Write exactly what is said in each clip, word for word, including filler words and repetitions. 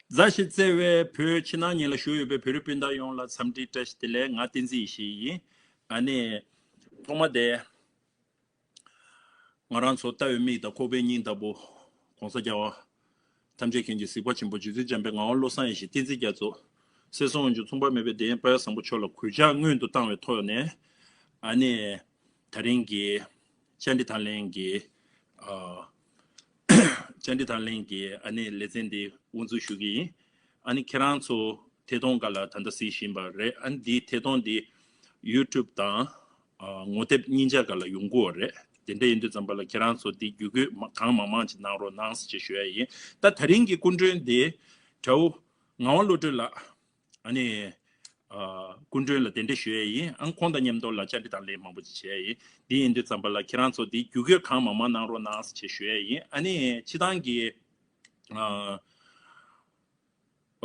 མཛའ་ཞིང་བརྩེ་བའི་བོད་ཕྱི་ནང་གཉིས་ལ་བཞུགས་ཡོད་པའི་བོད་རིགས་སྤུན་ཟླ་ཡོངས་ལ་འཚམས་འདྲི་བཀྲ་ཤིས་བདེ་ལེགས། ང་བསྟན་འཛིན་ཡེ་ཤེས་ཡིན། ཨ་ནི། ཐོག་མ་དེ། ང་རང་ཚོ་ལྟ་བའི་མིག་དང་ཁོག་པའི་སྙིང་ལྟ་བུ། ༸གོང་ས་རྒྱལ་བ། ཐམས་ཅད་མཁྱེན་ཅིང་གཟིགས་པ་ཆེན་པོ་རྗེ་བཙུན་འཇམ་དཔལ་ངག་དབང་བློ་བཟང་ཡེ་ཤེས་བསྟན་འཛིན་རྒྱ་མཚོ། སྲས་སུ་དབང་ཕྱུག་མཚུངས་པ་མེད་པའི་བདེ་ཆེན་དཔལ་བཟང་པོ་མཆོག་ལ་གུས་ཕྱག་སྔོན་དུ་བཏང་བའི་ཐོག་ནས། ཨ་ནི། ད་རིང་གི། བཅར་འདྲི་དང་ལེན་གྱི། ཨ། བཅར་འདྲི་དང་ལེན་གྱི་ཨ་ནི་ལེ་ཚན་འདི་དབུ་འཛུགས་ཞུ་གི་ཡིན། ཨ་ནི་ཁྱེད་རང་ཚོ་ཐད་གཏོང་སྒང་ལ་ད་ལྟ་གཟིགས་བཞིན་པ་རེད། ཨ་ནི་འདིའི་ཐད་གཏོང་འདི་YouTube་དང་། ཨ། ངོ་དེབ་གཉིས་ཆ་སྒང་ལ་ཡོང་གི་ཡོད་རེད། དེ་འདྲ་ཡིན་དུས་ཙམ་པ་ལ་ཁྱེད་རང་ཚོ་འདི་བརྒྱུད་སྐུལ་མ་གང་མང་མང་ཅིག་གནང་རོགས་གནང་ཞེས་ཞུ་ཡ་ཡིན། ད་ད་རིང་གི་སྐུ་མགྲོན་འདི་དགྲ་བོ་ངག་དབང་བློ་གྲོས་ལགས། ཨ་ནི། ཨ། སྐུ་མགྲོན་ལ་གདན་འདྲེན་ཞུ་ཡས་ཡིན། ཨང་ཁོང་དང་མཉམ་དུ་ལ་བཅར་འདྲི་དང་ལེན་མང་པོ་ཅིག་བྱས་ཡིན། འདི་ཡིན་དུས་ཙམ་པ་ལ་ཁྱེད་རང་ཚོ་འདི་བརྒྱུད་སྐུལ་གང་མང་མང་གནང་རོགས་གནང་ཞེས་ཞུ་ཡས་ཡིན། ཨ་ནི་སྤྱི་བཏང་གི། ཨ།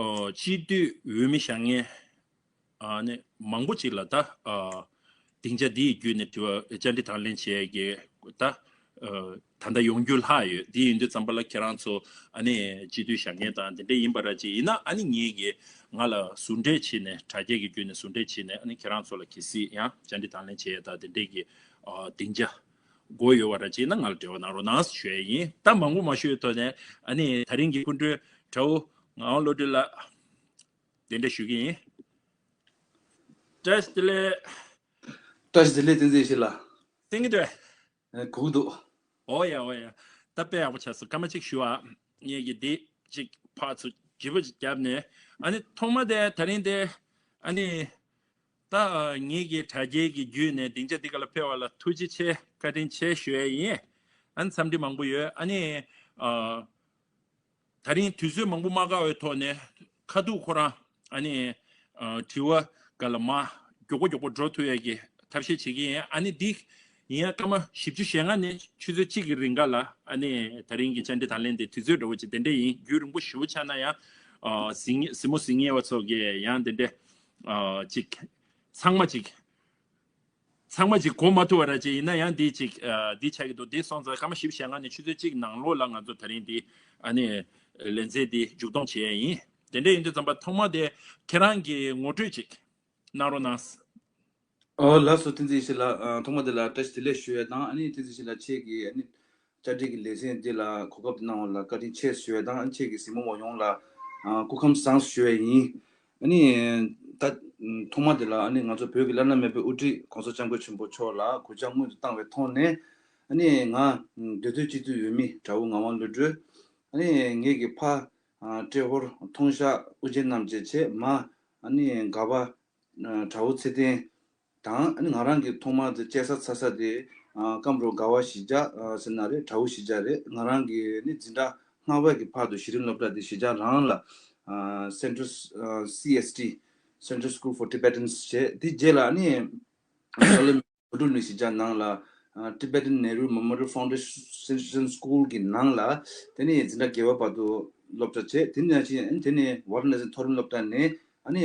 ཨོ། སྤྱི་འཐུས་འོས་མི་བཞེངས་མཁན། ཨ་ནི་མང་པོ་ཅིག་ལ་ད། ཨ། སྡིངས་ཆ་འདི་ཡི་བརྒྱུད་ནས་དྲི་བ་བཅར་འདྲི་དང་ལེན་བྱས་ཀྱི་ད། ཨ། ད་ལྟ་ཡོང་རྒྱུ་ལྷག་ཡོད། འདི་ཡིན་དུས་ཙམ་པ་ལ་ཁྱེད་རང་ཚོ་ཨ་ནི་སྤྱི་འཐུས་བཞེངས་མཁན་དང་དེ་འདྲ་ཡིན་པ་ར་ཅིག་ཡིན་ན། ཨ་ནི་ངེད་ཀྱིས་ང་ལ་ཟུར་འབྲེལ་བྱས་ནས་དྲ་རྒྱའི་གི་བརྒྱུད་ནས་ཟུར་འབྲེལ་བྱས་ནས་ཨ་ནི་ཁྱེད་རང་ཚོ་ལ་གལ་སྲིད་ཡང་བཅར་འདྲི་དང་ལེན་བྱས་ཡས་དང་དེ་འདྲའི་གི། ཨ། སྡིངས་ཆ་དགོས་ཡོད་པ་ར་ཅིག་ཡིན་ན་ང་ལ་འབྲེལ་བ་གནང་རོགས་གནང་ཞུ་ཡས་ཡིན། ད་མང་པོ་མ་ཞུས་ཐོག་ནས་ཨ་ནི་ད་རིང་གི་སྐུ་མགྲོན་དགྲ་བོ་ངག་དབང་བློ་གྲོས་ལགས། གདན་འདྲེན་ཞུ་གི་ཡིན། བཀྲ་ཤིས་བདེ་ལེགས། བཀྲ་ཤིས་བདེ་ལེགས་བསྟན་འཛིན་ཡེ་ཤེས་ལགས། གསན་གྱི་འདུག་གས། ཨ། གོ་གི་འདུག། ཨོ་ཡ་ཨོ་ཡ། ད་དཔེ་ཡག་པོ་ཆགས་སོང་། སྐར་མ་གཅིག་ཞུ་ཨ། ངེད་ཀྱིས་འདི་གཅིག་ཕར་ཚུར་བརྗེ་པོ་ཅིག་བརྒྱབ་ནས། ཨ་ནི་ཐོག་མ་དེ་ད་རིང་དེ། ཨ་ནི། ད་ངེད་ཀྱི་དྲ་རྒྱའི་གི་བརྒྱུད་ནས་སྡིངས་ཆ་འདི་ག་ལ་ཕེབས་པ་ལ་ཐུགས་རྗེ་ཆེ་བཀའ་དྲིན་ཆེ་ཞུ་ཡས་ཡིན། ཨ་ནི་འཚམས་འདྲི་མང་པོ་ཡོད། ཨ་ནི། ཨ། ད་རིང་དུས་ཚོད་མང་པོ་མ་བཀག་པའི་ཐོག་ནས་ཁ་ཐུག་ཁོ་རང་ཨ་ནི། ཨ། དྲི་བ་སྒང་ལ་མར་མགྱོགས་པོ་མགྱོགས་པོ་འགྲོ་ཐུབ་ཡས་ཀྱི་ཐབས་ཤེས་བྱེད་ཀྱི་ཡིན། ཨ་ནི་འདི་ཡིན་ཡང་སྐར་མ་བཞི་བཅུ་ཞེ་ལྔ་ནས་ཆུ་ཚོད་གཅིག་གི་རིང་ག་ལ་ཨ་ནི་ད་རིང་གི་བཅར་འདྲི་དང་ལེན་དེ་དུས་ཚོད་འདྲ་བོ་ཅིག་དེ་འདྲ་ཡིན། རྒྱུན་རིང་པོ་ཞེ་པོ་ཆགས་ན་ཡང་། ཨ། གཟིགས་གཟིགས་མོ་གཟིགས་ཉན་པ་ཚོ་གིས་ཡང་དེ་འདྲ། ཨ། ཅིག་ཚང་མ་ཅིག་ཚང་མ་ཅིག་གོ་མ་ཐུབ་པ་ར་ཅིག་ཡིན་ན་ཡང་འདི་ཅིག་ཨ། འདི་ཆགས་ཀྱི་འདུག། འདི་སོང་ཙང་སྐར་མ་བཞི་བཅུ་ཞེ་ལྔ་ནས་ཆུ་ཚོད་གཅིག་ནང་ལོགས་ལ་ང་ཚོ་ད་རིང་འདི་ཨ་ནི་ལེ་ཚན་འདི་མཇུག་སྡོམ་བྱེད་ཡས་ཡིན། དེ་འདྲ་ཡིན་དུས་ཙམ་པ་ཐོག་མ་དེ་ཁྱེད་རང་གི་ངོ་སྤྲོད་ཅིག་གནང་རོགས་གནང་། ཨོ་ལགས་སོ། བསྟན་འཛིན་ཡེ་ཤེས་ལགས། ཨ། ཐོག་མ་དེ་ལ་བཀྲ་ཤིས་བདེ་ལེགས་ཞུ་ཡས་དང་། ཨ་ནི་བསྟན་འཛིན་ཡེ་ཤེས་ལགས་ཁྱེད་ཀྱིས་ཨ་ནི་བཅར་འདྲི་གི་ལེ་ཚན་འདི་ལ་གོ་སྐབས་གནང་བ་ལ་བཀའ་དྲིན་ཆེ་ཞུ་ཡས་དང་། ཨ་ནི་ཁྱེད་ཀྱི་གཟིགས་མོ་བ་ཡོངས་ལ། ཨ། སྐུ་ཁམས་བཟང་ཞུ་ཡས་ཡིན། ཨ་ནི་ད་ཐོག་མ་དེ་ལ་ཨ་ནི་ང་ཚོ་བོད་ཀྱི་བླ་ན་མེད་པའི་དབུ་ཁྲིད་༸གོང་ས་༸སྐྱབས་མགོན་ཆེན་པོ་མཆོག་ལ་གུས་ཕྱག་སྔོན་དུ་བཏང་བའི་ཐོག་ནས། ཨ་ནི་ང་མདོ་སྟོད་སྤྱི་འཐུས་འོས་མི་དགྲ་བོ་ངག་དབང་བློ་གྲོས། ཨ་ནི་ངེད་ཀྱི་ཕ། ཨ། ཏྲེ་ཧོར་མཐོང་ཤག་ཨུ་རྒྱན་རྣམ་རྒྱལ་བྱས། མ། ཨ་ནི་དགའ་བ། ཨ། དགྲ་བོ་ཚེ་བརྟན་དང་། ཨ་ནི་ང་རང་གི་ཐོག་མར་དུ་སྐྱེས་ས་འཚར་ས་དེ། ཨ། སྐམ་རོ་དགའ་བ་གཞིས་ཆགས། ཨ། ཟེར་ན་རེད། དགྲ་བོ་གཞིས་ཆགས་རེད། ང་རང་གི་ནི་འཛིན་གྲྭ་ལྔ་པ་གི་བར་དུ་གཞི་རིམ་སློབ་གྲྭ་དེ་གཞིས་ཆགས་རང་ལ། ཨ། Central། ཨ། སི་ཨེསི་ཊི། Central School for Tibetans བྱས། དེ་རྗེས་ལ་ཨ་ནི་ཨ་ནི་ལོ་ལོན་གཞིས་ཆགས་ནང་ལ། ཨ། Tibetan Nehru Memorial Foundation School གི་ནང་ལ། དེ་ནས་འཛིན་གྲྭ་བརྒྱད་པ་བར་དུ་སློབ་གྲྭ་བྱས། དེ་ནས་ཕྱིན་ཨ་ནི་དེ་ནས་ཝཱ་ར་ཎ་སི་མཐོ་རིམ་སློབ་གྲྭ་ནས་ཨ་ནི་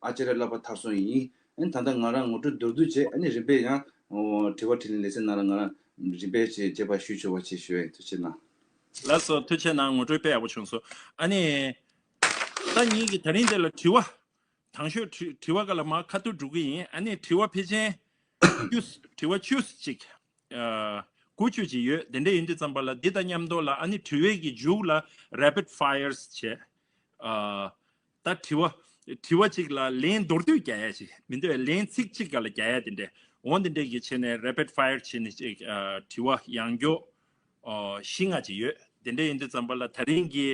ཨ་ཅཱརྱ་བསླབ་པ་མཐར་སོན་ཡིན། ཨ་ནི་ད་ལྟ་ང་རང་ངོ་སྤྲོད་མདོར་བསྡུས་བྱས། ཨ་ནི་རིམ་པས་ཡང་དྲི་བ་དྲིས་ལན་ལེ་ཚན་ནང་ལ་ང་རང་རིམ་པས་བྱས་རྒྱས་པ་ཞུ་ཆོག་པ་བྱེད་ཞུ་ཡ་ཡིན། ཐུགས་རྗེ་གནང་། ལགས་སོ། ཐུགས་རྗེ་གནང་། ངོ་སྤྲོད་དཔེ་ཡག་པོ་བྱུང་སོང་། ཨ་ནི་ད་ངེད་ཀྱི་ད་རིང་འདི་ལ་དྲི་བ། དང་ཤོས་དྲི་དྲི་བ་སྒང་ལ་མར་ཁ་ཐུག་འགྲོ་གི་ཡིན། ཨ་ནི་དྲི་བ་ཕལ་ཆེར་བཅུ། དྲི་བ་བཅུ་ཅིག་ཨ། དགུ་བཅུ་ཅིག་ཡོད། དེ་འདྲ་ཡིན་དུས་ཙམ་པ་ལ་འདི་དང་མཉམ་དུ་ལ་ཨ་ནི་དྲི་བའི་གི་མཇུག་ལ་rapid fires བྱས། ཨ། ད་དྲི་བ་དྲི་བ་གཅིག་ལ་ལན་མདོར་བསྡུས་རྒྱག་ཡ་ཅིག་མི་འདུག། ལན་ཚིག་གཅིག་སྒང་ལ་རྒྱག་ཡ་དེ་འདྲ། འོ་དེ་འདྲ་གི་བྱས་ནས་rapid fire བྱས་ནས་ཅིག་ཨ། དྲི་བ་ཡང་མགྱོགས། ཨོ། བཞི་ལྔ་ཅིག་ཡོད། དེ་འདྲ་ཡིན་དུས་ཙམ་པ་ལ་ད་རིང་གི་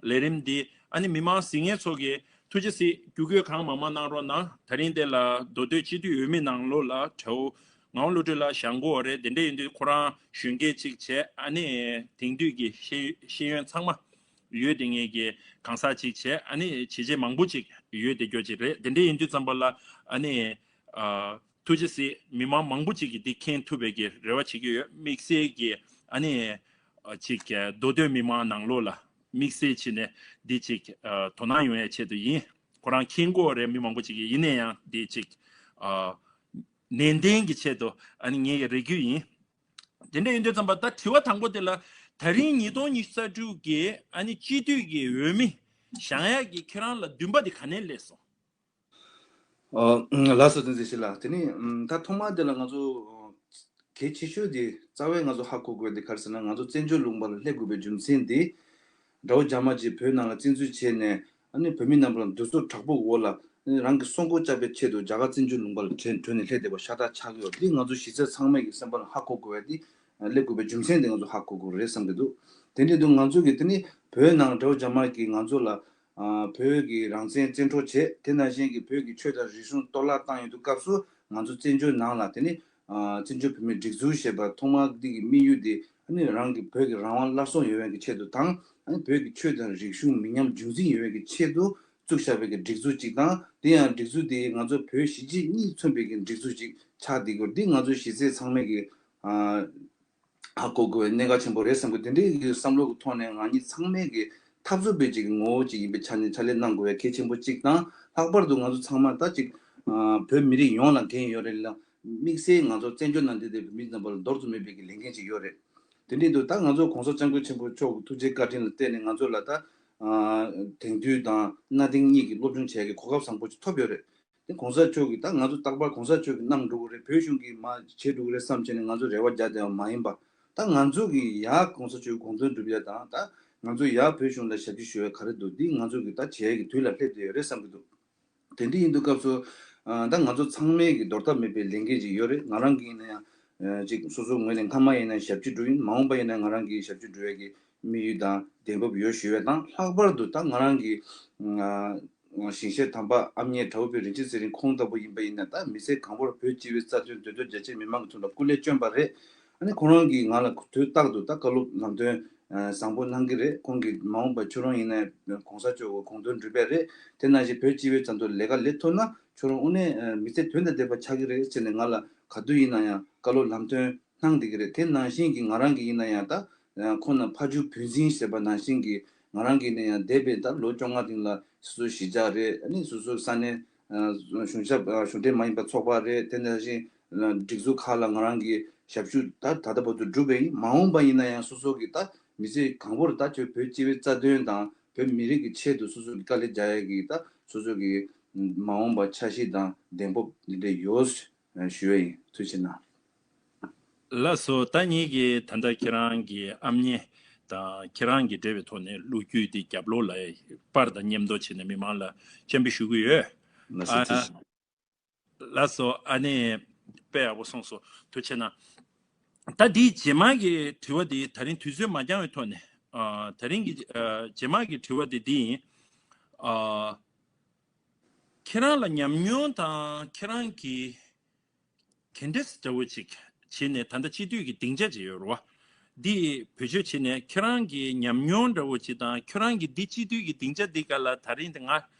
ལས་རིམ་འདི་ཨ་ནི་མི་མང་གཟིགས་མཁན་ཚོ་གིས་ཐུགས་རྗེ་གཟིགས། བརྒྱུད་སྐུལ་གང་མང་མང་གནང་རོགས་གནང་། ད་རིང་དེ་ལ་མདོ་སྟོད་སྤྱི་འཐུས་འོས་མི་ནང་ལོགས་ལ་དགྲ་བོ་ངག་དབང་བློ་གྲོས་ལགས་བཞེངས་ཀྱི་ཡོད་རེད། དེ་འདྲ་ཡིན་དུས་ཁོ་རང་གཞོན་སྐྱེས་གཅིག་བྱས། ཨ་ནི་དེང་དུས་ཀྱི་ཤེས་ཤེས་ཡོན་ཚང་མ་ཡོད། དེ་ངེད་ཀྱི་གང་ཟག་གཅིག་བྱས། ཨ་ནི་བྱས་རྗེས་མང་པོ་ཅིག་ཡོད་བསྡད་རྒྱུ་ཅིག་རེད། དེ་འདྲ་ཡིན་དུས་ཙམ་པ་ལ་ཨ་ནི། ཨ། ཐུགས་རྗེ་གཟིགས། མི་མང་མང་པོ་ཅིག་གིས་འདི་མཁྱེན་ཐུབ་པའི་གི་རེ་བ་བྱེད་ཀྱི་ཡོད། དམིགས་བསལ་གྱི་ཨ་ནི་ཨ། ཅིག་མདོ་སྟོད་མི་མང་ནང་ལོགས་ལ་དམིགས་བསལ་བྱས་ནས་འདི་ཅིག་ཨ། དོ་སྣང་ཡོང་ཡའི་ཆེད་དུ་ཡིན། ཁོ་རང་མཁྱེན་གྱི་ཡོད་རེད། མི་མང་པོ་ཅིག་གིས། ཡིན་ན་ཡང་འདི་ཅིག་ཨ། ནན་ཏན་གྱི་ཆེད་དུ་ཨ་ནི་ངེད་ཀྱི་རེ་སྐུལ་ཡིན། དེ་འདྲ་ཡིན་དུས་ཙམ་པ་ད་དྲི་བ་དང་པོ་དེ་ལ། ད་རིང་ཉིས་སྟོང་ཉི་ཤུ་རྩ་དྲུག་གི་ཨ་ནི་སྤྱི་འཐུས་ཀྱི་འོས་མི་ བཞེངས་ཡག་གི་ཁྱེད་རང་ལ་འདུན་པ་དེ་ག་ནས་སླེབས་སོང་། ཨོ། ལགས་སོ། བསྟན་འཛིན་ཞིག་ལགས། དེ་ནི་ཨམ། ད་ཐོག་མ་དེ་ལ་ང་ཚོ་གལ་ཆེ་ཤོས་དེ་རྩ་བའི་ང་ཚོ་ཧ་གོ་དགོས་དེ་ག་རེ་ཟེར་ན། ང་ཚོ་བཙན་བྱོལ་ལུང་པ་ལ་སླེབས་དགོས་པའི་རྒྱུ་མཚན་དེ། དགྲ་བོ་རྒྱ་དམར་གྱིས་བོད་ནང་ལ་བཙན་འཛུལ་བྱས་ནས། ཨ་ནི་བོད་མི་རྣམས་ལ་འདུ་ཚོགས་དྲག་པོའི་འོག་ལ། ཨ་ནི་རང་གི་སྲོག་མགོ་བཅག་པའི་ཆེད་དུ་རྒྱ་གར་བཙན་བྱོལ་ལུང་པ་ལ་བྲོས་བྲོས་ནས་སླེབས་བསྡད་པ་ཤ་སྟག་ཆགས་ཀྱི་ཡོད། འདི་ང་ཚོ་གཞི་རྩའི་ཚང་མས་ཀྱི་སེམས་པ་ལ་ཧ་གོ་དགོས་པ་དེ། སླེབས་དགོས་པའི་རྒྱུ་མཚན་དེ་ང་ཚོ་ཧ་གོ་དགོས་རེད་བསམ་གྱི་འདུག་དེ་འདྲ་འདུག་ང་ཚོ་གི་དེ་ནི་བོད་ནང་དགྲ་བོ་རྒྱ་དམར་གྱིས་ང་ཚོ་ལ། ཨ། བོད་ཀྱི་རང་བཙན་བཙན་འཕྲོག་བྱས། དེ་ནང་བཞིན་གྱི་བོད་ཀྱི་ཆོས་དང་རིག་གཞུང་གཏོར་བརླག་བཏང་ཡོད་དུས་སྐབས་སུ། ང་ཚོ་བཙན་བྱོལ་ནང་ལ་དེ་ནི། ཨ། བཙན་བྱོལ་བོད་མིའི་སྒྲིག་འཛུགས་ཞེས་པ་ཐོག་མ་འདི་གི་དམིགས་ཡུལ་དེ། ཨ་ནི་རང་གི་བོད་ཀྱི་རང་དབང་སླར་གསོ་ཡོང་བའི་གི་ཆེད་དུ་དང་། ཨ་ནི་བོད་ཀྱི་ཆོས་དང་རིག་གཞུང་མི་ཉམས་རྒྱུན་འཛིན་ཡོང་བའི་གི་ཆེད་དུ་བཙུགས་བཞག་པའི་གི་སྒྲིག་འཛུགས་ཅིག་དང་། དེ་ཡང་སྒྲིག་འཛུགས་དེ་ང་ཚོ་བོད་གཞིས་བྱེས་གཉིས་མཚོན་པའི་གི་སྒྲིག་འཛུགས་ཅིག་ཆགས་བསྡད་ཀྱི་ཡོད། འདི་ང་ཚོ་གཞི་རྩའི་ཚང་མས་གི། ཨ། ཧ་གོ་དགོས་པའི་གནད་འགག་ཆེན་པོ་རེད་བསམ་གི། དེ་འདྲའི་གི་བསམ་བློ་གི་ཐོག་ནས་ང་གཉིས་ཚང་མས་གི་འཐབ་རྩོད་པའི་ཅིག་ངོ་བོ་ཅིག་ཡིན་པའི་ཆ་ནས་ཕྱག་ལས་གནང་དགོས་པའི་གལ་ཆེན་པོ་གཅིག་དང་། ལྷག་པར་དུ་ང་ཚོ་ཚང་མ་ད་ཅིག། ཨ། བོད་མི་རིགས་ཡོངས་ལ་འགན་ཡོད་རེད་ལ། དམིགས་བསལ་ང་ཚོ་བཙན་བྱོལ་ནང་བསྡད་བསྡད་པའི་མི་རྣམ་པ་ལ་འདོར་དུ་མེད་པའི་གི་ལས་འགན་ཅིག་ཡོད་རེད། དེ་འདྲའི་འདུག་ད་ང་ཚོ་གོང་ས་སྐྱབས་མགོན་ཆེན་པོ་མཆོག་གི་ཐུགས་རྗེ་བཀའ་དྲིན་ལ་བརྟེན་ནས་ང་ཚོ་ལ་ད། ཨ། དེང་དུས་དང་གནའ་དེང་གཉིས་ཀྱི་སློབ་སྦྱོང་བྱེད་ཡག་གི་གོ་སྐབས་བཟང་པོ་ཅིག་ཐོབ་ཡོད་རེད། དེ་གོང་ས་མཆོག་གིས་ད་ང་ཚོ་རྟག་པར་གོང་ས་མཆོག་གིས་གནང་འགྲོ་གི་རེད། བོད་གཞུང་གིས་མར་བྱེད་འགྲོ་གི་རེད་བསམ་བྱས་ནས་ང་ཚོ་རེ་བ་རྒྱག་བསྡད་པ་མ་ཡིན་པ། ད་ང་ཚོ་གིས་ཡར་གོང་ས་མཆོག་དགོངས་དོན་སྒྲུབ་ཡ་དང་། ད་ང་ཚོ་ཡར་བོད་གཞུང་ལ་ཞབས་ཕྱི་ཞུ་ཡ་ག་རེ་འདུག་འདི་ང་ཚོ་གིས་ད་བྱེད་ཡ་གི་དུས་ལ་སླེབས་བསྡད་ཡོད་རེད་བསམ་གྱི་འདུག་དེ་འདྲ་ཡིན་དུས་སྐབས་སུ། ཨ། ད་ང་ཚོ་ཚང་མས་ཀྱི་འདོར་ཐབས་མེད་པའི་ལས་འགན་ཅིག་ཡོད་རེད། ང་རང་གིས་ཡིན་ན་ཡང་། ཨ། ཅིག་སོ་སོའི་ངོས་ནས་སྔ་མ་ཡིན་ན་ཞབས་ཕྱི་སྒྲུབ་ཡིན། མ་འོངས་པ་ཡིན་ན་ང་རང་གིས་ཞབས་ཕྱི་སྒྲུབ་ཡ་གི་དམིགས་ཡུལ་དང་གདེང་སྤོབས་ཡོད་ཞུ་ཡ་དང་། ལྷག་པར་དུ་ད་ང་རང་གི། ཨ། ཞིང་གཤེགས་དམ་པ་ཨ་མྱེས་དགྲ་བོ་པའི་རིན་ཆེན་ཚེ་རིང་ཁོང་ལྟ་བུ་ཡིན་པ་ཡིན་ན། ད་མི་ཚེ་གང་པོར་བོད་སྤྱི་པའི་རྩ་དོན་འདོད་དོན་རྒྱ་ཆེ་མི་མང་གི་ཐོག་ལ་སྐུ་ལས་བསྐྱོན་པ་རེད། ཨ་ནི་ཁོང་རང་གིས་ང་ལ་དུས་རྟག་ཏུ་ད་བཀའ་སློབ་ལམ་སྟོན་བཟང་པོ་གནང་གི་རེད། ཁོང་གིས་མ་འོངས་པ་ཁྱོད་རང་ཡིན་ན་གོང་ས་མཆོག་གི་དགོངས་དོན་འགྲུབ་པ་རེད། དེ་ནང་བཞིན་བོད་སྤྱི་པའི་རྩ་དོན་ལས་ཀ་ལས་ཐུབ་ན་ཁྱོད་རང་དངོས་གནས་མི་ཚེ་དོན་དང་ལྡན་པ་ཆགས་ཀྱི་རེད་ཟེར་ནས་ང་ལ་ག་དུས་ཡིན་ན་ཡང་བཀའ་སློབ་ལམ་སྟོན་གནང་བསྡད་ཀྱི་རེད། དེ་ནང་བཞིན་གྱི་ང་རང་གི་ཡིན་ན་ཡང་ད། ཁོང་རྣམས་ཕ་ཇོ་བུ་འཛིན་ཟེར་བ་ནང་བཞིན་གྱི། ང་རང་གིས་ནི་ཡང་འདས་པའི་ད་ལོ་བཅོ་ལྔ་རིང་ལ་སོ་སོའི་གཞིས་ཆགས་རེད། ཨ་ནི་སོ་སོའི་ས་གནས། ཨ། གཞུང་ཞབས། ཨ། གཞུང་འབྲེལ་མ་ཡིན་པ་ཚོགས་པ་རེད། དེ་ནང་བཞིན་སྒྲིག་འཛུགས་ཁག་ལ་ང་རང་གིས་ཞབས་ཞུ་ད་ད་ལྟ་བར་དུ་བསྒྲུབས་པ་ཡིན། མ་འོངས་པ་ཡིན་ན་ཡང་སོ་སོ་གིས་ད་མི་ཚེ་གང་པོར་ད་ཁྱོད་བོད་སྤྱི་པའི་རྩ་དོན་དང་བོད་མི་རིགས་ཀྱི་ཆེད་དུ་སོ་སོ་གིས་དཀའ་ལས་རྒྱག་ཡ་གི་ད་སོ་སོ་གི་མ་འོངས་པ་འཆར་གཞི་དང་གདེང་སྤོབས་འདི་འདྲ་ཡོད་ཞུ་ཡ་ཡིན། ཐུགས་རྗེ་གནང་། ལགས་སོ། ད་ངེད་ཀྱིས་ད་ལྟ་ཁྱེད་རང་གི་ཨ་མྱེས་དང་ཁྱེད་རང་གི་འབྲེལ་བའི་ཐོག་ནས་ལོ་རྒྱུས་དེ་རྒྱབ་ལོགས་ལ་པར་དང་མཉམ་དུ་བྱས་ནས་མི་མང་ལ་སྤྱན་འབུལ་ཞུ་གི་ཡོད། ལགས་སོ། ཨ། ཐུགས་རྗེ་ཆེ། ལགས་སོ། ཨ་ནི་དཔེ་ཡག་པོ་གསུངས་སོང་། ཐུགས་རྗེ་གནང་། ད་འདིའི་རྗེས་མ་གི་དྲི་བ་འདི་ད་རིང་དུས་ཚོད་མ་འགྱངས་པའི་ཐོག་ནས། ཨ། ད་རིང་གི། ཨ། རྗེས་མ་གི་དྲི་བ་འདི་འདི་ཡིན། ཨ། ཁྱེད་རང་ལ་ཉམས་མྱོང་དང་ཁྱེད་རང་གིས་ག་འདྲས་འདྲ་བོ་ཅིག་བྱས་ནས། ད་ལྟ་སྤྱི་འཐུས་ཀྱི་སྡིངས་ཆ་ཅིག་ཡོད་རེད་བ། འདི་བེད་སྤྱོད་བྱས་ནས་ཁྱེད་རང་གི་ཉམས་མྱོང་འདྲ་བོ་ཅིག་དང་། ཁྱེད་རང་གིས་འདི་སྤྱི་འཐུས་ཀྱི་སྡིངས་ཆ་འདི་སྒང་ལ་ད་རིང་འདི་ང་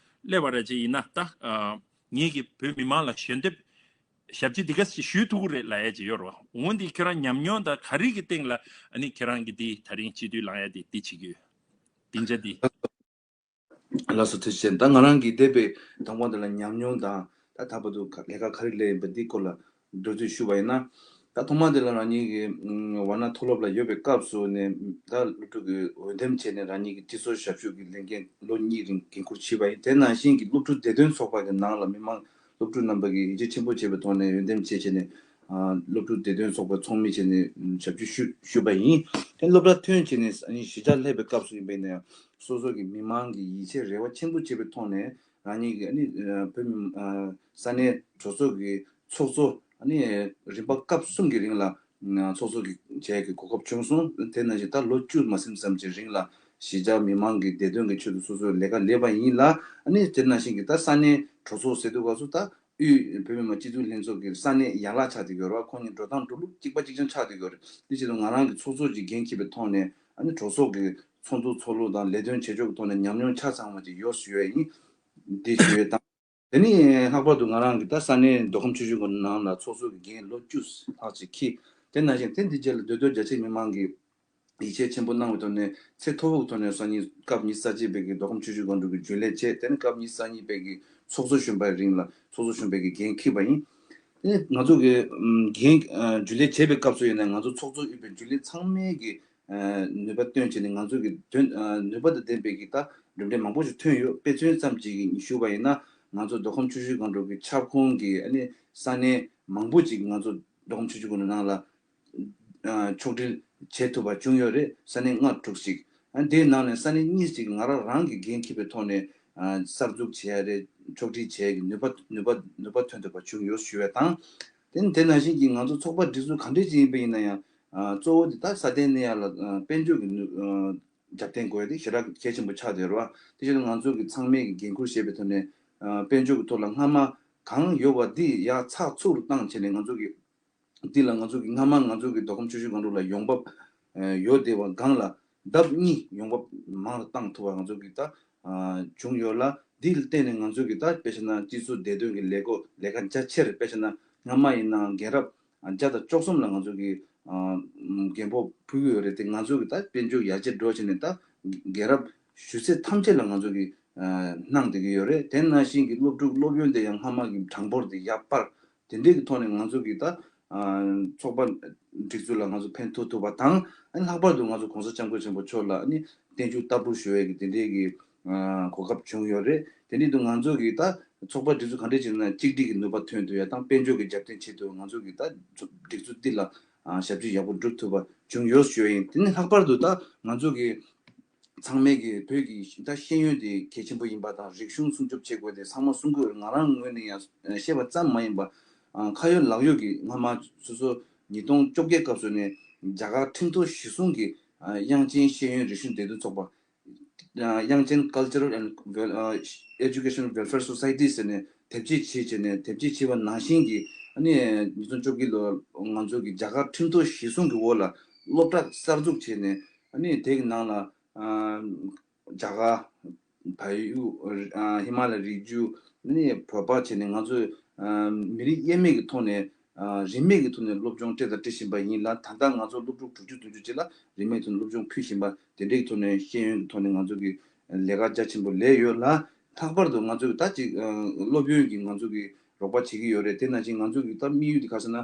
སླེབས་པ་ར་ཅིག་ཡིན་ན། ད། ཨ། ངེད་ཀྱིས་བོད་མི་མང་ལ་ཞལ་འདེབས་ཞབས་ཕྱི་འདི་ག་ཞིག་ཞུ་ཐུབ་ཀྱི་རེད་ལབ་ཡ་ཅིག་ཡོད་རེད་བ། འོ་འདི་ཁྱེད་རང་ཉམས་མྱོང་དང་ག་རེ་གི་སྟེང་ལ་ཨ་ནི་ཁྱེད་རང་གིས་འདི་ད་རིང་སྤྱི་འཐུས་ལངས་ཡ་འདི་འདི་བྱེད་ཀྱི་ཡོད། སྡིངས་ཆ་འདི། ལགས་སོ། ཐུགས་རྗེ་ཆེ། ད་ང་རང་གིས་འདས་པའི་དང་པོ་འདི་ལ་ཉམས་མྱོང་དང་། ད་ད་བར་དུ་ལས་ཀ་ག་རེ་ལས་ཡིན་པ་འདི་སྐོར་ལ་མདོར་བསྡུས་ཞུས་པ་ཡིན་ན། ད་ཐོག་མ་འདི་ལ་རང་ཉིད་ཀྱི་ཝཱ་ཎ་མཐོ་སློབ་ལ་ཡོད་པའི་སྐབས་སུ་ནས། ད་སློབ་ཕྲུག་གི་འོས་འདེམས་བྱས་ནས་རང་ཉིད་ཀྱི་སྤྱི་ཚོགས་ཞབས་ཞུ་གི་ལས་འགན་ལོ་གཉིས་རིང་འགན་འཁུར་བྱས་པ་ཡིན། དེ་ནང་བཞིན་གྱི་སློབ་ཕྲུག་བདེ་དོན་ཚོགས་པ་གི་ནང་ལ་མི་མང་སློབ་ཕྲུག་རྣམ་པ་གིས་ཡིད་ཆེས་ཆེན་པོ་བྱས་པའི་ཐོག་ནས་འོས་འདེམས་བྱས་བྱས་ནས། ཨ། སློབ་ཕྲུག་བདེ་དོན་ཚོགས་པའི་ཚོགས་མི་བྱས་ནས་ཞབས་ཞུ་ཞུ་ཞུས་པ་ཡིན། དེ་སློབ་གྲྭ་ཐོན་བྱས་ནས་གཞིས་ཆགས་སླེབས་པའི་སྐབས་སུ་ཡིན་པ་ཡིན་ན་ཡང་། སོ་སོ་གི་མི་མང་གི་ཡིད་ཆེས་རེ་བ་ཆེན་པོ་བྱས་པའི་ཐོག་ནས། རང་ཉིད་ཀྱི་ཨ་ནི་བོད་མི། ཨ། ས་གནས་གྲོས་ཚོགས་ཀྱི་ཚོགས་གཙོ་ཨ་ནི་རིམ་པ་སྐབས་གསུམ་གྱི་རིང་ལ་ཚོགས་གཙོ་གི་བྱེད་ཡག་གི་གོ་སྐབས་བྱུང་སོང་། དེ་ནང་བཞིན་ད་ལོ་བཅུ་མ་ཟིན་ཙམ་གྱི་རིང་ལ་གཞིས་ཆགས་མི་མང་གི་བདེ་དོན་གྱི་ཆེད་དུ་སོ་སོས་ལས་ཀ་ལས་པ་ཡིན་ལ། ཨ་ནི་དེ་ནང་བཞིན་གྱི་ད་ས་གནས་གྲོས་ཚོགས་ཟེར་དུས་སྐབས་སུ་ད་དབུས་བོད་མི་མང་སྤྱི་འཐུས་ལྷན་ཚོགས་ཀྱི་ས་གནས་ཡན་ལག་ཆགས་བསྡད་ཡོད་རེད་བ། ཁོང་གཉིས་འགྲོ་སྟངས་འགྲོ་ལུགས་གཅིག་པ་གཅིག་རྐྱང་ཆགས་བསྡད་ཡོད་རེད། དེ་བྱས་ཙང་ང་རང་གི་ཚོགས་གཙོ་གྱི་འགན་འཁྱེར་བའི་ཐོག་ནས། ཨ་ནི་གྲོས་ཚོགས་ཀྱི་ཚོགས་འདུ་ཚོགས་ལུགས་དང་ལས་དོན་བྱེད་ཕྱོགས་ཀྱི་ཐོག་ནས་ཉམས་མྱོང་ཆ་ཚང་བ་ཅིག་ཡོད་ཞུ་ཡས་ཡིན། འདི་ཞུ་ཡས་དང་། དེ་ནས་ལྷག་པར་དུ་ང་རང་གིས་ད་ས་གནས་མདོ་ཁམས་ཆུ་བཞི་སྒང་ནང་ལ་ཚོགས་གཙོ་གི་འགན་ལོ་བཅུ་ལྷག་ཅིག་འཁྱེར། དེ་ནང་བཞིན་དེ་འདི་རྗེས་ལ་མདོ་སྟོད་རྒྱ་ཆེའི་མི་མང་གིས་ཡིད་ཆེས་ཆེན་པོ་གནང་བའི་ཐོག་ནས། ཚད་མཐོ་པོའི་ཐོག་ནས་སང་ཉིན་སྐབས་ཉི་ཤུ་རྩ་གཅིག་པའི་གི་མདོ་ཁམས་ཆུ་བཞི་སྒང་དྲུག་གི་རྒྱུན་ལས་བྱས། དེ་ནས་སྐབས་ཉི་ཤུ་རྩ་གཉིས་པའི་གི་ཚོགས་གཙོ་གཞོན་པའི་རིང་ལ་ཚོགས་གཙོ་གཞོན་པའི་གི་འགན་འཁྱེར་བ་ཡིན། དེ་ནས་ང་ཚོ་གི་ཨམ་འགན་ཨ་རྒྱུན་ལས་བྱེད་པའི་སྐབས་སུ་ཡིན་ན། ང་ཚོ་ཚོགས་གཙོ་དབུས་པའི་རྒྱུན་ལས་ཚང་མས་གི་ ནུས་པ་བཏོན་བྱས་ནས་ང་ཚོ་གི་དོན་ནུས་པ་དང་ལྡན་པའི་གི་ད་གྲུབ་འབྲས་མང་པོ་ཞིག་ཐོན་ཡོད། དཔེ་མཚོན་ཙམ་ཅིག་གི་ཞུས་པ་ཡིན་ན། ང་ཚོ་མདོ་ཁམས་ཆུ་བཞི་སྒང་དྲུག་གི་ཁྱབ་ཁོངས་ཀྱི་ཨ་ནི་ས་གནས་མང་པོ་ཅིག་ང་ཚོ་མདོ་ཁམས་ཆུ་བཞི་སྒང་དྲུག་ནང་ལ་ཕྱོགས་སྒྲིལ་བྱེད་ཐུབ་པ་བྱུང་ཡོད་རེད། ས་གནས་ལྔ་དྲུག་ཅིག་ཨ་དེའི་ནང་ནས་ས་གནས་གཉིས་ཅིག་ང་རང་རང་གི་འགན་འཁྱེར་བའི་ཐོག་ནས་གསར་འཛུགས་བྱེད་ཡ་རེད། ཕྱོགས་སྒྲིག་བྱེད་ཡ་གི་ནུས་པ་ནུས་པ་ནུས་པ་ཐོན་ཐུབ་པ་བྱུང་ཡོད་ཞུ་བ་དང་། དེ་ནི་དེ་ནང་བཞིན་གྱི་ང་ཚོ་ཚོགས་པ་སྒྲིག་འཛུགས་ག་འདྲས་ཅིག་ཡིན་པ་ཡིན་ན་ཡང་། གཙོ་བོ་དེ་ད་སྲ་བརྟན་གནས་ཡ་ལ་དཔལ་འབྱོར་གྱི་ནུས་རྒྱབ་རྟེན་དགོས་ཡ་དེ་ཞེ་དྲག་གལ་ཆེན་པོ་ཆགས་བསྡད་ཡོད་རེད་བ། དེ་བཞིན་ང་ཚོ་གི་ཚང་མས་ཀྱི་འགན་འཁུར་བཞེས་པའི་ཐོག་ནས་དཔལ་འབྱོར་གྱི་ཐོག་ལ་སྔ་མ་གང་ཡོད་པ་འདི་ཡར་ཚགས་ཚུགས་རུ་བཏང་བྱས་ནས་ང་ཚོ་གི་འདི་ལ་ང་ཚོ་གི་སྔ་མ་ང་ཚོ་གི་མདོ་ཁམས་ཆུ་བཞི་སྒང་དྲུག་ལ་ཡོང་འབབ་ཡོད་བསྡད་པ་སྒང་ལ་ལྡབ་གཉིས་ཡོང་འབབ་མང་རུ་བཏང་ཐུབ་པ་ང་ཚོ་གི་ད་བྱུང་ཡོད་ལ། འདི་ལ་བརྟེན་ནས་ང་ཚོ་གི་ད་དཔེ་བྱས་ན་སྤྱི་ཚོགས་བདེ་དོན་གྱི་ལས་སྒོ་ལས་ཀ་རྒྱ་ཆེར། དཔེ་བྱས་ན་སྔ་མ་ཡིན་ན་རྒན་རབས་བརྒྱ་དང་བཅུ་གསུམ་ལ་ང་ཚོ་གི་རྒན་ཕོགས་ཕུལ་གྱི་ཡོད་རེད་དེ། ང་ཚོ་གི་ད་དཔལ་འབྱོར་ཡར་རྒྱས་འགྲོ་བྱས་ནས་ད་རྒན་རབས་ཞུ་ཚད་ཐམས་ཅད་ལ་ང་ཚོ་གི་གནང་བསྡད་ཀྱི་ཡོད་རེད། དེ་ནང་བཞིན་གྱི་སློབ་ཕྲུག་སློབ་ཡོན་དེ་ཡང་སྔ་མ་གི་གྲངས་འབོར་དེ་ཡར་སྤར། དེ་འདྲའི་གི་ཐོག་ནས་ང་ཚོ་གི་ད་ཚོགས་པ་སྒྲིག་འཛུགས་ལ་ང་ཚོ་ཕན་ཐོགས་ཐུབ་པ་དང་། ཨ་ནི་ལྷག་པར་དུ་ང་ཚོ་གོང་ས་སྐྱབས་མགོན་ཆེན་པོ་མཆོག་ལ་ཨ་ནི་བརྟན་བཞུགས་བསྟར་འབུལ་ཞུ་བའི་གི་དེ་འདྲའི་གི་གོ་སྐབས་བྱུང་ཡོད་རེད། དེ་འདྲའི་དུ་ང་ཚོ་གི་ད་ཚོགས་པ་སྒྲིག་འཛུགས་ག་འདྲས་བྱས་ན་གཅིག་སྒྲིལ་གྱི་ནུས་པ་ཐོན་ཐུབ་ཡ་དང་། དཔལ་འབྱོར་གྱི་རྒྱབ་རྟེན་བྱེད་ཐུབ་ཡ། ང་ཚོ་གི་ད་སྒྲིག་འཛུགས་འདི་ལ་ཞབས་ཕྱི་ཡག་པོ་སྒྲུབ་ཐུབ་པ་བྱུང་ཡོད་ཞུ་ཡ་ཡིན། དེ་ནི་ལྷག་པར་དུ་ད་ང་ཚོ་གི་ཚང་མས་ཀྱི་བོད་ཀྱི་ད་ཤེས་ཡོན་དེ་གལ་ཆེན་པོ་ཡིན་པ་དང་། རིག་གཞུང་སྲུང་སྐྱོབ་བྱེད་དགོས་དེ་ཚང་མ་གསུང་གི་ཡོད་རེད། ང་རང་ངོས་ནས་ཡང་བཤད་པ་ཙམ་མ་ཡིན་པ། ཁ་ཡོད་ལག་ཡོད་ཀྱི་སྔ་མ་སོ་སོ་ཉིས་སྟོང་བཅོ་བརྒྱད་སྐབས་སུ་ནས་རྒྱ་གར་ཁྲིམས་ཐོག་གཞི་བཟུང་གི་དབྱངས་ཅན་ཤེས་ཡོན་རིག་གཞུང་བདེ་དོན་ཚོགས་པ། དབྱངས་ཅན་Cultural and Wel- Education Welfare Society ཟེར་ནས་དེབ་སྐྱེལ་བྱས་བྱས་ནས། དེབ་སྐྱེལ་བྱས་པ་ནང་བཞིན་གྱི་ཨ་ནི་ཉིས་སྟོང་བཅོ་བརྒྱད་ལོར་ང་ཚོ་གི་རྒྱ་གར་ཁྲིམས་ཐོག་གཞི་བཟུང་གི་འོག་ལ་སློབ་གྲྭ་གསར་འཛུགས་བྱས་ནས། ཨ་ནི་དེ་གི་ནང་ལ་ཨ་རྒྱ་གར་བལ་ཡུལ། ཨ་ཧི་མ་ལ་རི་རྒྱུད། ཨ་ནི་བོད་པ་བྱས་ནས་ང་ཚོས་ཨ་མི་རིགས་དབྱེ་མེད་ཀྱི་ཐོག་ནས། ཨ་རིན་མེད་ཀྱི་ཐོག་ནས་སློབ་སྦྱོང་སྤྲད་དང་སྤྲད་བཞིན་པ་ཡིན་ལ། ད་ལྟ་ང་ཚོ་སློབ་ཕྲུག་དྲུག་ཅུ་བདུན་ཅུ་ཅིག་ལ་རིན་མེད་ཐོག་ནས་སློབ་སྦྱོང་ཕུལ་བཞིན་པ། དེ་འདྲའི་ཐོག་ནས་ཤེས་ཡོན་གྱི་ཐོག་ནས་ང་ཚོ་གི་ལས་ཀ་རྒྱ་ཆེན་པོ་ལས་ཡོད་ལ། ལྷག་པར་དུ་ང་ཚོ་གི་ད་ཅིག་ཨ་སློབ་ཡོན་གྱི་ང་ཚོ་གི་རོགས་པ་བྱེད་ཀྱི་ཡོད་རེད། དེ་ནང་བཞིན་ང་ཚོ་གི་ད་དམིགས་ཡུལ་དེ་ག་ཟེར་ན།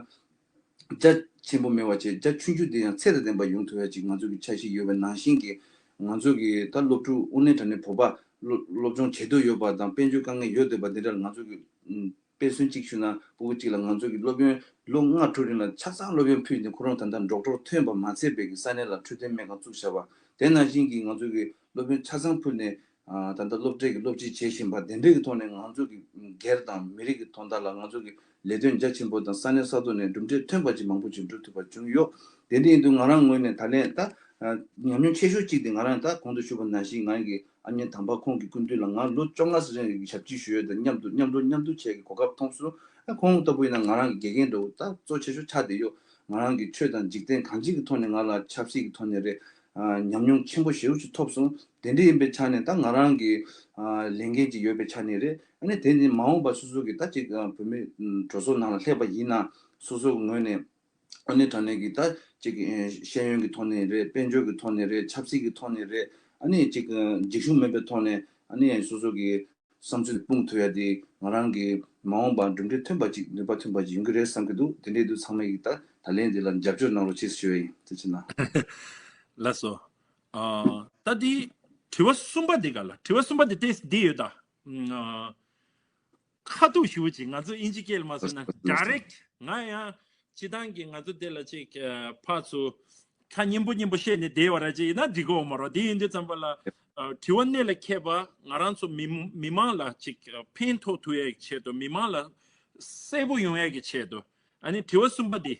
རྒྱ་ཆེན་པོ་མེད་པ་བྱས། རྒྱ་ཆུང་ཆུང་དེ་ཡང་ཚད་དང་ལྡན་པ་ཡོང་ཐུབ་ཡ་ཅིག་ང་ཚོ་གི་འཆར་གཞི་ཡོད་པའི་ནང་བཞིན་གྱི། ང་ཚོ་གི་ད་སློབ་ཕྲུག་དངོས་གནས་དྲང་གནས་བོད་པ་སློབ་སློབ་སྦྱོང་བྱེད་འདོད་ཡོད་པ་དང་། དཔལ་འབྱོར་དཀའ་ངལ་ཡོད་བསྡད་པ་འདི་འདྲ་ལ་ང་ཚོ་གི་ཨུམ། དཔེ་མཚོན་གཅིག་ཞུ་ན། ཕྲུ་གུ་གཅིག་ལ་ང་ཚོ་གི་སློབ་ཡོན་ལོ་ལྔ་དྲུག་རིང་ལ་ཆ་ཚང་སློབ་ཡོན་ཕུལ་ནས། ཁོ་རང་ད་ལྟ་ཌོག་ཊར་ཐོན་པ་མ་ཚད་པའི་གི་ས་གནས་ལ་འཕྲོད་བསྟེན་སྨན་ཁང་བཙུགས་བཞག་པ། དེ་ནང་བཞིན་གྱི་ང་ཚོ་གི་སློབ་ཡོན་ཆ་ཚང་ཕུལ་ནས། ཨ་ད་ལྟ་སློབ་གྲྭའི་གི་སློབ་སྤྱི་བྱེད་བཞིན་པ། དེ་འདྲའི་གི་ཐོག་ནས་ང་ཚོ་གི་སྒེར་དང་མི་རིགས་ཀྱི་དོན་དག་ལ་ང་ཚོ་གི་ལས་དོན་རྒྱ་ཆེན་པོ་དང་། ས་གནས་ས་ཐོག་ནས་གྲུབ་འབྲས་ཐོན་པ་ཅིག་མང་པོ་ཅིག་འགྲུབ་ཐུབ་པ་བྱུང་ཡོད། དེ་འདྲ་ཡིན་དུས་ང་རང་ངོས་ནས་ད་ལན་ད་ཨ་ཉམས་མྱོང་ཆེ་ཤོས་གཅིག་དེ། ང་རང་ད་གོང་དུ་ཞུས་པ་ནང་བཞིན་ང་རང་གི་ཨ་མྱེས་དམ་པ་ཁོང་གི་སྐུ་མདུན་ལ་ང་ལོ་བཅོ་ལྔ་ཙམ་རིང་གི་ཞབས་ཕྱི་ཞུ་ཡས་དང་མཉམ་དུ་མཉམ་འགྲོ་མཉམ་འདུག་བྱེད་ཀྱི་གོ་སྐབས་ཐོབ་སོང་། ཨ་ཁོང་ལྟ་བུ་ཡིན་ན་ང་རང་གི་དགེ་རྒན་འདྲ་བོ་ད་གཙོ་ཆེ་ཤོས་ཆགས་བསྡད་ཡོད། ང་རང་གི་ཆོས་དང་འཇིག་རྟེན་གང་ཅིའི་གི་ཐོག་ནས་ང་ལ་ཆབ་སྲིད་ཀྱི་ཐོག་ནས་རེད། ཨ་ཉམས་མྱོང་ཆེན་པོ་ཞེ་པོ་ཅིག་ཐོབ་སོང་། དེ་འདྲ་ཡིན་པའི་ཆ་ནས་ད་ང་རང་གི་ཨ་ལས་འགན་ཅིག་ཡོད་པའི་ཆ་ནས་རེད། ཨ་ནི་དེ་ནི་མ་འོངས་པ་སོ་སོ་གི་ད་ཅིག་ཨ་བོད་མི་ཨ་གྲོས་ཚོགས་ནང་ལ་སླེབས་པ་ཡིན་ན། སོ་སོ་གི་ངོས་ནས་ཨ་ནི་དྲང་གནས་ཀྱི་ད་ཅིག་ཨ་ཤེས་ཡོན་གྱི་ཐོག་ནས་རེད། དཔལ་འབྱོར་གྱི་ཐོག་ནས་རེད། ཆབ་སྲིད་ཀྱི་ཐོག་ནས་རེད། ཨ་ནི་ཅིག་ཨ་འཇིགས་ཞུམ་མེད་པའི་ཐོག་ནས་ཨ་ནི་སོ་སོ་གི་བསམ་ཚུལ་སྤུངས་ཐུབ་ཡ་དེ་ང་རང་གི་མ་འོངས་པར་གྲུབ་འབྲས་ཐོན་པ་ཅིག་ནུས་པ་ཐོན་པ་ཅིག་ཡོང་གི་རེད་བསམ་གྱི་འདུག། དེ་འདྲའི་དུས་ཚང་མས་ཀྱི་ད་ད་ལན་འདི་ལ་རྒྱབ་སྐྱོར་གནང་རོགས་བྱེད་ཞུ་ཡ་ཡིན། ཐུགས་རྗེ་གནང་། ལགས་སོ། ཨ་ད་འདི་དྲི་བ་གསུམ་པ་འདི་ག་ལ། དྲི་བ་གསུམ་པ་འདི་ཏོག་ཙམ་འདི་ཡོད་ད། ཨ་ཁ་ཐུག་ཞུ་ཅིག། ང་ཚོ་ཨིན་ཇི་སྐད་ལ་མ་སོང་ན་ཌའི་རེག་ཊི། ང་ཡང་སྤྱི་བཏང་གི་ང་ཚོ་འདི་ལ་ཅིག་ཨ་ཕར་ཚུར་ཁ་སྙན་པོ་སྙན་པོ་བཤད་ནས་བསྡད་པ་ར་ཅིག་ཡིན་ན་འགྲིག་གི་ཡོད་མ་རེད། དེ་ཡིན་དུས་ཙམ་པ་ལ་ཨ་དྲི་བ་གནད་ལ་འཁེལ་པ། ང་རང་ཚོ་མི་མི་མང་ལ་ཅིག་ཨ་ཕན་ཐོགས་ཐུབ་ཡས་ཀྱི་ཆེད་དུ། མི་མང་ལ་གསལ་པོ་ཡོང་ཡས་ཀྱི་ཆེད་དུ། ཨ་ནི་དྲི་བ་གསུམ་པ་འདི།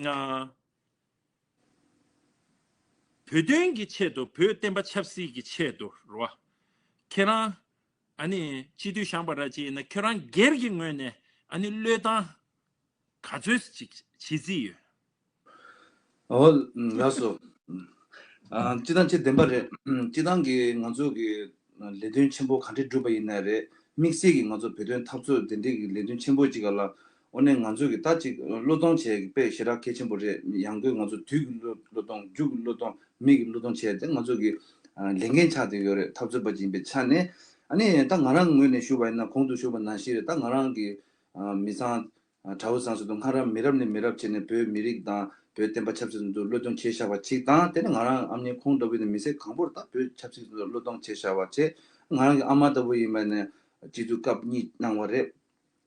ཨ་བོད་དོན་གྱི་ཆེད་དུ། བོད་བསྟན་པ་ཆབ་སྲིད་ཀྱི་ཆེད་དུ་རེད་བ། ཁྱེད་རང་ཨ་ནི་སྤྱི་འཐུས་བཞེངས་པ་ར་ཅིག་ཡིན་ན། ཁྱེད་རང་སྒེར་གྱི་ངོས་ནས་ཨ་ནི་བློས་བཏང་ག་ཚོད་ཅིག་བྱེད་རྩིས་ཡོད། ཨོ་ལགས་སོ། ཨ་སྤྱི་བཏང་ཆེས་བདེན་པ་རེད། སྤྱི་བཏང་གི་ང་ཚོ་གི་ལས་དོན་ཆེན་པོ་ག་འདྲས་བསྒྲུབས་པ་ཡིན་ན་རེད། དམིགས་བསལ་གྱི་ང་ཚོ་བོད་དོན་འཐབ་རྩོད་དེ་འདྲས་ཀྱི་ལས་དོན་ཆེན་པོ་ཅིག་ག་ལ། ཨོ་ནས་ང་ཚོ་གི་ད་ཅིག་བློས་གཏོང་བྱེད་ཀྱི་དཔེ་ཞེ་དྲག་གལ་ཆེན་པོ་རེད། ཡང་སྒོས་ང་ཚོ་དུས་ཀྱི་བློས་བློས་གཏོང་། མཇུག་གི་བློས་གཏོང་། མི་གི་བློས་གཏོང་བྱས་ཏེ་ང་ཚོ་གི་ཨ་ལས་འགན་ཆགས་བསྡད་ཡོད་རེད། འཐབ་རྩོད་པ་ཅིག་ཡིན་པའི་ཆ་ནས། ཨ་ནི་ད་ང་རང་ངོས་ནས་ཞུས་པ་ཡིན་ན། གོང་དུ་ཞུས་པ་ནང་བཞིན་རེད། ད་ང་རང་གི་ཨ་མི་ཚང་ཨ་གྲྭ་བ་ཚང་ཟེར་དུས་སྔར་མི་རབས་ནས་མི་རབས་བྱས་ནས་བོད་མི་རིགས་དང་ བོད་བསྟན་པ་ཆབ་སྲིད་ཚོགས་འདུ་བློས་གཏོང་བྱས་བཞག་པ་གཅིག་དང་། དེ་ནས་ང་རང་ཨ་མྱེས་ཁོང་འདྲ་བོ་ནས་མི་སེར་གང་པོར་ད་བོད་ཆབ་སྲིད་ཚོགས་འདུ་བློས་གཏོང་བྱས་བཞག་པ་བྱས། ང་རང་གི་ཨ་མ་ལྟ་བུ་ཡིན་པ་ནས་སྤྱི་འཐུས་སྐབས་གཉིས་གནང་བ་རེད།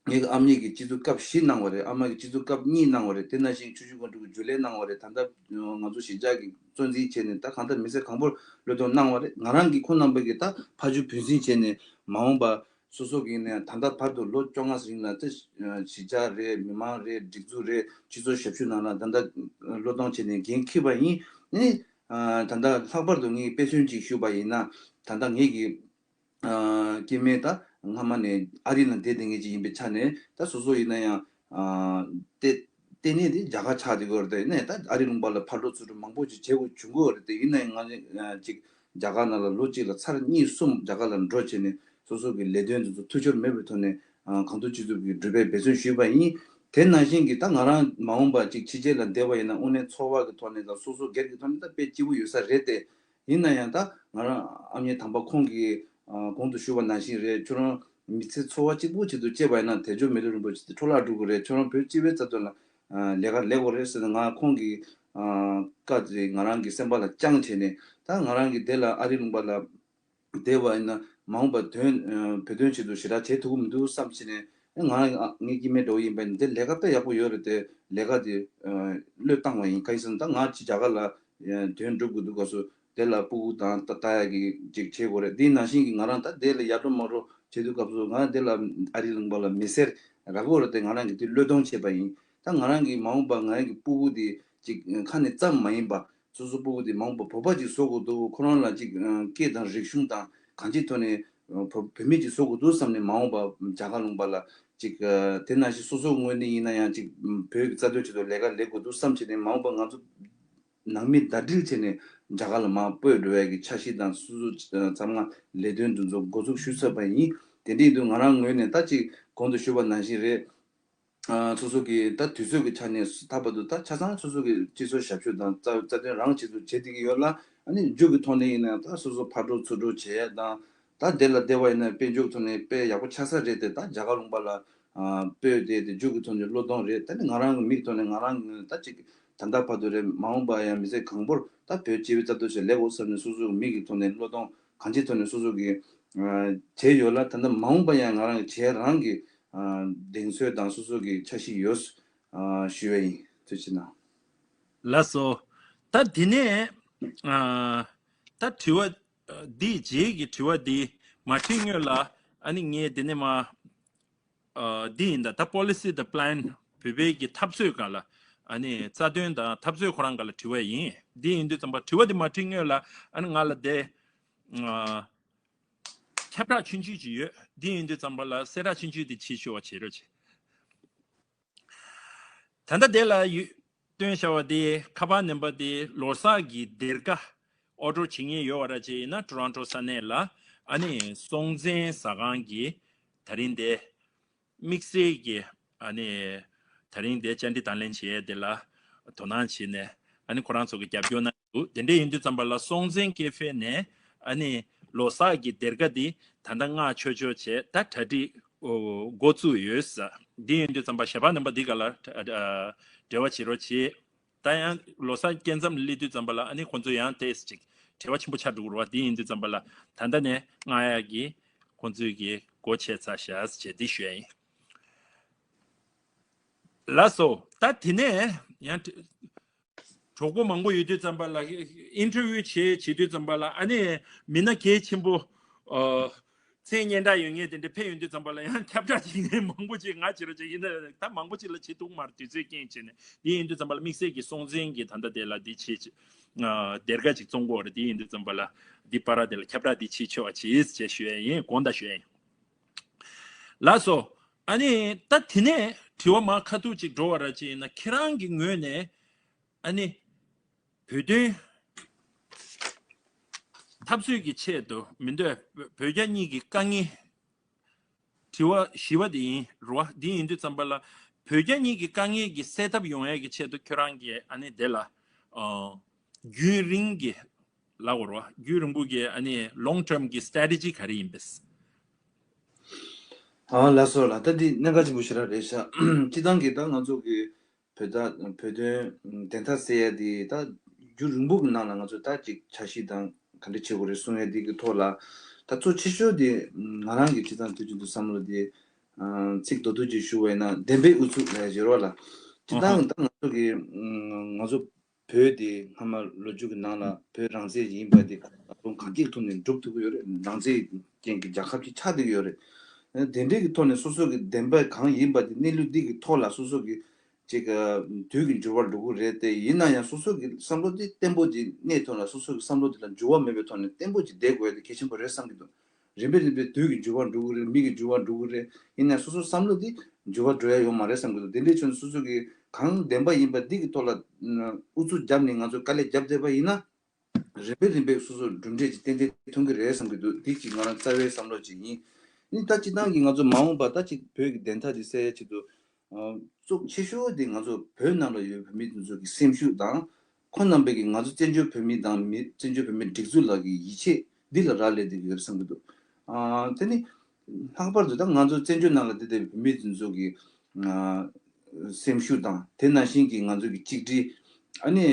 ངའི་ཨ་མྱེས་ཀྱིས་སྤྱི་འཐུས་སྐབས་བཞི་གནང་བ་རེད། ཨ་མ་གིས་སྤྱི་འཐུས་སྐབས་གཉིས་གནང་བ་རེད། དེ་ནང་བཞིན་ཆུ་བཞི་སྒང་དྲུག་གི་རྒྱུན་ལས་གནང་བ་རེད། ད་ལྟ་ང་ཚོ་གཞིས་ཆགས་ཀྱི་གཙོ་འཛིན་བྱས་ནས་ད་གང་ལྟར་མི་སེར་གང་པོར་བློས་གཏོང་གནང་བ་རེད། ང་རང་གིས་ཁོང་རྣམ་པ་གི་ད་ཕ་ཇོ་བུན་སྲིང་བྱས་ནས་མ་འོངས་པ་སོ་སོ་གི་ནས་ད་ལྟ་བར་དུ་ལོ་བཅོ་ལྔ་ཙམ་རིང་ལ་ད་གཞིས་ཆགས་རེད། མི་མང་རེད། སྒྲིག་འཛུགས་རེད། སྤྱི་ཚོགས་ཞབས་ཞུ་ནང་ལ་ད་ལྟ་བློས་གཏོང་བྱས་ནས་འགན་འཁྱེར་བ་ཡིན། ནི་ད་ལྟ་ལྷག་པར་དུ་ངས་དཔེ་མཚོན་ཅིག་ཞུས་པ་ཡིན་ན། ད་ལྟ་ངེད་ཀྱི་ཨ་སྐྱེ་དམན་ད་སྔ་མ་ནས་ཨ་རི་ལ་བསྡད་བསྡད་མཁན་ཅིག་ཡིན་པའི་ཆ་ནས། ད་སོ་སོ་ཡིན་ན་ཡང་ཨ་ལྟེ་ལྟེ་གནས་དེ་རྒྱ་གར་ཆགས་བསྡད་ཡོད་རེད། དེ་ཡིན་ན་ཡང་ད་ཨ་རི་ལུང་པ་ལ་ཕར་འགྲོ་ཚུར་འགྲོ་མང་པོ་ཅིག་བྱེད་དགོས་བྱུང་གི་ཡོད་རེད། དེ་ཡིན་ན་ཡང་ང་ཨ་ཅིག་རྒྱ་གར་ནང་ལ་ལོ་གཅིག་ལ་ཚར་གཉིས་གསུམ་རྒྱ་གར་ལ་འགྲོ་བྱས་ནས་སོ་སོ་གི་ལས་དོན་དེ་ཚོ་ཐུབ་ཚོད་མེད་པའི་ཐོག་ནས་ཨ་གང་ཐུབ་ཅི་ཐུབ་ཀྱིས་སྒྲུབ་པའི་འབད་བརྩོན་ཞུས་པ་ཡིན། དེ་ནང་བཞིན་གྱི་ད་ང་རང་མ་འོངས་པ་ཅིག་ཕྱི་རྒྱལ་ལ་བསྡད་པ་ཡིན་ན་དངོས་གནས་འཚོ་བ་གི་ཐོག་ནས་དང་སོ་སོ་སྒེར་གྱི་ཐོག་ནས་ད་དཔེ་སྐྱིད་པོ་ཡོད་ས་རེད་དེ། ཡིན་ན་ཡང་ད་ང་རང་ཨ་མྱེས་དམ་པ་ཁོང་གིས་ཨ་གོང་དུ་ཞུས་པ་ནང་བཞིན་རེད། ཁྱོད་རང་མི་ཚེ་འཚོ་བ་གཅིག་པུ་ཆེད་དུ་སྤྱད་པ་ཡིན་ན་དལ་འབྱོར་མེ་ལོང་རིན་པོ་ཆེ་དེ་འཕྲོ་བརླག་འགྲོ་གི་རེད། ཁྱོད་རང་བོད་སྤྱི་པའི་རྩ་དོན་ལ་ཨ་ལས་ཀ་ལས་དགོས་རེད་ཟེར་ནས་ང་ཁོང་གི་ཨ་བཀའ་དེ་ང་རང་གི་སེམས་པ་ལ་བཅངས་བྱས་ནས། ད་ང་རང་གིས་དེ་ལ་ཨ་རི་ལུང་པ་ལ་བསྡད་པ་ཡིན་ན་མ་འོངས་པ་དོན་ཨ་བོད་དོན་ཆེད་དུ་ཞེ་དྲག་བྱེད་ཐུབ་ཀྱི་མི་འདུག་བསམ་བྱས་ནས། ང་རང་ཨ་ངའི་སྐྱེ་དམན་འདྲ་བོ་ཡིན་པ་ཡིན་ན་དེ་ལས་ཀ་དཔེ་ཡག་པོ་ཡོད་རེད་དེ། ལས་ཀ་དེ་ཨ་བློས་བཏང་བ་ཡིན། གང་ཡིན་ཟེར་ན་ད་ང་ཅིག་རྒྱ་གར་ལ་ཨ་དོན་སྒྲུབ་དགོས་འདུག་སྐབས་སུ་དེ་ལ་སྤུ་གུ་དང་ལྟ་ལྟ་ཡག་གི་ཅིག་བྱེད་དགོས་རེད། དེ་ནང་བཞིན་གྱི་ང་རང་ད་དེ་ལ་ཡར་འགྲོ་མར་འགྲོ་བྱེད་དུས་སྐབས་སུ་ང་དེ་ལ་ཨ་རི་ལུང་པ་ལ་མི་སེར་རག་གི་ཡོད་རེད་དེ། ང་རང་གིས་དེ་བློས་གཏོང་བྱས་པ་ཡིན། ད་ང་རང་གིས་མ་འོངས་པ་ང་རང་གི་སྤུ་གུ་དེ་ཅིག་ཁ་ནས་ཙམ་མ་ཡིན་པ། སོ་སོ་སྤུ་གུ་དེ་མ་འོངས་པ་བོད་པ་ཅིག་བཟོ་དགོས་འདུག་ཁོ་རང་ལ་ཅིག་ཨ་སྐད་དང་རིག་གཞུང་དང་གང་ཅིའི་ཐོག་ནས་ཨ་བོད་བོད་མི་ཅིག་བཟོ་དགོས་འདུག་བསམ་ནས། མ་འོངས་པ་རྒྱ་གར་ལུང་པ་ལ་ཅིག་ཨ་དེ་ནང་བཞིན་སོ་སོ་ངོས་ནས་ཡིན་ན་ཡང་ཅིག་བོད་ཀྱི་རྩ་དོན་ཆེད་དུ་ལས་ཀ་ལས་དགོས་འདུག་བསམ་བྱས་ནས། མ་འོངས་པ་ང་ཚོ་ནང་མི་ཟླ་སྒྲིལ་བྱས་ནས་རྒྱ་གར་ལ་མར་སྤོས་འགྲོ་ཡ་གི་འཆར་གཞི་དང་སོ་སོ་ཨ་ཚང་མ་ལས་དོན་འདི་ཚོ་འགོ་འཛུགས་ཞུ་ཚར་བ་ཡིན། དེ་འདྲ་ཡིན་དུས་ང་རང་ངོས་ནས་ད་ཅིག་གོང་དུ་ཞུས་པ་ནང་བཞིན་རེད། ཨ་སོ་སོ་གི་ད་དུས་ཚོད་ཀྱི་ཆ་ནས་ད་བར་དུ་ད་ཆ་ཚང་སོ་སོ་གི་སྤྱི་ཚོགས་ཞབས་ཞུ་དང་རྩ་རྩ་དོན་རང་ཆེད་དུ་བྱེད་བསྡད་ཀྱི་ཡོད་ལ། ཨ་ནི་མཇུག་གི་ཐོག་ནས་ཡིན་ན་ད་སོ་སོ་ཕར་འགྲོ་ཚུར་འགྲོ་བྱེད་ཡ་དང་། ད་དེ་ལ་བསྡད་པ་ཡིན་ན་དཔལ་འབྱོར་ཐོག་ནས་དཔེ་ཡག་པོ་ཆགས་ས་རེད་དེ། ད་རྒྱ་གར་ལུང་པ་ལ་ཨ་སྤོས་བསྡད་དེ་མཇུག་གི་ཐོག་ནས་བློས་གཏོང་རེད། ད་ནི་ང་རང་གི་མིག་ཐོག་ནས་ང་རང་གི་ད་ཅིག་ད་ལྟ་བར་དུ་རེད། མ་འོངས་པ་ཡང་མི་ཚེ་གང་པོར་ད་བོད་སྤྱི་པའི་རྩ་དོན་ཆེད་ལས་དགོས་བསམ་ནས་སོ་སོ་གི་མིག་གི་ཐོག་ནས་བློས་གཏོང་གང་ཅིའི་ཐོག་ནས་སོ་སོ་གི་ཨ་བྱས་ཡོད་ལ། ད་ལྟ་མ་འོངས་པ་ཡང་ང་རང་གི་བྱེད་རང་གི་ཨ་གདེང་ཚོད་དང་སོ་སོ་གི་འཆར་གཞི་ཡོད། ཨ་ཞུ་བ་ཡིན། ཐུགས་རྗེ་གནང་། ལགས་སོ། ད་དེ་ནས་ཨ་ད་དྲི་བ་ཨ་འདིའི་རྗེས་ཀྱི་དྲི་བ་འདི་མ་དྲི་སྔོན་ལ། ཨ་ནི་ངས་དེ་ནས་མ་ཨ་འདི་ཡིན་ད། ད་པོ་ལི་སི་དང་པི་ལན། བོད་པའི་གི་འཐབ་རྩོད་སྒང་ལ། ཨ་ནི་རྩ་དོན་དང་འཐབ་རྩོད་ཁོ་རང་སྒང་ལ་དྲི་བ་ཡིན། འདི་ཡིན་དུས་ཙམ་པ་དྲི་བ་འདི་མ་དྲི་སྔོན་ལ། ཨ་ནི་ང་ལ་དེ་ཨ་ཁྱབ་བསྒྲགས་ཆུང་ཆུང་ཅིག་ཡོད། འདི་ཡིན་དུས་ཙམ་པ་ལ་གསལ་བསྒྲགས་ཆུང་ཆུང་དེ་བྱེད་ཆོག་པ་བྱེད་རོགས་བྱེད། ད་ལྟ་དེ་ལ་ཡོད་སྟོན་བྱ་བ་དེ་ཁ་པར་ནམ་བར་དེ་ལོ་གསར་གྱི་སྡེར་ཁ་ཨོར་ཌར་བྱེད་མཁན་ཡོད་པ་ར་ཅིག་ཡིན་ན་ཊོ་རོན་ཊོ་ས་གནས་ལ། ཨ་ནི་སྲོང་བཙན་ཟ་ཁང་གི་དེ་རིང་དེ་དམིགས་བསལ་གྱི་ཨ་ནི་དེ་རིང་དེ་བཅར་འདྲི་དང་ལེན་བྱེད་ཡས་དེ་ལ་དོ་སྣང་བྱས་ནས། ཨ་ནི་ཁོ་རང་ཚོ་གི་རྒྱབ་སྐྱོར་གནང་འདུག་དེ་འདྲ་ཡིན་དུས་ཙམ་པ་ལ་སྲོང་བཙན་ཀེ་ཧྥེ་ནས་ཨ་ནི་ལོ་གསར་གྱི་སྡེར་ཁ་འདི་ད་ལྟ་མངགས་ཆོག་ཆོག་བྱས། ད་གྲ་སྒྲིག་འགོ་བཙུགས་ཡོད་ས། འདི་ཡིན་དུས་ཙམ་པ་ཞལ་པར་ནམ་བར་འདི་ག་ལ་འབྲེལ་བ་བྱེད་རོགས་བྱེད། ད་ཡང་ལོ་གསར་སྐབས་མཚམས་སླེབས་དུས་ཙམ་པ་ལ་ཨ་ནི་ཁོང་ཚོ་ཡང་ཏོག་ཙམ་ཅིག་བྲེལ་བ་ཆེན་པོ་ཆགས་འགྲོ་གི་རེད་བ། འདི་ཡིན་དུས་ཙམ་པ་ལ་ད་ལྟ་ནས་མངགས་ཡག་གི་ཁོང་ཚོས་ཀྱི་སྒོ་ཕྱེ་ཚར་ཤག་ཅེས་འདི་ཞུ་ཡ་ཡིན། ལགས་སོ། ད་དེ་ནས་ཡང་གྲོགས་པོ་མང་པོ་ཡོད་དུས་ཙམ་པ་ལ་ཨིན་ཊར་བིའུ་བྱེད་བྱེད་དུས་ཙམ་པ་ལ་ཨ་ནི་མི་སྣ་གལ་ཆེན་པོ་ཨ་མཚན་སྙན་གྲགས་ཡོད་མཁན་དེ་འདྲ་ཕེབས་ཡོང་དུས་ཙམ་པ་ལ་ཡང་ཁྱབ་བསྒྲགས་བྱེད་མཁན་མང་པོ་ཅིག་ང་བྱེད་རོགས་བྱེད། ཡིན་ན་ད་མང་པོ་ཅིག་ལ་བྱེད་ཐུབ་མ་རེད། དུས་ཚོད་རྐྱེན་བྱས་ནས། དེ་ཡིན་དུས་ཙམ་པ་ལ་དམིགས་བསལ་གྱི་སྲོང་བཙན་གྱི་ད་ལྟ་དེ་ལ་འདི་བྱེད་ཅིག་ཨ་སྡེར་ཁ་ཅིག་བཙོང་དགོས་རེད། དེ་ཡིན་དུས་ཙམ་པ་ལ་འདི་བར་དེ་ལ་ཁྱབ་བསྒྲགས་འདི་བྱེད་ཆོག་པ་བྱེད་ཅེས་ཞུ་ཡ་ཡིན། དགོངས་དག་ཞུ་ཡ་ཡིན། ལགས་སོ། ཨ་ནི་ད་དེ་ནས་དྲི་བ་མར་ཁ་ཐུག་ཅིག་འགྲོ་བ་ར་ཅིག་ཡིན་ན། ཁྱེད་རང་གི་ངོས་ནས་ཨ་ནི་བོད་དོན་འཐབ་རྩོད་ཀྱི་ཆེད་དུ་མི་འདོད་བོད་རྒྱ་གཉིས་ཀྱི་དཀའ་ངལ། དྲི་བ་བཞི་པ་དེ་ཡིན་རོ། འདི་ཡིན་དུས་ཙམ་པ་ལ་བོད་རྒྱ་གཉིས་ཀྱི་དཀའ་ངལ་གྱི་སེལ་ཐབས་ཡོང་ཡ་གི་ཆེད་དུ་ཁྱོད་རང་གིས་ཨ་ནི་དེ་ལ་ཨ་རྒྱུན་རིང་གི་ལབ་དགོས་རོ། རྒྱུན་རིང་པོ་གི་ཨ་ནི་ལོང་ཊརམ་གྱི་སི་ཊེ་རེ་ཊི་ཇི་ག་རེ་ཡིན་པས། ཨ་ལགས་སོ་ལགས། ད་འདི་གནད་འགག་ཆེན་པོ་ཞེ་དྲག་རེད་ཤག་སྤྱིར་བཏང་གི་ད་ང་ཚོ་གི་ བོད་ད་བོད་དོན་བདེན་མཐའ་གསལ་ཡ་དེ་ད་རྒྱུན་རིང་པོ་གི་ནང་ལ་ང་ཚོ་ད་ཅིག་འཆར་གཞི་དང་ག་འདྲ་བྱེད་དགོས་རེད་གསུང་ཡ་དེ་གི་ཐོག་ལ་ད་གཙོ་ཆེ་ཤོས་དེ་ང་རང་གི་སྤྱི་བཏང་དུས་རྒྱུན་དུ་བསམ་བློ་དེ་ཚིག་མདོར་བསྡུས་ཅིག་ཞུ་བ་ཡིན་ན་བདེན་པའི་ཨུ་ཚུགས་ལ་བརྗོད་རོགས་ལ་སྤྱི་བཏང་ད་ང་ཚོ་གི་ང་ཚོ་བོད་དེ་སྔ་མ་ལོ་རྒྱུས་ཀྱི་ནང་ལ་བོད་རང་བཙན་ཡིན་པ་དེ་ད་དུང་གང་ཅིའི་ཐོག་ནས་སྒྲུབ་ཐུབ་ཀྱི་ཡོད་རེད། རང་བཙན་ཅན་གྱི་རྒྱལ་ཁབ་ཅིག་ཆགས་བསྡད་ཀྱི་ཡོད་རེད། དེ་འདྲའི་གི་ཐོག་ནས་སོ་སོ་གི་བདེན་པ་གང་ཡིན་པ་དེ་གནས་ལུགས་འདི་གི་ཐོག་ལ་སོ་སོ་གི་ཅིག་དུས་ཀྱི་འགྱུར་བ་འགྲོ་གི་རེད་དེ། ཡིན་ན་ཡང་སོ་སོ་གི་བསམ་བློ་དེ་བརྟན་པོ་ཅིག་གནས་ཐུབ་ན་སོ་སོ་གི་བསམ་བློ་དེ་ལ་འགྱུར་བ་མེད་པའི་ཐོག་ནས་བརྟན་པོ་ཅིག་བསྡད་དགོས་ཡ་དེ་གལ་ཆེན་པོ་རེད་བསམ་གྱི་འདུག་རིམ་པས་རིམ་པས་དུས་ཀྱི་འགྱུར་བ་འགྲོ་གི་རེད། མི་གི་འགྱུར་བ་འགྲོ་གི་རེད། ཡིན་ནའི་སོ་སོ་བསམ་བློ་དེ་འགྱུར་བ་འགྲོ་ཡ་ཡོད་མ་རེད་བསམ་གྱི་འདུག་དེ་འདྲའི་ཕྱོགས་ནས་སོ་སོ་གི་གང་བདེན་པ་ཡིན་པ་འདི་གི་ཐོག་ལ་ཨུ་ཚུགས་བརྒྱབ་ནས་ང་ཚོ་དཀའ་ལས་བརྒྱབ་བསྡད་པ་ཡིན་ན། རིམ་པས་རིམ་པས་སོ་སོར་གྲུབ་འབྲས་ཀྱི་ཏན་ཏན་ཐོན་གྱི་རེད་བསམ་གྱི་འདུག་འདི་གཅིག་ང་རང་རྩ་བའི་བསམ་བློ་ཅིག་ཡིན། ཨ་ནི་ད་སྤྱི་བཏང་གི་ང་ཚོ་མ་འོངས་པ་ད་ཅིག་བོད་ཀྱི་བདེན་མཐའ་འདི་གསལ་ཡ་ཆེད་དུ། གཙོ་ཆེ་ཤོས་དེ་ང་ཚོ་བོད་ནང་ལ་ཡོད་བོད་མི་དེ་ཚོ་གི་སེམས་ཤུགས་དང་། ཁོང་རྣམ་པས་ཀྱི་ང་ཚོ་བཙན་བྱོལ་བོད་མི་དང་མི་བཙན་བྱོལ་བོད་མིའི་སྒྲིག་འཛུགས་ལ་གི་ཡིད་ཆེས་འདི་ལ་རག་ལས་བསྡད་ཀྱི་ཡོད་བསམ་གྱི་འདུག་དེ་ནི་ལྷག་པར་དུ་ད་ང་ཚོ་བཙན་བྱོལ་ནང་ལ་བསྡད་བསྡད་པའི་བོད་མི་དེ་ཚོ་གི་སེམས་ཤུགས་དང་དེ་ནང་བཞིན་གྱི་ང་ཚོ་གི་གཅིག་སྒྲིལ། ཨ་ནི་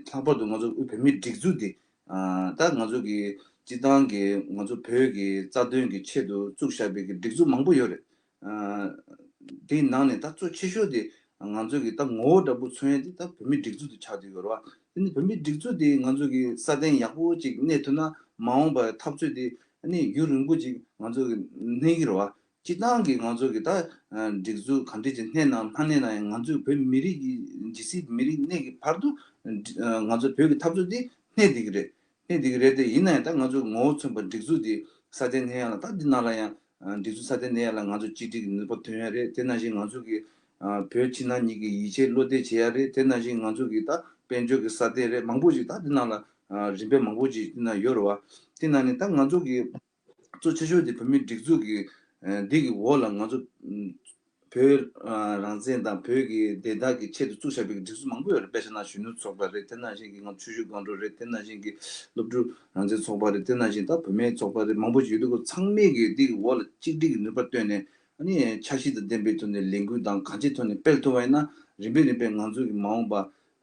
ལྷག་པར་དུ་ང་ཚོ་བོད་མིའི་སྒྲིག་འཛུགས་དེ་ད་ང་ཚོ་གི་སྤྱི་བཏང་གི་ང་ཚོ་བོད་ཀྱི་རྩ་དོན་གྱི་ཆེད་དུ་བཙུགས་བཞག་པའི་གི་སྒྲིག་འཛུགས་མང་པོ་ཡོད་རེད། དེའི་ནང་ནས་ད་གཙོ་ཆེ་ཤོས་དེ་ང་ཚོ་གི་ད་ངོ་བོ་འདྲ་པོ་མཚོན་ཡ་དེ་ད་བོད་མིའི་སྒྲིག་འཛུགས་དེ་ཆགས་བསྡད་ཡོད་རེད་བ། དེ་ནི་བོད་མིའི་སྒྲིག་འཛུགས་དེ་ང་ཚོ་གི་སྲ་བརྟན་ཡག་པོ་ཅིག་གནས་ཐུབ་ན་མ་འོངས་པའི་འཐབ་རྩོད་དེ་ཨ་ནི་ཡུན་རིང་པོ་ཅིག་ང་ཚོ་གི་གནས་ཀྱི་རེད་བ། སྤྱི་བཏང་གི་ང་ཚོ་གི་ད་སྒྲིག་འཛུགས་ག་འདྲ་ཅིག་གནས་ན་མ་གནས་ན་ཡང་ང་ཚོའི་བོད་མི་རིགས་ཀྱི་ཇི་སྲིད་མི་རིགས་གནས་ཀྱི་བར་དུ་ང་ཚོ་བོད་ཀྱི་འཐབ་རྩོད་དེ་གནས་བསྡད་ཀྱི་རེད། གནས་བསྡད་ཀྱི་རེད་དེ། ཡིན་ན་ཡང་ད་ང་ཚོ་ངོ་བོ་མཚོན་པ་སྒྲིག་འཛུགས་དེ་སྲ་བརྟན་གནས་ཡ་ལ་ད་འདི་ནང་ལ་ཡང་སྒྲིག་འཛུགས་སྲ་བརྟན་གནས་ཡ་ལ་ང་ཚོ་གཅིག་སྒྲིལ་གྱི་ནུས་པ་ཐོན་ཡ་རེད། དེ་ནང་བཞིན་ང་ཚོ་གི་བོད་ཕྱི་ནང་གཉིས་ཀྱི་ཡིད་ཆེས་བློ་གཏད་བྱེད་ཡ་རེད། དེ་ནང་བཞིན་ང་ཚོ་གི་ད་དཔལ་འབྱོར་གྱི་སྲ་བརྟན་རེད། མང་པོ་ཞིག་ད་འདི་ནང་ལ་རིམ་པས་མང་པོ་ཞིག་འདི་ན་ཡོད་རེད་བ། དེ་ནང་ནས་ད་ང་ཚོ་གི་གཙོ་ཆེ་ཤོས་དེ་བོད་མིའི་སྒྲིག་འཛུགས་ཀྱི་འདི་གི་འོག་ལ་ང་ཚོ་བོད་རང་བཙན་དང་བོད་ཀྱི་བདེན་མཐའ་གི་ཆེད་དུ་བཙུགས་བཞག་པའི་སྒྲིག་འཛུགས་མང་པོ་ཡོད་རེད། དཔེ་བཞག་ན་གཞོན་ནུ་ཚོགས་པ་རེད། དེ་ནང་བཞིན་གྱི་ང་ཆུ་བཞི་སྒང་དྲུག་རེད། དེ་ནང་བཞིན་གྱི་སློབ་ཕྲུག་རང་བཙན་ཚོགས་པ་རེད། དེ་ནང་བཞིན་ད་བུད་མེད་ཚོགས་པ་རེད། མང་པོ་ཞིག་ཡོད་དུས་ཚང་མས་ཀྱི་འདི་གི་འོག་ལ་གཅིག་སྒྲིལ་གྱི་ནུས་པ་བཏོན་ནས་ཨ་ནི་འཆར་གཞི་དང་ལྡན་པའི་ཐོག་ནས་ལས་འགུལ་དང་གང་ཅིའི་ཐོག་ནས་སྤེལ་ཐུབ་པ་ཡིན་ན་རིམ་པས་རིམ་པས་ང་ཚོ་གི་མ་འོངས་པ་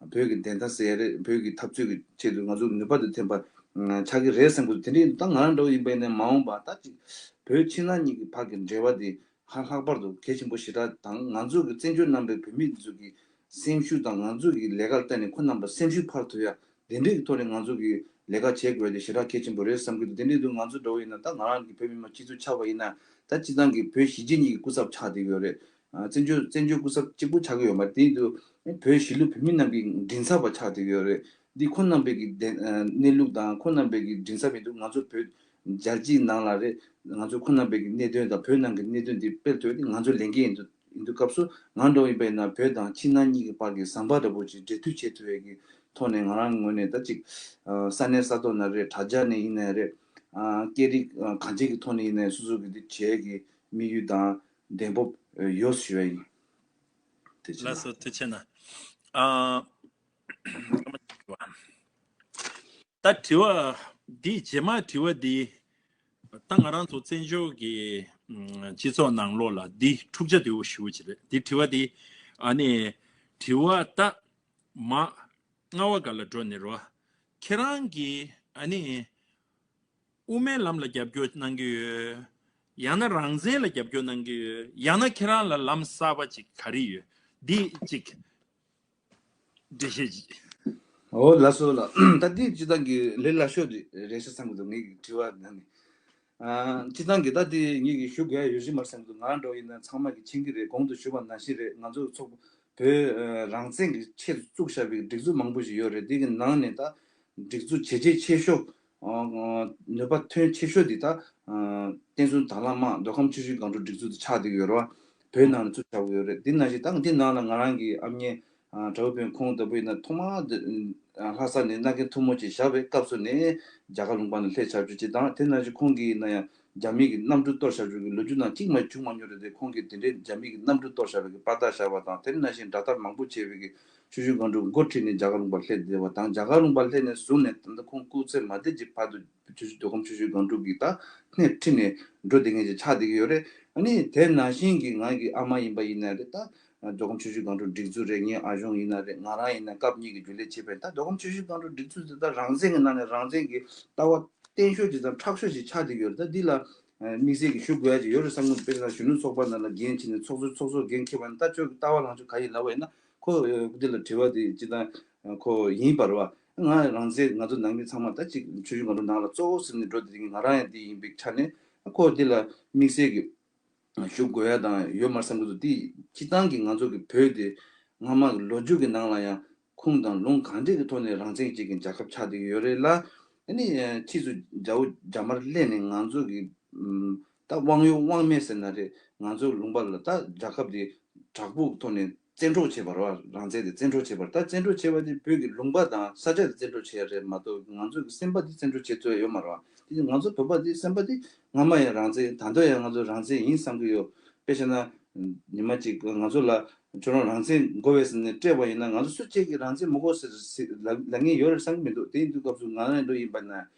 བོད་ཀྱི་བདེན་མཐའ་གསལ་ཡ་རེད། བོད་ཀྱི་འཐབ་རྩོད་ཀྱི་ཆེད་དུ་ང་ཚོ་ནུས་པ་དེ་ཐོན་པ་ཆགས་ཀྱི་རེད་བསམ་གྱི་འདུག་དེ་འདྲའི་ད་ང་རང་འདྲ་བོ་ཡིན་པ་ཡིན་ན་མ་འོངས་པ་ད་ཅིག་བོད་ཕྱི་ནང་གཉིས་ཀྱི་བར་གྱི་འབྲེལ་བ་དེ་ཧ་ལྷག་པར་དུ་གལ་ཆེན་པོ་ཞེ་དྲག་དང་། ང་ཚོ་གི་བཙན་བྱོལ་ནང་པའི་བོད་མི་ཚོ་གི་སེམས་ཤུགས་དང་ང་ཚོ་གི་ལས་ཀར་བརྟེན་ནས་ཁོ་རྣམ་པ་སེམས་ཤུགས་འཕར་ཐུབ་ཡ་དེ་འདྲའི་གི་ཐོག་ནས་ང་ཚོ་གི་ལས་ཀ་བྱེད་དགོས་དེ་ཞེ་དྲག་གལ་ཆེན་པོ་རེད་བསམ་གྱི་འདུག་དེ་འདྲའི་དུས་ང་ཚོ་འདྲ་བོ་ཡིན་ན་ད་ང་རང་གི་བོད་མི་མང་སྤྱི་ཚོགས་ཆགས་པ་ཡིན་ན་ད་སྤྱི་བཏང་གི་བོད་གཞིས་བྱེས་གཉིས་ཀྱི་སྐུ་ཚབ་ཆགས་བསྡད་ཀྱི་ཡོད་རེད། བཙན་བྱོལ་བཙན་བྱོལ་སྐུ་ཚབ་གཅིག་པུ་ཆགས་ཀྱི་ཡོད་མ་རེད། དེ་ཡིན་དུས་བོད་གཞིས་ལུས་བོད་མི་རྣམས་ཀྱི་མགྲིན་ཚབ་པ་ཆགས་བསྡད་ཀྱི་ཡོད་རེད། འདི་ཁོང་རྣམ་པའི་གི་བདེན་གནས་ལུགས་དང་ཁོང་རྣམ་པའི་གི་མགྲིན་ཚབ་ཡིན་དུས་ང་ཚོ་བོད་རྒྱལ་སྤྱིའི་ནང་ལ་རེད། ང་ཚོ་ཁོང་རྣམ་པའི་གི་གནད་དོན་དང་བོད་ནང་གི་གནད་དོན་འདི་སྤེལ་ཐུབ་ཡ་དེ་ང་ཚོ་ལས་འགན་ཡིན་དུས་ཡིན་དུས་སྐབས་སུ་ང་འདྲ་བོ་ཡིན་པ་ཡིན་ན་བོད་དང་ཕྱི་ནང་གཉིས་ཀྱི་བར་གྱི་ཟམ་པ་འདྲ་པོ་ཅིག་འབྲེལ་མཐུད་བྱེད་ཐུབ་ཡ་གི་ཐོག་ནས་ང་རང་ངོས་ནས་ད་ཅིག་ས་གནས་ས་ཐོག་ན་རེད། དྲ་རྒྱ་ནས་ཡིན་ནའི་རེད། སྐད་རིགས་གང་ཅིའི་གི་ཐོག་ནས་ཡིན་ནའི་སོ་སོ་གི་འདི་བྱེད་ཡ་གི་དམིགས་ཡུལ་དང་གདེང་སྤོབས་ཡོད་ཞུ་ཡ་ཡིན། དེ་ཅི་ལགས་སོ། ཐུགས་རྗེ་གནང་། ཨ། ད་དྲི་བ་འདི་རྗེས་མ་དྲི་བ་འདི་ད་ང་རང་ཚོ་བཙན་བྱོལ་གྱི་སྤྱི་ཚོགས་ནང་ལོགས་ལ་འདི་འཁྲུག་ཆ་དེ་བོ་ཞེ་པོ་ཅིག་རེད། འདི་དྲི་བ་འདི་ཨ་ནི་དྲི་བ་ད་མ་ལྔ་པ་སྒང་ལ་འགྲོ་ནས་རོ། ཁྱེད་རང་གིས་ཨ་ནི་དབུ་མའི་ལམ་ལ་རྒྱབ་སྐྱོར་གནང་གི་ཡོད། ཡང་ན་རང་བཙན་ལ་རྒྱབ་སྐྱོར་གནང་གི་ཡོད། ཡང་ན་ཁྱེད་རང་ལ་ལམ་གསར་པ་ཅིག་ག་རེ་ཡོད། འདི་ཅིག་འགྲེལ་བཤད་ཅིག་ཨོ་ལགས་སོ་ལགས། ད་འདི་སྤྱི་བཏང་གི་ལས་སླ་ཤོས་དེ་རེད་ཤག་བསམ་གྱི་འདུག་ངེད་ཀྱི་དྲི་བ་ནང་ནས། ཨ། སྤྱི་བཏང་གི་ད་དེ་ངེད་ཀྱིས་ཞུ་དགོས་ཡ་ཡོད་ཀྱི་མ་རེད་བསམ་གྱི་འདུག་ང་འདྲ་བོ་ཡིན་ན་ཚང་མ་གིས་མཁྱེན་གྱི་རེད། གོང་དུ་ཞུས་པ་ནང་བཞིན་རེད། ང་ཚོ་ཚོགས་པ་བོད་རང་བཙན་གྱི་ཆེད་དུ་བཙུགས་བཞག་པའི་སྒྲིག་འཛུགས་མང་པོ་ཞིག་ཡོད་རེད། དེ་གི་ནང་ནས་ད་སྒྲིག་འཛུགས་བྱས་རྗེས་ཆེ་ཤོས། ཨ། ནུས་པ་ཐོན་ཆེ་ཤོས་དེ་ད་ཨ། བསྟན་སྲུང་དྭང་བླངས་དམག་མདོ་ཁམས་ཆུ་བཞི་སྒང་དྲུག་སྒྲིག་འཛུགས་དེ་ཆགས་བསྡད་ཀྱི་ཡོད་རེད་བ། བོད་ནང་ནས་བཙུགས་བཞག་གི་ཡོད་རེད། དེ་ནང་བཞིན་ད་འདི་ནང་ལ་ང་རང་གི་ཨ་མྱེས་ཨ། གྲྭ་བུ་དཔོན་ཁོང་ལྟ་བུ་ཡིན་ན་ཐོག་མར་འདི་ཨ། ལྷ་ས་ནས་མནའ་གན་ཐུན་མོང་ཅིག་བཞག་པའི་སྐབས་སུ་ནས་རྒྱ་གར་ལུང་པ་ནས་སླེབས་བཞག་རྒྱུ་ཅིག་དང་། དེ་ནང་བཞིན་ཁོང་གིས་ཡིན་ན་ཡང་རྒྱ་མི་གི་གནམ་གྲུ་གཏོར་བཞག་རྒྱུ་གི་ལོ་རྒྱུས་ནང་གཅིག་མ་བྱུང་མ་མྱོང་རེད་དེ། ཁོང་གིས་དེ་འདྲའི་རྒྱ་མི་གི་གནམ་གྲུ་གཏོར་བཞག་པའི་གི་པར་རྟགས་བཞག་པ་དང་། དེ་ནང་བཞིན་དགྲ་ཐག་མང་པོ་བྱས་པའི་གི་ཆུ་བཞི་སྒང་དྲུག་འགོ་ཁྲིད་ནས་རྒྱ་གར་ལུང་པ་སླེབས་བསྡད་པ་དང་། རྒྱ་གར་ལུང་པ་སླེབས་ནས་བཟུང་ནས་ད་ལྟ་ཁོང་སྐུ་ཚེ་མ་བདེ་ཅིག་བར་དུ་ཆུ་བཞི་མདོ་ཁམས་ཆུ་བཞི་སྒང་དྲུག་གི་ད་སྣེ་ཁྲིད་ནས་འགྲོ་བསྡད་མཁན་ཅིག་ཆགས་བསྡད་ཀྱི་ཡོད་རེད། ཨ་ནི་དེ་ནང་བཞིན་གྱི་ང་གི་ཨ་མ་ཡིན་པ་ཡིན་ན་རེད། ད་ མདོ་ཁམས་ཆུ་བཞི་སྒང་དྲུག་སྒྲིག་འཛུགས་རེད། ངའི་ཨ་གཞུང་ཡིན་ན་རེད། ང་རང་ཡིན་ན་སྐབས་གཉིས་ཀྱི་རྒྱུན་ལས་བྱས་པ་ཡིན། ད་མདོ་ཁམས་ཆུ་བཞི་སྒང་དྲུག་སྒྲིག་འཛུགས་དེ་ད་རང་བཙན་གྱི་ནང་ནས་རང་བཙན་གྱི་ལྟ་བ་བརྟན་ཤོས་ཅིག་དང་མཁྲེགས་ཤོས་ཤིག་ཆགས་བསྡད་ཡོད་རེད། ད་འདི་ལ་དམིགས་བསལ་གྱི་ཞུ་དགོས་ཡ་ཅིག་ཡོད་རེད་བསམ་གྱི་འདུག་དཔེར་ན་གཞོན་ནུ་ཚོགས་པ་ནང་ལ་འགན་བྱས་ནས་ཚོགས་གཙོ་ཚོགས་གཙོ་འགན་འཁྱེར་བ་ནི། ད་ཁྱོད་ཀྱི་ལྟ་བ་ལངས་ཕྱོགས་ག་ཡིན་ལབ་པ་ཡིན་ན། ཁོ་འདི་ལ་དྲི་བ་དེ་སྤྱིར་བཏང་ཁོ་ཡིན་པ་རེད་བ། ང་རང་ཚོའི་ང་ཚོ་ནང་མི་ཚང་མ་ད་ཅིག་ཆུ་བཞི་སྒང་དྲུག་ནང་ལ་གཙོ་བོ་ཟེར་ནས་འགྲོ་བསྡད་མཁན་ང་རང་ཡང་དེ་ཡིན་པའི་ཆ་ནས། ཁོ་འདི་ལ་དམིགས་བསལ་གྱི་ཞུ་དགོས་ཡ་དང་ཡོད་མ་རེད་བསམ་གྱི་འདུག་དེ་སྤྱིར་བཏང་གི་ང་ཚོ་གི་བོད་དེ་སྔ་མ་གི་ལོ་རྒྱུས་ཀྱི་ནང་ལ་ཡང་ཁུངས་དང་ལུང་གང་འདྲས་ཀྱི་ཐོག་ནས་རང་བཙན་གཅིག་གི་རྒྱལ་ཁབ་ཆགས་བསྡད་ཀྱི་ཡོད་རེད་ལ། ཨ་ནི་ཕྱིས་སུ་རྒྱ་བོད་རྒྱ་དམར་སླེབས་ནས་ང་ཚོ་གི་ད་དབང་ཡོད་དབང་མེད་ཟེར་ན་རེད། ང་ཚོའི་ལུང་པ་ལ་ད་རྒྱལ་ཁབ་དེ་བྲག་ཕུག་གི་ཐོག་ནས་བཙན་འཕྲོག་བྱས་པ་རེད་བ། རང་བཙན་དེ་བཙན་འཕྲོག་བྱས་པ་རེད། ད་བཙན་འཕྲོག་བྱས་པ་དེ་བོད་ཀྱི་ལུང་པ་དང་ས་ཆ་དེ་བཙན་འཕྲོག་བྱས་རེད་མ་གཏོགས། ང་ཚོ་གི་སེམས་པ་དེ་བཙན་འཕྲོག་བྱེད་ཐུབ་ཡ་ཡོད་མ་རེད་བ། དེ་ང་ཚོ་བོད་པ་དེ་སེམས་པ་དེ་སྔ་མ་ཡང་རང་བཙན་ཡིན། ད་ལྟ་ཡང་ང་ཚོ་རང་བཙན་ཡིན་བསམ་གྱི་ཡོད། དཔེ་བྱས་ན་ཉི་མ་གཅིག་ང་ཚོ་ལ་ཁྱོད་རང་རང་བཙན་དགོས་པས་ཟེར་ནས་སྤྲད་པ་ཡིན་ན། ང་ཚོ་སུ་གཅིག་གིས་རང་བཙན་མི་དགོས་ཟེར་ཟེར་ལབ་ལབ་མཁན་ཡོད་རེད་བསམ་གྱི་མི་འདུག་དེ་ཡིན་དུས་སྐབས་སུ་ང་རང་འདྲ་ཡིན་པ་ན་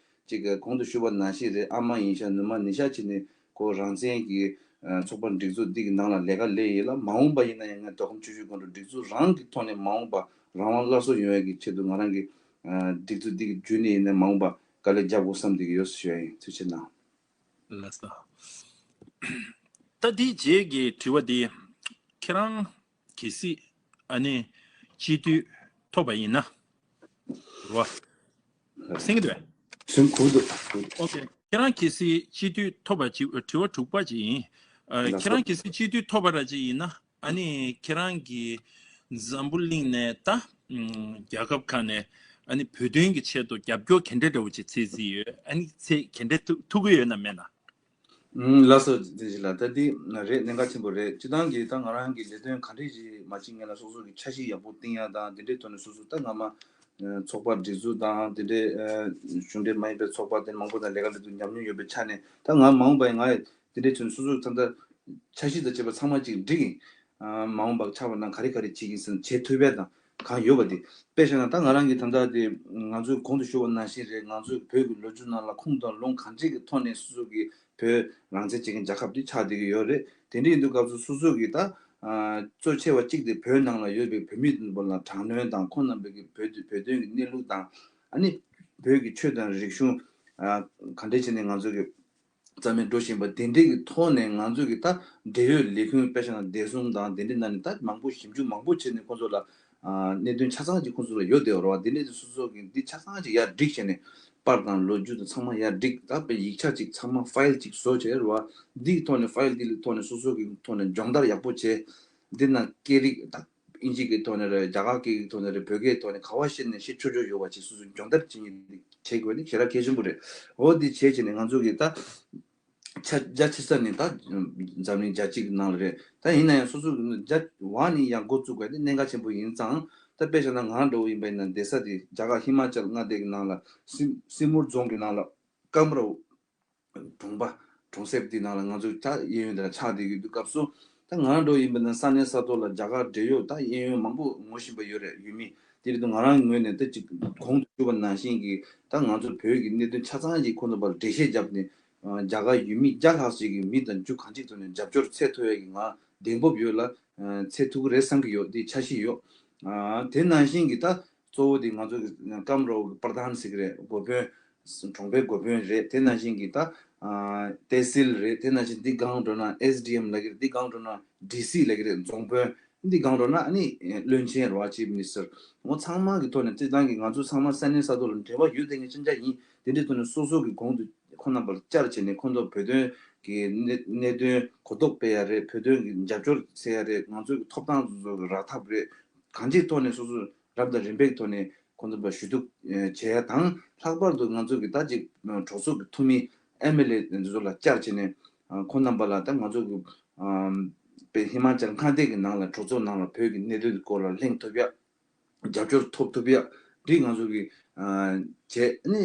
ཅིག་གོང་དུ་ཞུས་པ་ནང་བཞིན་རེད། ཨ་མ་ཡིན་ཤག་ནུ་མ་ནི་ཤག་བྱས་ནས་ཁོ་རང་བཙན་གྱི་ཚོགས་པ་སྒྲིག་འཛུགས་འདི་གི་ནང་ལ་ལས་ཀ་ལས་ཡིན་ལ། མ་འོངས་པ་ཡིན་ན་ཡང་ང་མདོ་ཁམས་ཆུ་བཞི་སྒང་དྲུག་སྒྲིག་འཛུགས་རང་གི་ཐོག་ནས་མ་འོངས་པ་རང་དབང་སླར་གསོ་ཡོང་ཡ་གི་ཆེད་དུ་ང་རང་གི་སྒྲིག་འཛུགས་འདི་གི་བརྒྱུད་ནས་ཡིན་ན་མ་འོངས་པ་དཀའ་ལས་རྒྱབ་དགོས་བསམ་བསྡད་ཀྱི་ཡོད་ཟེར་ཞུ་ཡ་ཡིན། ཐུགས་རྗེ་གནང་། ལགས་སོ། ད་འདིའི་རྗེས་ཀྱི་དྲི་བ་འདི། ཁྱེད་རང་གལ་སྲིད་ཨ་ནི་སྤྱི་འཐུས་ཐོབ་པ་ཡིན་ན། རོ། གསན་གྱི་འདུག་གས། གསན་གྱི་འདུག་ཨོ་ཁེ། ཁྱེད་རང་གལ་སྲིད་སྤྱི་འཐུས་ཐོབ་པ་ཅིག་དྲི་བ་དྲུག་པ་ཅིག་ཡིན། ཨ། ལགས་ཁྱེད་རང་སོ། གལ་སྲིད་སྤྱི་འཐུས་ཐོབ་པ་ར་ཅིག་ཡིན་ན། ཨ་ནི་ཁྱེད་རང་གིས་འཛམ་བུ་གླིང་ནས་ད་ཨམ་རྒྱལ་ཁབ་ཁག་ནས་ཨ་ནི་བོད་དོན་གྱི་ཆེད་དུ་རྒྱབ་སྐྱོར་ག་འདྲ་འདྲ་བོ་ཅིག་བྱེད་རྩིས་ཡོད། ཨ་ནི་ཚད་ག་འདྲ་ཐུབ་ཐུབ་ཀྱི་ཡོད་ན་མེད་ན། ཨུམ། ལགས་སོ། བདེ་སྐྱིད་ལགས། ད་འདི་རེད། གནད་འགག་ཆེན་པོ་རེད། སྤྱིར་བཏང་གི་ད་ང་རང་གི་ལས་དོན་ག་འདྲས་ཞིག་མ་བྱེད་སྔོན་ལ་སོ་སོ་གི་འཆར་གཞི་ཡག་པོ་བཏིང་ཡ་དང་དེ་འདྲའི་ཐོག་ནས། སོ་སོ་ད་སྔ་མ་ཚོགས་པ་སྒྲིག་འཛུགས་དང་དེ་འདྲའི་གཞུང་འབྲེལ་མ་ཡིན་པའི་ཚོགས་པ་དེ་མང་པོ་དང་ལས་ཀ་ལས་དུས་ཉམས་མྱོང་ཡོད་པའི་ཆ་ནས། ད་ང་མ་འོངས་པ་ཡིན་ང་དེ་འདྲའི་ཐོག་ནས་སོ་སོ་གི་ད་ལྟ་འཆར་གཞི་དང་བཅས་པ་ཚང་མ་ཅིག་འགྲིག་ཡིན། མ་འོངས་པ་ཆགས་པ་ན་ག་རེ་ག་རེ་བྱེད་ཀྱིན་ཟེར་ན་བྱེད་ཐུབ་པས་དང་གང་ཡོད་པ་དེ། དཔེ་བཞག་ན་ད་ང་རང་གི་ད་ལྟ་དེ་ང་ཚོས་གོང་དུ་ཞུས་པ་ནང་བཞིན་རེད། ང་ཚོས་བོད་ཀྱི་ལོ་རྒྱུས་ནང་ལ་ཁུངས་དང་ལུང་གང་ཅིའི་གི་ཐོག་ནས་སོ་སོ་གི་བོད་རང་བཙན་བྱེད་མཁན་རྒྱལ་ཁབ་དེ་ཆགས་བསྡད་ཀྱི་ཡོད་རེད། དེ་འདྲ་ཡིན་དུས་སྐབས་སུ་སོ་སོ་གི་ད་གཙོ་ཆེ་བ་གཅིག་དེ་བོད་ནང་ལ་ཡོད་པའི་བོད་མི་བར་ལ་དྲག་གནོན་དང་། ཁོང་རྣམ་པའི་གི་བོད་བོད་དོན་གྱི་གནས་ལུགས་དང་། ཨ་ནི་བོད་ཀྱི་ཆོས་དང་རིག་གཞུང་ག་འདྲ་བྱས་ནས་ང་ཚོ་གི་རྩ་མེད་འགྲོ་བཞིན་པ་དེ་འདྲའི་གི་ཐོག་ནས། ང་ཚོ་གི་ད་འབྲེལ་ཡོད་ལས་ཁུངས་དཔེ་བཞག་ན་བདེ་སྲུང་དང་དེ་འདྲའི་ནང་ནས་ད་མང་པོ་ཞིབ་འཇུག་མང་པོ་བྱས་ནས་ཁོང་ཚོ་ལ་གནད་དོན་ཆ་ཚང་ཅིག་ཁོང་ཚོ་ལ་ཡོད་བསྡད་ཡོད་རེད་བ། དེ་འདྲའི་སོ་སོ་གི་འདི་ཆ་ཚང་ཅིག་ཡར་བསྒྲིགས་བྱས་ནས། པར་དང་ལོ་རྒྱུས་དང་ཚང་མ་ཡར་བསྒྲིགས། ད་དཔེ་ཡིག་ཆ་ཅིག་ཚང་མ་ཕའིལ་ཅིག་བཟོ་བྱས་རེད་བ། འདིའི་ཐོག་ནས་ཕའིལ་འདི་ལ་ཐོག་ནས་སོ་སོ་གི་ཐོག་ནས་སྦྱོང་བརྡར་ཡག་པོ་བྱས། འདི་ན་སྐད་རིགས་ད་ཨིན་ཇི་གི་ཐོག་ནས་རེད། རྒྱ་གར་སྐད་ཀྱི་ཐོག་ནས་རེད། བོད་སྐད་ཐོག་ནས་ག་བ་བཤད་ནས་བཤད་ཆོག་ཆོག་ཡོད་པ་ཅིག་སོ་སོ་སྦྱོང་བརྡར་བྱེད་མཁན་འདི་བྱེད་དགོས་ནི་ཞེ་དྲག་གལ་ཆེན་པོ་རེད། འོ་འདི་བྱས་བྱས་ནས་ང་ཚོ་གི་ད་ཆ་རྒྱ་ཆེ་ས་ནི་ད་འཛམ་གླིང་རྒྱལ་སྤྱི་གི་ནང་ལ་རེད། ད་ཡིན་ན་ཡང་སོ་སོ་གི་རྒྱ་བ་ནི་ཡང་འགོ་བཙུགས་དགོས་ནི་གནད་འགག་ཆེན་པོ་ཡིན་ཙང་། ད་དཔེ་བཞག་ན་ང་རང་འདྲ་བོ་ཡིན་པ་ཡིན་ན་བསྡད་ས་དེ་རྒྱ་གར་ཧི་མ་ཅལ་མངའ་སྡེ་གི་ནང་ལ་སི་སི་མུར་རྫོང་གི་ནང་ལ་ཀམ་རའོ་གྲོང་པ་གྲོང་གསེབ་དེའི་ནང་ལ་ང་ཚོ་ད་གཡས་གཡོན་དེ་ལ་ཆགས་བསྡད་ཀྱི་དུས་སྐབས་སུ། ད་ང་རང་འདྲ་བོ་ཡིན་པ་ན་ས་གནས་ས་ཐོག་ལ་རྒྱ་གར་འབྲེལ་ཡོད་ད་གཡས་གཡོན་མང་པོ་ངོ་ཤེས་པ་ཡོད་རེད། ཡུལ་མི་དེ་རེད་འདུག་ང་རང་ངོས་ནས་ད་ཅིག་གོང་དུ་ཞུས་པ་ནང་བཞིན་གྱི་ད་ང་ཚོ་བོད་ཀྱི་གནད་དོན་ཆ་ཚང་ཅིག་ཁོང་ཚོ་བར་འགྲེལ་བཤད་བརྒྱབ་ནས། རྒྱ་གར་ཡུལ་མི་བརྒྱ་ལྷག་ཅིག་གིས་མི་དང་རྒྱུ་གང་ཅིའི་ཐོག་ནས་རྒྱབ་སྐྱོར་འཚོལ་ཐུབ་ཡས་ཀྱི་ང་གདེང་སྤོབས་ཡོད་ལ། འཚོལ་ཐུབ་ཀྱི་རེད་བསམ་གྱི་ཡོད། དེ་འཆར་གཞི་ཡོད། དེ་ནང་བཞིན་གྱི་ད་གཙོ་བོ་དེ་ང་ཚོ་གི་ཀམ་རའོ་གི་པར་དྷན་ཟེར་གྱི་རེད། འགོ་དཔོན། གྲོང་པའི་འགོ་དཔོན་རེད། དེ་ནང་བཞིན་གྱི་ད་ཨ་ཏེ་སིལ་རེད། དེ་ནང་བཞིན་འདི་སྒང་འགྲོ་ན་ཨེས་ཌི་ཨེམ་ལབ་ཀྱི་རེད། འདི་སྒང་འགྲོ་ན་ཌི་སི་ལབ་ཀྱི་རེད། རྫོང་དཔོན། འདི་སྒང་འགྲོ་ན་ཨ་ནི་བློན་ཆེན་རེད་བ། ཅིབ་མི་ནི་སི་ཊར། འོ་ཚང་མ་གི་ཐོག་ནས་སྤྱིར་བཏང་གི་ང་ཚོ་ཚང་མ་ས་གནས་ས་ཐོག་ལ་འབྲེལ་བ་ཡོད་བསྡད་མཁན་ཅན་ཅག་ཡིན། དེ་འདྲའི་ཐོག་ནས་སོ་སོ་གི་གོང་དུ་ཁོང་རྣམ་པར་བཅར་བྱས་ནས་ཁོང་ཚོ་བོད་དོན་གྱི་གནད་གནད་དོན་གོ་རྟོགས་སྤེལ་ཡ་རེད། བོད་དོན་གྱི་རྒྱབ་སྐྱོར་འཚོལ་ཡ་རེད། ང་ཚོ་གི་ཐོབ་ཐང་སོ་སོ་གི་རག་ཐབས་རེད། གང་ཅིའི་ཐོག་ནས་སོ་སོ་རབ་དང་རིམ་པའི་ཐོག་ནས་ཁོང་ཚོ་ལ་ཞུ་གཏུག་བྱེད་ཡ་དང་། ལྷག་པར་དུ་ང་ཚོ་གི་ད་ཅིག་གྲོས་ཚོགས་ཀྱི་འཐུས་མི་ཨེམ་ཨེལ་ཨེ་འདི་ཚོ་ལ་བཅར་བྱས་ནས་ཁོང་རྣམ་པ་ལ་ད་ང་ཚོ་གི་པའི་ཧི་མ་ཅལ་མངའ་སྡེ་གི་ནང་ལ་གྲོས་ཚོགས་ནང་ལ་བོད་ཀྱི་གནད་དོན་གྱི་སྐོར་ལ་གླེང་ཐུབ་ཡ། རྒྱབ་སྐྱོར་ཐོབ་ཐུབ་ཡ་འདི་ང་ཚོ་གི་བྱེད་ནི་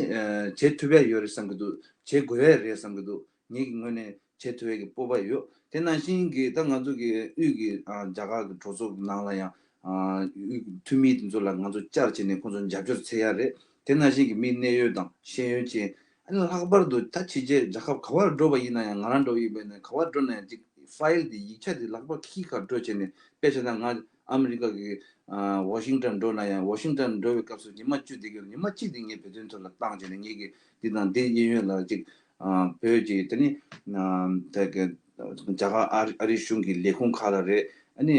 བྱེད་ཐུབ་ཡ་ཡོད་རེད་བསམ་གྱི་འདུག་བྱེད་དགོས་ཡ་རེད་བསམ་གྱི་འདུག་ངེད་ཀྱི་ངོས་ནས་བྱེད་ཐུབ་ཡ་གི་སྤོབས་པ་ཡོད། དེ་ནང་བཞིན་གྱི་ད་ང་ཚོ་གི་དབུས་ཀྱི་རྒྱ་གར་གྱི་གྲོས་ཚོགས་ནང་ལ་ཡང་དབུས་ཀྱི་འཐུས་མི་དེ་ཚོ་ལ་ང་ཚོ་བཅར་བྱས་ནས་ཁོང་ཚོ་རྒྱབ་སྐྱོར་འཚོལ་ཡ་རེད། དེ་ནང་བཞིན་གྱི་མི་གནད་ཡོད་དང་ཤེས་ཡོན་ཅན། ཨ་ནི་ལྷག་པར་དུ་ད་ཕྱི་རྒྱལ་རྒྱལ་ཁབ་ག་བར་འགྲོ་བ་ཡིན་ན་ཡང་། ང་རང་འགྲོ་བ་ཡིན་པ་ཡིན་ན་ག་བར་འགྲོ་ན་ཡང་ཅིག་ ཕའིལ་དེ་ཡིག་ཆ་དེ་ལྷག་པར་ཁྱིའི་ཁར་སྤྲོད་བྱས་ནས། དཔེ་བྱས་ན་ང་ཨ་མི་རི་ཀ་གི་ཨ་ཝ་ཤིང་ཊོན་འགྲོ་ན་ཡང་། ཝ་ཤིང་ཊོན་འགྲོ་བའི་སྐབས་སུ་ཉི་མ་བཅུ་བསྡད་ཀྱི་ཡོད། ཉི་མ་གཅིག་དེ་ངས་བོད་དོན་ཐོག་ལ་བཏང་བྱས་ནས། ངེད་ཀྱིས་འདི་དང་འདི་གཡས་གཡོན་ལ་ཅིག་ཨ་བོད་ཀྱི་དེ་ནི་ཨ་ད་གི་རྒྱ་གར་ཨ་རི་ཨ་རིའི་གཞུང་གི་ལས་ཁུངས་ཁག་ལ་རེད། ཨ་ནི་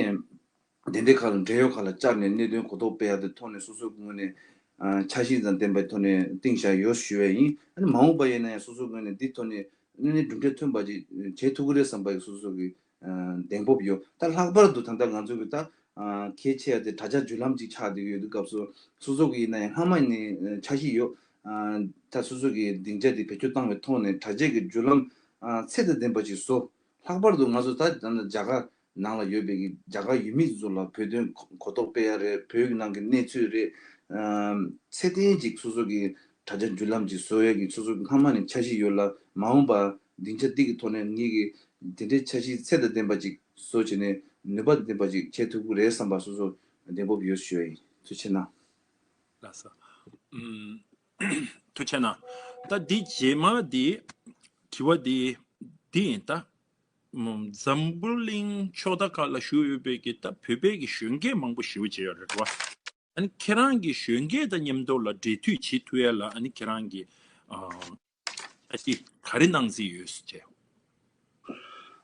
དེ་འདྲའི་ཁག་ལ་འབྲེལ་ཡོད་ཁག་ལ་བཅར་ནས་གནད་དོན་གོ་རྟོགས་སྤེལ་ཡག་དེ་ཐོག་ནས་སོ་སོའི་ངོས་ནས་ཨ་འཆར་གཞི་དང་ལྡན་པའི་ཐོག་ནས་བཏིང་བཞག་ཡོད་ཞུ་བ་ཡིན། ཨ་ནི་མ་འོངས་པ་ཡིན་ན་ཡང་སོ་སོའི་ངོས་ནས་འདི་ཐོག་ནས་དངོས་གནས་གྲུབ་འབྲས་ཐོན་པ་ཅིག་བྱེད་ཐུབ་ཀྱི་རེད་བསམ་པ་ཡི་སོ་སོ་གི་ཨ་གདེང་སྤོབས་ཡོད། ད་ལྷག་པར་དུ་ད་ལྟ་ང་ཚོ་གི་ད་ཨ་གལ་ཆེ་ཡ་དེ་དྲ་རྒྱ་བརྒྱུད་ལམ་ཅིག་ཆགས་བསྡད་ཀྱི་ཡོད་དུས་སྐབས་སུ། སོ་སོ་གི་ཡིན་ན་ཡང་སྔ་མ་ནས་ཨ་འཆར་གཞི་ཡོད། ཨ་ད་སོ་སོ་གི་སྡིངས་ཆ་དེ་བེད་སྤྱོད་བཏང་བའི་ཐོག་ནས་དྲ་རྒྱའི་གི་བརྒྱུད་ལམ་ཨ་ཚད་དང་ལྡན་པ་ཅིག་བཟོ། ལྷག་པར་དུ་ང་ཚོ་ད་ད་ལྟ་རྒྱ་གར་ནང་ལ་ཡོད་པའི་གི་རྒྱ་གར་ཡུལ་མི་ཚོ་ལ་བོད་དོན་གོ་གོ་རྟོགས་སྤེལ་ཡ་རེད། བོད་ཀྱི་ནང་གི་གནས་ཚུལ་རེད། ཨམ་ཚད་ལྡན་ཅིག་སོ་སོ་གི་དྲ་རྒྱ་བརྒྱུད་ལམ་ཅིག་བཟོ་ཡ་གི་སོ་སོ་གི་སྔ་མ་ནས་འཆར་གཞི་ཡོད་ལ། མ་འོངས་པ་སྡིངས་ཆ་འདི་གི་ཐོག་ནས་ངེད་ཀྱིས་དེ་འདྲའི་འཆར་གཞི་ཚད་དང་ལྡན་པ་ཅིག་བཟོ་བྱས་ནས་ནུས་པ་དང་ལྡན་པ་ཅིག་བྱེད་ཐུབ་ཀྱི་རེད་བསམ་པ་སོ་སོ་གདེང་སྤོབས་ཡོད་ཞུ་ཡ་ཡིན། ཐུགས་རྗེ་གནང་། ལགས་སོ། ཨམ། ཐུགས་རྗེ་གནང་། ད་འདི་རྗེས་མ་འདི་དྲི་བ་འདི་འདི་ཡིན་ད། ཨམ། འཛམ་བུ་གླིང་ཕྱོགས་མཐའ་ཁག་ལ་བཞུགས་ཡོད་པའི་གི་ད་བོད་པའི་གི་གཞོན་སྐྱེས་མང་པོ་ཞེ་པོ་ཅིག་ཡོད་རེད་བ། ཨ་ནི་ཁྱེད་རང་གི་གཞོན་སྐྱེས་དང་མཉམ་དུ་ལ་འབྲེལ་མཐུད་བྱེད་ཐུབ་ཡ་ལ་ཨ་ནི་ཁྱེད་རང་གི་ཨ་ཨ་ཅི་ག་རེ་གནང་རྩིས་ཡོད་ཟེར་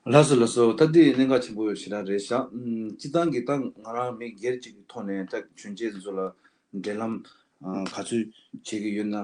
བྱས། ལགས་སོ་ལགས་སོ། ད་འདི་གནད་འགག་ཆེན་པོ་ཞེ་དྲག་རེད་ཤག་ཨམ། སྤྱིར་བཏང་གི་ད་ང་རང་མི་སྒེར་གཅིག་གི་ཐོག་ནས་ད་གཞོན་སྐྱེས་ཚོ་ལ་འབྲེལ་ལམ་ཨ་ག་ཚོད་བྱེད་ཀྱི་ཡོད་ན།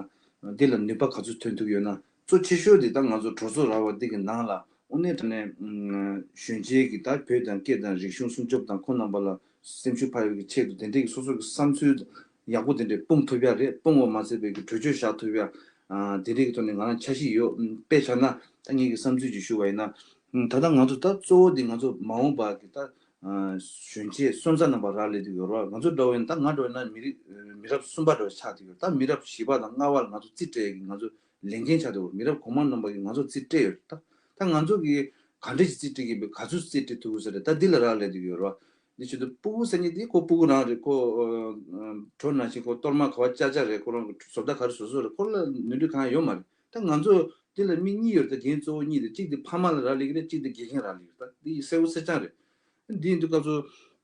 འདི་ལ་ནུས་པ་ག་ཚོད་ཐོན་ཐུབ་ཡོད་ན། གཙོ་ཆེ་ཤོས་དེ་ད་ང་ཚོ་གྲོས་ཚོགས་ར་བ་འདི་གི་ནང་ལ་དངོས་གནས་དྲང་གནས་ཨམ་གཞོན་སྐྱེས་ཀྱི་ད་བོད་དང་སྐད་དང་རིག་གཞུང་སྲུང་སྐྱོབ་དང་ཁོང་རྣམ་པ་ལ་སེམས་ཤུགས་འཕར་ཡག་གི་ཆེད་དུ་དེ་འདྲའི་གི་སོ་སོ་གི་བསམ་ཚུལ་ཡག་པོ་དེ་འདྲས་སྤུངས་ཐུབ་ཡ་རེད། སྤུངས་པ་མ་ཟད་པའི་གི་གྲོས་ཆོད་བཞག་ཐུབ་ཡ། ཨ་དེ་འདྲའི་གི་ཐོག་ནས་ང་རང་འཆར་གཞི་ཡོད། ཨམ། དཔེ་བཞག་ན་ད་ངེད་ཀྱི་བསམ་ཚུལ་ཅིག་ཞུ་བ་ཡིན་ན། ཨམ། ད་ལྟ་ང་ཚོ་ད་གཙོ་བོ་དེ་ང་ཚོ་མ་འོངས་པ་གི་ད་ཨ་གཞོན་སྐྱེས་སོན་རྩ་རྣམ་པ་རག་ལས་དུ་ཡོད་ར། ང་ཚོ་འདྲ་བོ་ཡིན་ན་ད་ང་འདྲ་བོ་ཡིན་ན་མི་རིགས་མི་རབས་གསུམ་པ་འདྲ་བོ་ཆགས་དུ་ཡོད། ད་མི་རབས་བཞི་པ་དང་ལྔ་པ་ལ་ང་ཚོ་རྩིས་སྤྲད་ཡ་གི་ང་ཚོ་ལས་འགན་ཆགས་འདུག་མི་རབས་གོང་མ་རྣམ་པ་གིས་ང་ཚོ་རྩིས་སྤྲད་ཡོད། ད་ད་ང་ཚོ་གིས་ག་འདྲ་ཞིག་རྩིས་སྤྲད་ཀྱི་ཡིན་པས། ག་ཚོད་རྩིས་སྤྲད་ཐུབ་ཀྱི་ཟེར་རེད། ད་འདི་ལ་རག་ལས་འདུག་ཡོད་རེད་བ། འདི་བྱེད་དུས་སྤུ་གུ་ཟེར་མཁན་དེ་ཁོ་སྤུ་གུ་རང་རེད། ཁོ་ཨ་ཨ་གྲོ་ནང་བཞིན་ཁོ་གཏོར་མ་ག་བ་བཅག་བཅག་རེད། ཁོ་རང་གི་བཟོ་ལྟ་ག་རེ་བཟོ་བཟོ་རེད། ཁོ་ལ་ནུས་འདོད་གང་ཡང་ཡོད་མ་རེད། ད་ང་ཚོ་འདི་ལ་མི་གཉིས་ཡོད་རེད། ད་འགན་གཙོ་བོ་གཉིས་རེད། གཅིག་དེ་ཕ་མ་ལ་རག་ལས་ཀྱི་རེད། གཅིག་དེ་དགེ་རྒན་རག་ལས་ཀྱི་རེད། ད་འདི་གསལ་བོ་གསལ་རྐྱང་རེད། འདི་ཡིན་དུས་སྐབས་སུ་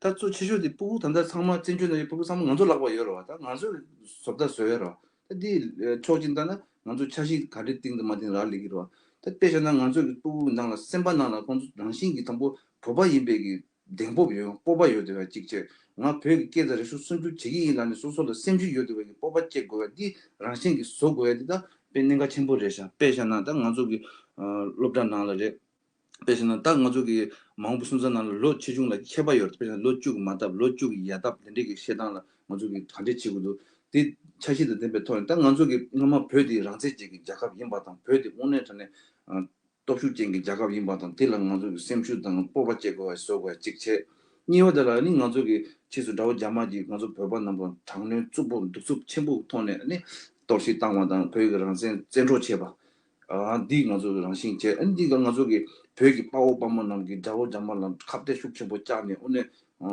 ད་གཙོ་ཆེ་ཤོས་དེ་སྤུ་གུ་ད་ལྟ་ཚང་མ་བཙན་བྱོལ་ནང་ཡོད་སྤུ་གུ་ཚང་མ་ང་ཚོ་ལག་པ་ཡོད་རེད་བ། ད་ང་ཚོས་བཟོ་ལྟ་བཟོ་ཡ་རེད་བ། ད་འདི་ཕྱོགས་གཅིག་ལྟ་ན་ང་ཚོ་འཆར་གཞི་ག་འདྲའི་སྟེང་དུ་མ་བཏིང་རག་ལས་ཀྱི་རེད་བ། ད་དཔེ་བཞག་ན་ང་ཚོ་གི་སྤུ་གུ་ནང་ལ་སེམས་པ་ནང་ལ་ཁོང་ཚོ་རང་བཞིན་གྱིས་དང་པོ་བོད་པ་ཡིན་པའི་གི་གདེང་སྤོབས་ཡོད། སྤོབས་པ་ཡོད་བསྡད་པ་གཅིག་བྱས། ང་བོད་ཀྱི་སྐད་དང་རིག་གཞུང་སྲུང་སྐྱོབ་བྱེད་ཀྱི་ཡིན་ལབ་ནས་སོ་སོ་ལ་སེམས་ཤུགས་ཡོད་བསྡད་པའི་གི་སྤོབས་པ་སྐྱེ་དགོས་པ་འདི་རང་བཞིན་གྱིས་བཟོ་དགོས་ཡ་འདི་ད་དཔེ་གནད་འགག་ཆེན་པོ་རེད་ཤག་དཔེ་བཞག་ན་ད་ང་ཚོ་གི་ཨ་སློབ་གྲྭ་ནང་ལ་རེད། དཔེ་བཞག་ན་ད་ང་ཚོ་གི་མ་འོངས་པ་སོན་རྩ་ནང་ལ་ལོ་ཆེ་ཆུང་ལ་ཁྱད་པར་ཡོད་རེད། དཔེ་བཞག་ན་ལོ་བཅུ་གི་མ་བཏབ་ལོ་བཅུ་གི་ཡ་བཏབ་དེ་འདྲས་ཀྱི་བཤད་སྟངས་ལ་ང་ཚོ་གི་ག་འདྲས་བྱེད་དགོས་འདུག་དེ་འཆར་གཞི་དང་ལྡན་པའི་ཐོག་ནས་ད་ང་ཚོ་གི་སྔོན་མ་བོད་དེ་རང་བཙན་ཅན་གྱི་རྒྱལ་ཁབ་ཡིན་པ་དང་། བོད་དེ་དངོས་གནས་དྲང་གནས་ཨ་སྟོབས་ཤུགས་ཅན་གྱི་རྒྱལ་ཁབ་ཡིན་པ་དང་། དེ་ལ་ང་ཚོ་གི་སེམས་ཤུགས་དང་སྤོབས་པ་སྐྱེ་དགོས་པ་བཟོ་དགོས་པ་གཅིག་བྱས། གཉིས་པ་དེ་ལ་ནི་ང་ཚོ་གི་ཕྱིས་སུ་དགྲ་བོ་རྒྱ་དམར་གྱིས་ང་ཚོ་བོད་པ་རྣམས་ལ་དྲག་གནོན་རྩུབ་པོ་གདུག་རྩུབ་ཆེན་པོའི་ཐོག་ནས་ནི་གཏོར་བཤིག་བཏང་བ་དང་། བོད་ཀྱི་རང་བཙན་བཙན་འཕྲོག་བྱས་པ། ཨ་འདི་ང་ཚོ་གི་རང་བཞིན་བྱས། ཨ་འདི་ག་ང་ཚོ་གི་བོད་ཀྱི་དཔའ་བོ་དཔའ་མོ་རྣམས་ཀྱིས་དགྲ་བོ་རྒྱ་དམར་ལ་ཁ་གཏད་ཤུགས་ཆེན་པོ་བཅག་ནས། དངོས་གནས་ཨ་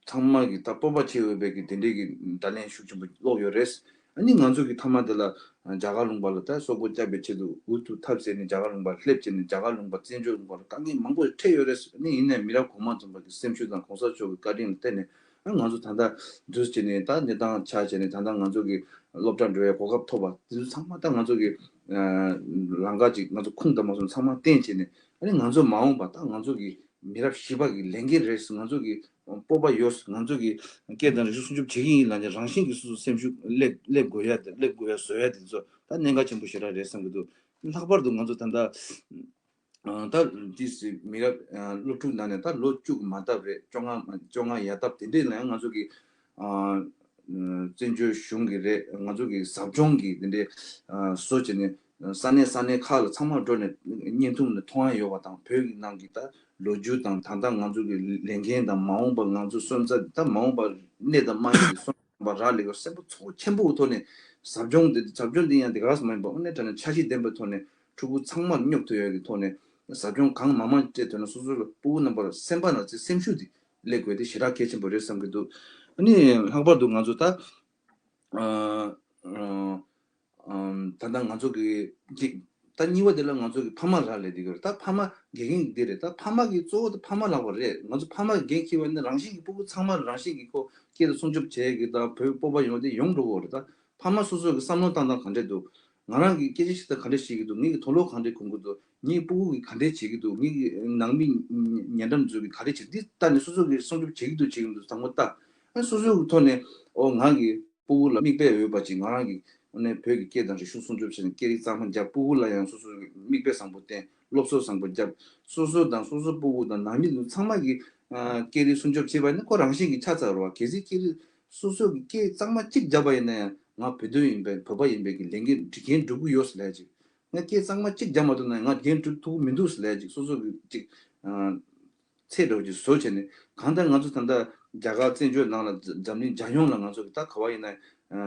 ཚང་མ་གི་ད་སྤོབས་པ་བྱེད་འོས་པའི་གི་དེ་འདྲའི་གི་བརྡ་ལན་ཤུགས་ཆེན་པོ་སློག་ཡོད་རེད། ཨ་ནི་ང་ཚོ་གི་མཐའ་མ་དེ་ལ་རྒྱ་གར་ལུང་པ་ལ་ད་སོག་པོ་བསྐྱབ་པའི་ཆེད་དུ་འུ་ཐུག་ཐབས་ཟད་ནས་རྒྱ་གར་ལུང་པར་སླེབས་བྱས་ནས། རྒྱ་གར་ལུང་པ་བཙན་བྱོལ་ལུང་པ་ལ་དཀའ་ངལ་མང་པོ་འཕྲད་ཡོད་རེད། ཨ་ནི་ཡིན་ནའི་མི་རབས་གོང་མ་ཚོ་གི་སེམས་ཤུགས་དང་གོང་ས་མཆོག་གི་བཀའ་དྲིན་ལ་བརྟེན་ནས། ཨ་ང་ཚོ་ད་ལྟ་འདུག་བྱས་ནས་ད་གནས་སྟངས་ཆགས་བྱས་ནས། ད་ལྟ་ང་ཚོ་གི་སློབ་གྲྭ་འགྲོ་བའི་གོ་སྐབས་ཐོབ་པ་དེ་ཚོ་ཚང་མ་ད་ང་ཚོ་གི་ཨ་ལམ་ཁ་ཅིག་ང་ཚོ་ཁུངས་དང་མ་སོང་ཚང་མ་བསྟན་བྱས་ནས། ཨ་ནི་ང་ཚོ་མ་འོངས་པ་ད་ང་ཚོ་གི་མི་རབས་བཞི་པ་གི་ལས་འགན་རེད། ང་ཚོ་གི་སྤོབས་པ་ཡོད། ང་ཚོ་གི་སྐད་དང་རིག་གཞུང་སྲུང་སྐྱོབ་བྱེད་ཀྱི་ཡིན་ལབ་ནས་རང་བཞིན་གྱིས་སོ་སོ་སེམས་ཤུགས་སླེབས་སླེབས་དགོས་ཡ་དེ། སླེབས་དགོས་ཡ་བཟོ་ཡ་དེ་ཚོ་ད་གནད་འགག་ཆེན་པོ་ཞེ་དྲག་རེད་བསམ་གྱི་འདུག་ལྷག་པར་དུ་ང་ཚོ་ད་ལྟ་ཨ་ད་འདི་སི་མི་རབས་ཨ་སློབ་ཕྲུག་ནང་ནས་ད་ལོ་བཅུ་གི་མ་བཏབ་རེད། བཅོ་ལྔ་བཅོ་ལྔ་ཡར་བཏབ་དེ་འདྲས་ལ་ཡང་ང་ཚོ་གི་ཨ་བཙན་བྱོལ་གཞུང་གི་རེད། ང་ཚོ་གི་ཟབ་སྦྱོང་གི་དེ་འདྲས་ཨ་བཟོ་བྱས་ནས་ས་གནས་ས་གནས་ཁག་ལ་ཚང་མ་འགྲོ་ནས་བརྙན་ཐུང་ནས་མཐོང་ཡ་ཡོད་པ་དང་། བོད་ཀྱི་ནང་གི་ད་ལོ་རྒྱུས་དང་། ད་ལྟ་ང་ཚོ་གི་ལས་འགན་དང་། མ་འོངས་པ་ང་ཚོ་སོན་རྩ་ད་མ་འོངས་པ་གནས་དང་དམངས་ཀྱི་སོན་པ་རག་ལས་ཀྱི་སེམས་པ་ཚོགས་ཆེན་པོའི་ཐོག་ནས་ཟབ་སྦྱོང་འདི། ཟབ་སྦྱོང་འདི་ཡང་འདི་ག་རང་མ་ཡིན་པ་དངོས་གནས་དྲང་གནས་འཆར་གཞི་ལྡན་པའི་ཐོག་ནས་ཕྲུ་གུ་ཚང་མར་སྙོབ་ཐུབ་ཡག་གི་ཐོག་ནས་ཟབ་སྦྱོང་གང་མང་མང་སྤྲད་ཐུབ་ན། སོ་སོ་ལ་སྤུ་གུ་རྣམ་པ་ལ་སེམས་པ་ནང་ཚེ་སེམས་ཤུགས་འདི་སླེབས་དགོས་དེ་ཞེ་དྲག་གལ་ཆེན་པོ་རེད་བསམ་གྱི་འདུག་ཨ་ནི་ལྷག་པར་དུ་ང་ཚོ་ད་ཨ་ཨ་ཨམ་ད་ལྟ་ང་ཚོ་གི་ཅིག་ ད་གཉིས་པ་དེ་ལ་ང་ཚོ་གི་ཕ་མ་རག་ལས་དེ་གི་རེད། ད་ཕ་མ་དགེ་རྒན་འདི་རེད། ད་ཕ་མ་གི་གཙོ་བོ་ད་ཕ་མ་ལག་པ་རེད། ང་ཚོ་ཕ་མ་འགན་འཁྱེར་བ་ནི་རང་བཞིན་གྱི་སྤུ་གུ་ཚང་མ་རང་བཞིན་གྱི་ཁོ་སྐད་དང་སྲུང་སྐྱོབ་བྱེད་ཀྱི་དང་བོད་སྤོབས་པ་ཡོང་དེ་ཡོང་འགྲོ་གི་རེད། ད་ཕ་མ་སོ་སོ་གི་བསམ་བློ་བཏང་སྟངས་ག་འདྲས་འདུག་ང་རང་གི་སྐད་ཆ་བཤད་སྟངས་ག་འདྲས་བཤད་ཀྱི་འདུག་ངེད་ཀྱི་དུག་ལོག་ག་འདྲས་གོན་གྱི་འདུག་ངེད་སྤུ་གུ་གི་ག་འདྲས་བྱེད་ཀྱི་འདུག་ངེད་ཀྱི་ནང་མི་ཉེ་འགྲམ་ཚོ་གི་ག་འདྲས་བྱེད་འདི་ལྟ་ནས་སོ་སོ་གི་སྲུང་སྐྱོབ་བྱེད་ཀྱི་འདུག་བྱེད་ཀྱི་མི་འདུག་དང་པོ་ལྟ། ཨ་སོ་སོ་གི་ཐོག་ནས་ཨོ་ང་གི་སྤུ་གུ་ལ་མིག་དཔེ་འོས་པ་ཅིག་ང་རང་གི་ཨ་ནི་བོད་ཀྱི་སྐད་དང་རིག་གཞུང་སྲུང་སྐྱོབ་བྱས་ནས་སྐད་རིགས་གཙང་མ་རྒྱབ། སྤུ་གུ་ལ་ཡང་སོ་སོ་གི་མིག་དཔེ་བཟང་པོ་བསྟན། སློབ་གསོ་བཟང་པོ་རྒྱབ། སོ་སོ་དང་སོ་སོ་སྤུ་གུ་དང་ནང་མི་ཚང་མ་གི་ཨ་སྐད་རིགས་སྲུང་སྐྱོབ་བྱས་པ་ནི་ཁོ་རང་བཞིན་གྱི་ཆགས་ཚར་བ། གལ་སྲིད་སྐད་རིགས་སོ་སོ་གི་སྐད་གཙང་མ་གཅིག་རྒྱབ་པ་ཡིན་ན་ཡང་ང་བོད་དོན་ཡིན་པས་བོད་པ་ཡིན་པས་ཀྱི་ལས་འགན་འགན་སྒྲུབ་ཀྱི་ཡོད་ཟེར་ལས་ཅིག་ང་སྐད་གཙང་མ་གཅིག་རྒྱབ་མ་ཐུབ་ན་ང་འགན་སྒྲུབ་ཐུབ་ཀྱི་མི་འདུག་ཟེར་ལས་ཅིག་སོ་སོ་གི་ཅིག་ཨ་ཚད་འདྲ་བོ་ཅིག་བཟོ་བྱས་ནས། གང་ལྟར་ང་ཚོ་ད་ལྟ་རྒྱ་གར་བཙན་བྱོལ་ནང་ལ་འཛམ་གླིང་རྒྱལ་ཡོངས་ལ་ང་ཚོ་གི་ད་ག་བ་ཡིན་ན་ཨ་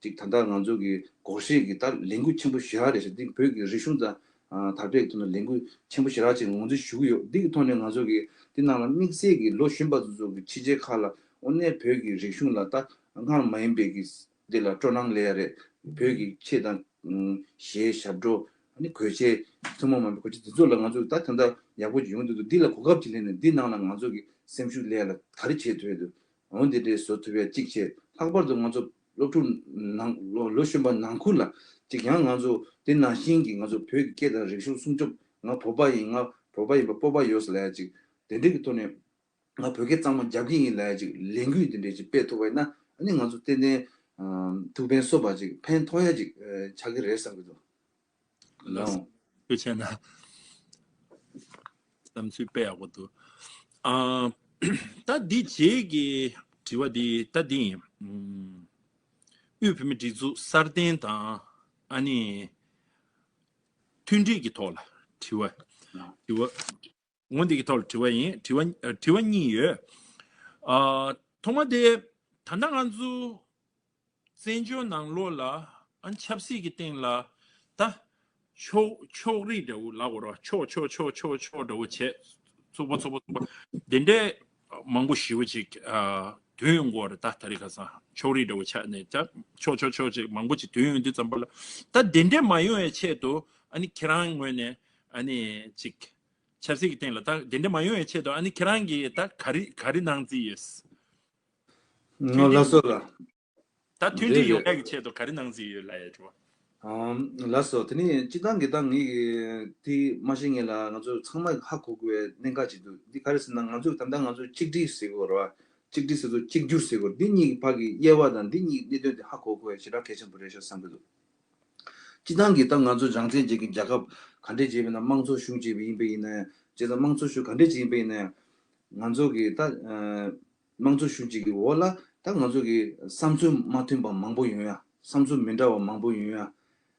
ཅིག་ད་ལྟ་ང་ཚོ་གི་སྒོར་གཞས་ཀྱི་ད་ལས་འགུལ་ཆེན་པོ་ཞེ་དྲག་རེད་ཤག་འདི་བོད་ཀྱི་རིག་གཞུང་དང་ཨ་དར་སྤེལ་གྱི་ཐོག་ནས་ལས་འགུལ་ཆེན་པོ་ཞེ་དྲག་ཅིག་ངོས་འཛིན་ཞུ་གི་ཡོད། འདི་གི་ཐོག་ནས་ང་ཚོ་གི་འདི་ནང་ལ་དམིགས་བསལ་གྱི་ལོ་གཞོན་པ་ཚོ་ཚོ་གི་ཕྱི་རྒྱལ་ཁག་ལ་དངོས་གནས་བོད་ཀྱི་རིག་གཞུང་ལ་ད་སྔར་མ་ཡིན་པའི་གི་འདི་ལ་སྤྲོ་སྣང་སླེབས་ཡ་རེད། བོད་ཀྱི་ཆས་དང་གཞས་ཞབས་བྲོ། ཨ་ནི་གོས་ཆས། ཐུན་མོང་མ་ཡིན་པའི་གོས་ཆས་འདི་ཚོ་ལ་ང་ཚོ་ད་ད་ལྟ་ཡག་པོ་ཅིག་ཡོང་གི་འདུག་འདི་ལ་གོ་སྐབས་ཅིག་ལེན་ནས་འདི་ནང་ལ་ང་ཚོ་གི་སེམས་ཤུགས་སླེབས་ཡ་ལ་ག་རེ་བྱེད་ཐུབ་ཡ་འདུག་འོ་འདི་འདྲའི་བཟོ་ཐུབ་ཡ་གཅིག་བྱས། ལྷག་པར་དུ་ང་ཚོ་སློབ་ཕྲུག་ནང་ལོ་ལོ་གཞོན་པ་ནང་ཁུལ་ལ་ཅིག་ཡང་ང་ཚོ་འདི་ནང་བཞིན་གྱི་ང་ཚོ་བོད་ཀྱི་སྐད་དང་རིག་གཞུང་སྲུང་སྐྱོབ། ང་བོད་པ་ཡིན། ང་བོད་པ་ཡིན་པ་སྤོབས་པ་ཡོད་ཟེར་ལབ་ཡ་ཅིག་དེ་འདྲའི་གི་ཐོག་ནས། ང་བོད་སྐད་གཙང་མ་རྒྱབ་ཀྱི་ཡིན་ལབ་ཡ་ཅིག་ལས་འགུལ་འདི་འདྲའི་ཅིག་སྤེལ་ཐུབ་པ་ཡིན་ན། ཨ་ནི་ང་ཚོ་ཏན་ཏན་ཨ་ཐུགས་ཕན་གསོས་པ་ཅིག་ཕན་ཐོགས་ཡ་ཅིག་ཨ་ཆགས་ཀྱི་རེད་བསམ་གྱི་འདུག་ལགས་སོ། ལགས། ཐུགས་རྗེ་ཆེ་གནང་། བསམ་ཚུལ་དཔེ་ཡག་པོ་འདུག་ཨ་ད་འདི་རྗེས་ཀྱི་དྲི་བ་འདི་ད་འདི་ཡིན། ཨུམ། དབུས་བོད་མིའི་སྒྲིག་འཛུགས་སྲ་བརྟན་དང་ཨ་ནི་མཐུན་སྒྲིལ་གྱི་ཐོག་ལ་དྲི་བ། དྲི་བ། འོ་འདི་གི་ཐོག་ལ་དྲི་བ་ཡིན། དྲི་བ་ཨ་དྲི་བ་གཉིས་ཡོད། ཨ་ཐོག་མ་དེ་ད་ལྟ་ང་ཚོ་བཙན་བྱོལ་ནང་ལོགས་ལ་ཨ་ཆབ་སྲིད་ཀྱི་སྟེང་ལ་ད་ཕྱོགས་ཕྱོགས་རིས་འདྲ་བོ་ལབ་དགོས་རེད་བ། ཕྱོགས་ཕྱོགས་ཕྱོགས་ཕྱོགས་ཕྱོགས་འདྲ་བོ་བྱས། ཚོགས་པ་ཚོགས་པ་ཚོགས་པ་དེ་འདྲའི་མང་པོ་ཞེ་པོ་ཅིག་ཨ་ཐོན་ཡོང་གི་ཡོད་རེད། ད་ད་རེས་ཁ་སང་ཕྱོགས་རིས་འདྲ་བོ་ཆགས་ནས་ད་ཕྱོགས་ཕྱོགས་ཕྱོགས་ཅིག་མང་པོ་ཅིག་ཐོན་ཡོང་དུས་ཙམ་པ་ལ། ད་དེ་འདྲས་མ་ཡོང་བའི་ཆེད་དུ་ཨ་ནི་ཁྱེད་རང་ངོས་ནས་ཨ་ནི་ཅིག་ཆབ་སྲིད་ཀྱི་སྟེང་ལ་ད་དེ་འདྲ་མ་ཡོང་བའི་ཆེད་དུ་ཨ་ནི་ཁྱེད་རང་གིས་ད་ག་རེ་ག་རེ་གནང་རྩིས་ཡོད། ང་ལ་སོ་ལ། ད་མཐུན་སྒྲིལ་ཡོང་ཡག་གི་ཆེད་དུ་ག་རེ་གནང་རྩིས་ཡོད་ལབ་ཡ་དྲི་བ། ཨམ། ལགས་སོ། དེ་ནི་སྤྱི་བཏང་གི་ད་ངེད་ཀྱི་དེ་མ་ཤེས་ངེད་ལ་ང་ཚོ་ཚང་མ་ཧ་གོ་དགོས་པའི་གནད་འགག་ཅིག་འདུག་འདི་ག་རེ་ཟེར་ན་ང་ཚོ་ད་ལྟ་ང་ཚོ་གཅིག་སྒྲིལ་ཟེར་དགོས་རེད་བ། གཅིག་སྒྲིལ་ཟེར་དུས་གཅིག་གྱུར་ཟེར་དགོས་རེད། འདི་གཉིས་ཀྱི་བར་གྱི་དབྱེ་བ་དང་འདི་གཉིས་ཀྱི་གནད་དོན་དེ་ཧ་གོ་དགོས་པ་ཞེ་དྲག་གལ་ཆེན་པོ་རེད་ཤག་བསམ་གྱི་འདུག་སྤྱི་བཏང་གི་ད་ང་ཚོ་རང་བཙན་བྱེད་ཀྱི་རྒྱལ་ཁབ་ག་འདྲས་བྱས་པ་ཡིན་ན། དམངས་གཙོ་གཞུང་བྱས་པ་ཡིན་པ་ཡིན་ན་ཡང་བྱས་ཙང་དམངས་གཙོ་གཞུང་ག་འདྲས་བྱས་ཡིན་པ་ཡིན་ན་ཡང་། ང་ཚོ་གི་ད་ཨ་དམངས་གཙོ་གཞུང་གཅིག་གི་འོག་ལ་ད་ང་ཚོ་གི་བསམ་ཚུལ་མ་མཐུན་པ་མང་པོ་ཡོང་ཡ། བསམ་ཚུལ་མི་འདྲ་བ་མང་པོ་ཡོང་ཡ།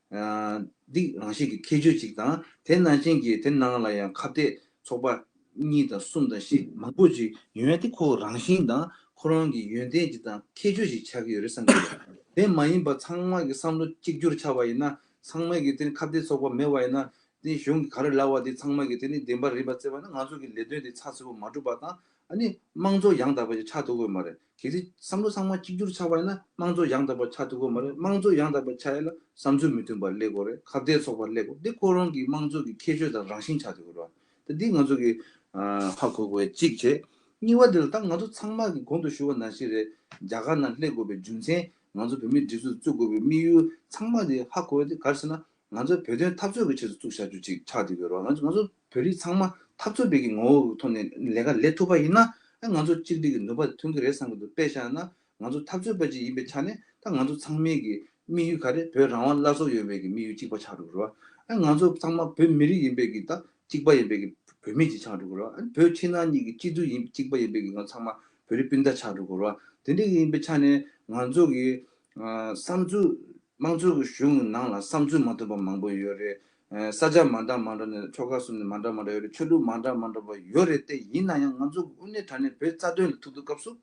ཨ་འདི་རང་བཞིན་གྱི་ཁྱད་ཆོས་གཅིག་དང་། དེ་ནང་བཞིན་གྱི་དེ་ནང་ལ་ཡང་ཁ་གཏད་ཚོགས་པ་གཉིས་དང་གསུམ་དང་བཞི་མང་པོ་ཅིག་ཡོང་ཡ་དེ་ཁོ་རང་བཞིན་དང་ཁོ་རང་གི་ཡོན་ཏན་གཅིག་དང་ཁྱད་ཆོས་ཤིག་ཆགས་ཀྱི་ཡོད་རེད་བསམ་གྱི་ཡོད། དེ་མ་ཡིན་པ་ཚང་མ་གི་བསམ་བློ་གཅིག་གྱུར་ཆགས་པ་ཡིན་ན། ཚང་མ་གི་དེ་ཁ་གཏད་ཚོགས་པ་མེད་པ་ཡིན་ན། དེ་གཞུང་གི་ག་རེ་ལབ་པ་དེ་ཚང་མ་གི་དེ་ནི་བདེན་པ་རེད་པ་བརྩིས་པ་ན་ང་ཚོ་གི་ལས་དོན་དེ་ཚགས་ཚུད་པོ་མ་གྲུབ་པ་དང་། ཨ་ནི་དམངས་གཙོ་ཡང་དག་པ་ཅིག་ཆགས་ཐུབ་ཀྱི་ཡོད་མ་རེད། གལ་སྲིད་བསམ་བློ་ཚང་མ་གཅིག་གྱུར་ཆགས་པ་ཡིན་ན་དམངས་གཙོ་ཡང་དག་པ་ཆགས་ཐུབ་ཀྱི་ཡོད་མ་རེད། དམངས་གཙོ་ཡང་དག་པ་ཆགས་ཡ་ལ་བསམ་ཚུལ་མི་མཐུན་པ་སླེབས་དགོས་རེད། ཁ་གཏད་ཚོགས་པ་སླེབས་དགོས། འདི་ཁོ་རང་གི་དམངས་གཙོ་གི་ཁྱད་ཆོས་དང་རང་བཞིན་ཆགས་ཐུབ་ཀྱི་རེད་བ། ད་འདི་ང་ཚོ་གི་ཨ་ཧ་གོ་དགོས་གཅིག་བྱས། གཉིས་པ་དེ་ལ་ད་ང་ཚོ་ཚང་མ་གི་གོང་དུ་ཞུས་པ་ནང་བཞིན་རེད། རྒྱ་གར་ནང་སླེབས་དགོས་པའི་རྒྱུ་མཚན། ང་ཚོ་བོད་མིའི་སྒྲིག་འཛུགས་བཙུགས་དགོས་པའི་དམིགས་ཡུལ་ཚང་མ་དེ་ཧ་གོ་བ་དེ་ག་རེ་ཟེར་ན། ང་ཚོ་བོད་དོན་འཐབ་རྩོད་ཀྱི་ཆེད་དུ་བཙུགས་བཞག་རྒྱུ་ཅིག་ཆགས་བསྡད་ཡོད་རེད་བ། ང་ཚོ་ང་ཚོ་བོད་རིགས་ཚང་མ་འཐབ་རྩོད་པའི་གི་ངོ་བོ་གི་ཐོག་ནས་ལས་ཀ་ལས་ཐུབ་པ་ཡིན་ན། ཨ་ང་ཚོ་གཅིག་སྒྲིལ་གྱི་ནུས་པ་ཐོན་གྱི་རེད་བསམ་གྱི་འདུག་དཔེ་བཞག་ན་ང་ཚོ་འཐབ་རྩོད་པ་ཅིག་ཡིན་པའི་ཆ་ནས་ད་ང་ཚོ་ཚང་མའི་གི་དམིགས་ཡུལ་ག་རེ། བོད་རང་དབང་སླར་གསོ་ཡོང་བའི་གི་དམིགས་ཡུལ་གཅིག་པ་ཆགས་འགྲོ་གི་རེད་བ། ཨ་ང་ཚོ་ཚང་མ་བོད་མི་རིགས་ཡིན་པའི་གི་ད་གཅིག་པ་ཡིན་པའི་གི་བོད་མི་ཅིག་ཆགས་འགྲོ་གི་རེད་བ། ཨ་བོད་ཕྱི་ནང་གཉིས་ཀྱི་སྐྱིད་སྡུག་ཡིན། གཅིག་པ་ཡིན་པའི་གི་ང་ཚང་མ་བོད་རིགས་སྤུན་ཟླ་ཆགས་འགྲོ་གི་རེད་བ། དེ་འདྲ་ཡིན་པའི་ཆ་ནས་ང་ཚོ་གི་ཨ་བསམ་ཚུལ། དམངས་གཙོའི་གཞུང་ནང་ལ་བསམ་ཚུལ་མ་མཐུན་པ་མང་པོ་ཡོད་རེད། ས་ཆ་མ་འདྲ་མ་འདྲ་ནས་ཆོལ་ཁ་གསུམ་ནས་མ་འདྲ་མ་འདྲ་ཡོད་རེད། ཆོས་ལུགས་མ་འདྲ་མ་འདྲ་བ་ཡོད་རེད། དེ་ཡིན་ན་ཡང་ང་ཚོ་དངོས་གནས་དྲང་གནས་བོད་རྩ་དོན་ལ་ཐུག་དུས་སྐབས་སུ།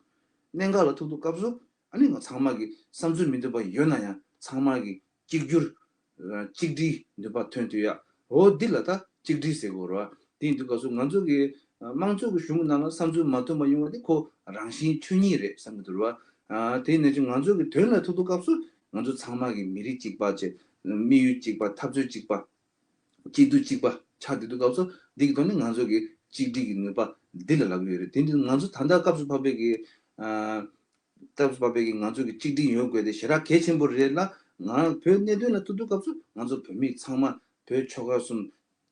གནད་འགག་ལ་ཐུག་དུས་སྐབས་སུ། ཨ་ནི་ང་ཚང་མ་གི་བསམ་ཚུལ་མི་མཐུན་པ་ཡོད་ན་ཡང་ཚང་མ་གི་གཅིག་གྱུར། གཅིག་སྒྲིལ་ནུས་པ་ཐོན་ཐུབ་ཡ། འོ་འདི་ལ་ད་གཅིག་སྒྲིལ་ཟེར་དགོས་རེད་བ། དེ་ཡིན་དུས་སྐབས་སུ་ང་ཚོ་གི་དམངས་གཙོ་གི་གཞུང་ནང་ལ་བསམ་ཚུལ་མ་མཐུན་པ་ཡོང་བ་དེ་ཁོ་རང་བཞིན་ཆོས་ཉིད་རེད་བསམ་གྱི་འདུག་རེད་བ། དེ་ནས་ཅིག་ང་ཚོ་གི་དོན་ལ་ཐུག་དུས་སྐབས་སུ་ང་ཚོ་ཚང་མ་གི་མི་རིགས་གཅིག་པ་བྱས། དམིགས་ཡུལ་གཅིག་པ། འཐབ་རྩོད་གཅིག་པ། གཅིག་སྡུད་གཅིག་པ་ཆགས་བསྡད་དུས་སྐབས་སུ། འདི་གི་ཐོག་ནས་ང་ཚོ་གི་གཅིག་སྒྲིལ་གྱི་ནུས་པ་འདི་ལ་ལབ་ཀྱི་ཡོད་རེད། དེ་འདི་ང་ཚོ་ད་ལྟ་སྐབས་སུ་བབས་པའི་གི་ཨ། སྐབས་སུ་བབས་པའི་གི་ང་ཚོ་གི་གཅིག་སྒྲིལ་ཡོད་དགོས་དེ་ཞེ་དྲག་གལ་ཆེན་པོ་རེད་ལ། ང་བོད་གནད་དོན་ལ་ཐུག་དུས་སྐབས་སུ་ང་ཚོ་བོད་མི་ཚང་མ་བོད་ཆོལ་ཁ་གསུམ་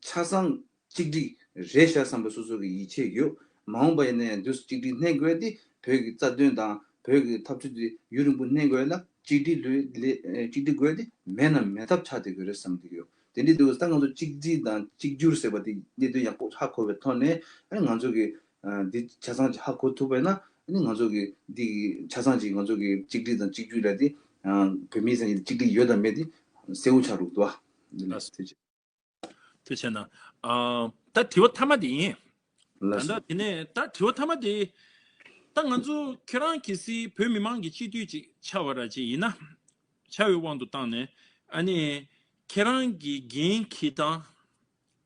ཆ་ཚང་གཅིག་སྒྲིལ་རེད་ཤག་བསམ་པའི་སོ་སོ་གི་ཡིད་ཆེས་ཡོད། མ་འོངས་པ་ཡིན་ན་ཡང་དུས་སུ་གཅིག་སྒྲིལ་གནས་དགོས་དེ། བོད་ཀྱི་རྩ་དོན་དང་བོད་ཀྱི་འཐབ་རྩོད་དེ་ཡུན་རིང་པོ་གནས་དགོས་ན་གཅིག་སྒྲིལ་ལོས་ལས་གཅིག་སྒྲིལ་དགོས་དེ་མེད་ན་མེད་ཐབས་ཆགས་བསྡད་ཀྱི་རེད་བསམ་གྱི་ཡོད། དེ་འདྲའི་དུས་ད་ང་ཚོ་གཅིག་སྒྲིལ་དང་གཅིག་གྱུར་ཟེར་བ་དེ་གནད་དོན་ཡག་པོ་ཧ་གོ་བའི་ཐོག་ནས། ཨ་ནི་ང་ཚོ་གི་ཨ་འདི་ཆ་ཚང་ཅིག་ཧ་གོ་ཐུབ་པ་ཡིན་ན། ཨ་ནི་ང་ཚོ་གི་འདི་གི་ཆ་ཚང་ཅིག་ང་ཚོ་གི་གཅིག་སྒྲིལ་དང་གཅིག་གྱུར་ལ་དེ་ཨ་བོད་མིའི་སེམས་ཀྱི་གཅིག་སྒྲིལ་ཡོད་དང་མེད་དེ་གསལ་བོ་ཆགས་འདུག་དོ། ལགས་སོ། ཐུགས་རྗེ་ཆེ་ན། ཨ་ད་དྲི་བ་མཐའ་མ་དེ་ཡིན། ད་ལགས་སོ། ལྟ་དེ་ནས་ད་དྲི་བ་མཐའ་མ་དེ། ད་ང་ཚོ་ཁྱེད་རང་གལ་སྲིད་བོད་མི་མང་གི་སྤྱི་འཐུས་ཅིག་ཆགས་པ་ར་ཅིག་ཡིན་ན། ཆགས་པའི་དབང་དུ་བཏང་ནས། ཨ་ནི་ཁྱེད་རང་གི་འགན་འཁྱེར་སྟངས།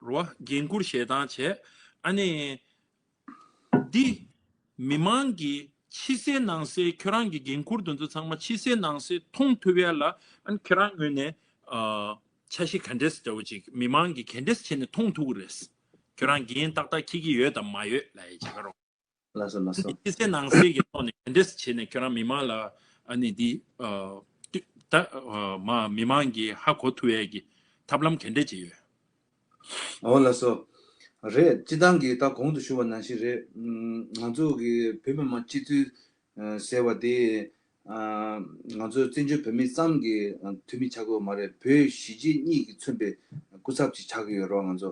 རོ། འགན་འཁུར་བཞེས་སྟངས་བྱས། ཨ་ནི་འདི་མི་མང་གི་ཕྱི་གསལ་ནང་གསལ། ཁྱོད་རང་གི་འགན་འཁུར་དེ་ཚོ་ཚང་མ་ཕྱི་གསལ་ནང་གསལ་མཐོང་ཐུབ་ཡ་ལ། ཨ་ནི་ཁྱེད་རང་ངོས་ནས་ཨ་འཆར་གཞི་ག་འདྲས་འདྲ་བོ་ཅིག་མི་མང་གིས་ག་འདྲས་བྱས་ནས་མཐོང་ཐུབ་ཀྱི་རེད། ཁྱོད་རང་འགན་ཏག་ཏག་འཁྱེར་གྱི་ཡོད་དམ་མ་ཡོད་ལབ་ཡ་ཅིག་ག་རོ། ལགས་སོ། ལགས་སོ། ཕྱི་གསལ་ནང་གསལ་གྱི་ཐོག་ནས་ག་འདྲས་བྱས་ནས་ཁྱོད་རང་མི་མང་ལ་ཨ་ནི་འདི་ཨ་ད་ཨ་མ་མི་མང་གིས་ཧ་གོ་ཐུབ་ཡ་གི་ཐབས་ལམ་ག་འདྲས་ཅིག་ཡོད། འོ་ལགས་སོ། རེད། སྤྱི་བཏང་གི་ད་གོང་དུ་ཞུ་བ་ནང་བཞིན་རེད། ཨམ་ང་ཚོ་གི་བོད་མི་མང་སྤྱི་འཐུས་ཨ་ཟེར་བ་དེ་ཨ་ང་ཚོ་བཙན་བྱོལ་བོད་མི་ཙམ་གྱི་ཨ་འཐུས་མི་ཆགས་ཀྱི་ཡོད་མ་རེད། བོད་གཞིས་བྱེས་གཉིས་ཀྱིས་མཚོན་པའི་སྐུ་ཚབ་ཅིག་ཆགས་ཀྱི་ཡོད་རེད་བ། ང་ཚོ་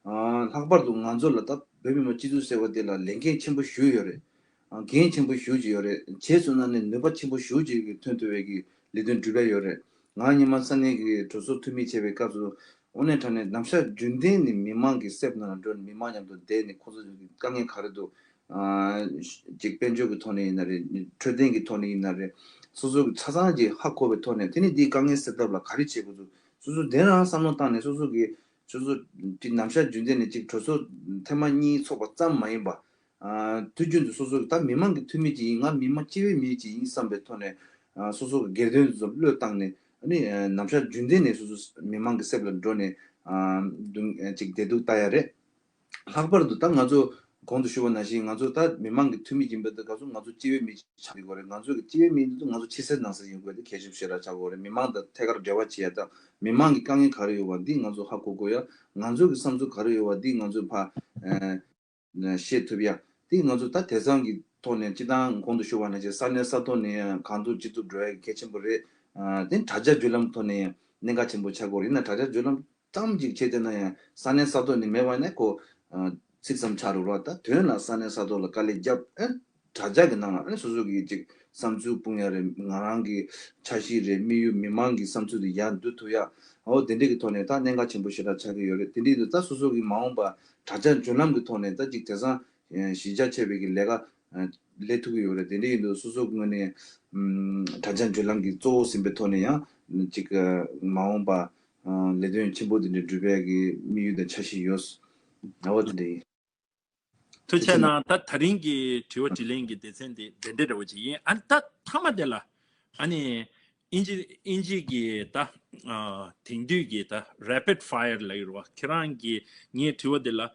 ཨ་ལྷག་པར་དུ་ང་ཚོ་ལ་ད་བོད་མི་མང་སྤྱི་འཐུས་ཟེར་བ་དེ་ལ་ལས་འགན་ཆེན་པོ་ཞེ་པོ་ཡོད་རེད། ཨ་འགན་ཆེན་པོ་ཞེ་པོ་ཅིག་ཡོད་རེད། བྱས་སོང་ན་ནི་ནུས་པ་ཆེན་པོ་ཞེ་པོ་ཅིག་གི་ཐོན་ཐུབ་པའི་གི་ལས་དོན་སྒྲུབ་ཡ་ཡོད་རེད། ང་སྔོན་མ་ས་གནས་ཀྱི་གྲོས་ཚོགས་འཐུས་མི་བྱས་པའི་སྐབས་སུ་དངོས་གནས་དྲང་གནས་ནམ་ཞག་རྒྱུན་ལྡན་ནས་མི་མང་གི་གསེབ་ནང་ལ་འགྲོ་ནས་མི་མང་མཉམ་དུ་བསྡད་ནས་ཁོང་ཚོ་གི་དཀའ་ངལ་ག་རེ་འདུག་ཨ་ཅིག་དཔལ་འབྱོར་གྱི་ཐོག་ནས་ཡིན་ན་རེད། འཕྲོད་བསྟེན་གྱི་ཐོག་ནས་ཡིན་ན་རེད། སོ་སོ་གི་ཆ་ཚང་ཅིག་ཧ་གོ་བའི་ཐོག་ནས། དེ་ནས་འདིའི་དཀའ་ངལ་སེལ་ཐབས་ལ་ག་རེ་བྱེད་དགོས་འདུག་སོ་སོ་དེ་རང་བསམ་བློ་བཏང་ནས། སོ་སོ་གི་སོ་སོ་ཅིག་ནམ་ཞག་རྒྱུན་ལྡན་ནས་ཅིག་གྲོས་ཚོགས་ཐེངས་མ་གཉིས་ཚོགས་པ་ཙམ་མ་ཡིན་པ། ཨ་དུས་རྒྱུན་དུ་སོ་སོ་ད་མི་མང་གི་འཐུས་མི་ཅིག་ཡིན། ང་མི་མང་སྤྱི་པའི་མི་ཅིག་ཡིན་བསམ་པའི་ཐོག་ནས། ཨ་སོ་སོ་གི་སྒེར་དོན་དེ་ཚོ་བློས་བཏང་ནས། ཨ་ནི་ཨ་ནམ་ཞག་རྒྱུན་ལྡན་ནས་སོ་སོ་མི་མང་གི་གསེབ་ལ་འགྲོ་ནས། ཨ་འདུག་ཨ་ཅིག་བདེ་སྡུག་ལྟ་ཡ་རེད། ལྷག་པར་དུ་ད་ང་ཚོ་གོང་དུ་ཞུས་པ་ནང་བཞིན། ང་ཚོ་ད་མི་མང་གི་འཐུས་མི་ཡིན་པའི་སྐབས་སུ་ང་ཚོ་སྤྱི་པའི་མི་ཆགས་དགོས་རེད། ང་ཚོ་གི་སྤྱི་པའི་མི་འདི་ཚོ་ང་ཚོ་ཕྱི་གསལ་ནང་གསལ་ཡིན་དགོས་དེ་གལ་ཆེན་པོ་ཞེ་དྲག་ཆགས་ཀྱི་ཡོད་རེད། མི་མང་དང་ཐད་ཀར་འབྲེལ་བ་བྱེད་ཡ་དང་། མི་མང་གི་དཀའ་ངལ་ག་རེ་ཡོད་པ་འདི་ང་ཚོ་ཧ་གོ་དགོས་ཡ། ང་ཚོ་གི་བསམ་ཚུལ་ག་རེ་ཡོད་པ་འདི་ང་ཚོ་ཕ་ཨ་ཤེས་ཐུབ་ཡ། དེ་ང་ཚོ་ད་དེང་སང་གི་ཐོག་ནས་སྤྱི་བཏང་གོང་དུ་ཞུ་བ་ནང་བཞིན་ས་གནས་ས་ཐོག་ནས་ཡང་གང་ཐུབ་ཅི་ཐུབ་འགྲོ་ཡ་གལ་ཆེན་པོ་རེད། ཨ་དེ་དྲ་རྒྱ་བརྒྱུད་ལམ་ཐོག་ནས་ཡང་གནད་འགག་ཆེན་པོ་ཆགས་ཀྱི་ཡོད་རེད། ཡིན་ན་དྲ་རྒྱ་བརྒྱུད་ལམ་ཙམ་ཅིག་བྱས་བསྡད་ན་ཡང་། ས་གནས་ས་ཐོག་ནས་མེད་པ་ཡིན་ན་ཁོ་ཨ་ཚིག་ཙམ་ཆགས་རུང་ར། ད་དོན་ལ་ས་གནས་ས་ཐོག་ལ་དཀའ་ལས་བརྒྱབ། ཨ་དྲ་རྒྱ་གི་ནང་ལ་ཨ་ནི་སོ་སོ་གི་ཅིག་བསམ་ཚུལ་སྤུངས་ཡ་རེད། ང་རང་གི་འཆར་གཞི་རེད། དམིགས་ཡུལ། མི་མང་གི་བསམ་ཚུལ་དེ་ཡར་བསྡུ་ཐུབ་ཡ། འོ་དེ་འདྲས་ཀྱི་ཐོག་ནས་ད་གནད་འགག་ཆེན་པོ་ཞེ་དྲག་ཆགས་ཀྱི་ཡོད་རེད། དེ་འདྲས་དུས་ད་སོ་སོ་གི་མ་འོངས་པ་དྲ་རྒྱ་བརྒྱུད་ལམ་གྱི་ཐོག་ནས་ད་ཅིག་དེང་སང་གཞི་རྒྱ་ཆེ་བའི་གི་ལས་ཀ་ལས་ཐུབ་ཀྱི་ཡོད་རེད། དེ་འདྲས་ཡིན་དུས་སོ་སོ་གི་ངོས་ནས་ཨམ་དྲ་རྒྱ་བརྒྱུད་ལམ་གྱི་གཙོ་བོ་ཟིན་པའི་ཐོག་ནས་ཡང་ཅིག་མ་འོངས་པ་ཨ་ལས་དོན་ཆེན་པོ་དེ་འདྲ་སྒྲུབ་པའི་གི་དམིགས་ཡུལ་དང་འཆར་གཞི་ཡོད། འོ་དེ་འདྲས་ཡིན། ཐུགས་རྗེ་ཆེ་གནང་། ད་ད་རིང་གི་དྲི་བ་དྲིས་ལན་གྱི་སྡེ་ཚན་དེ་དེ་འདྲ་འདྲ་བོ་ཅིག་ཡིན། ཨ་ནི་ད་མཐའ་མ་དེ་ལ། ཨ་ནི་ཨིན་ཇི་ཨིན་ཇི་གི་ད་ཨ་དེང་དུས་ཀྱི་ད་rapid fire་ལབ་ཀྱི་རེད་བ། ཁྱེད་རང་གིས་ངའི་དྲི་བ་དེ་ལ་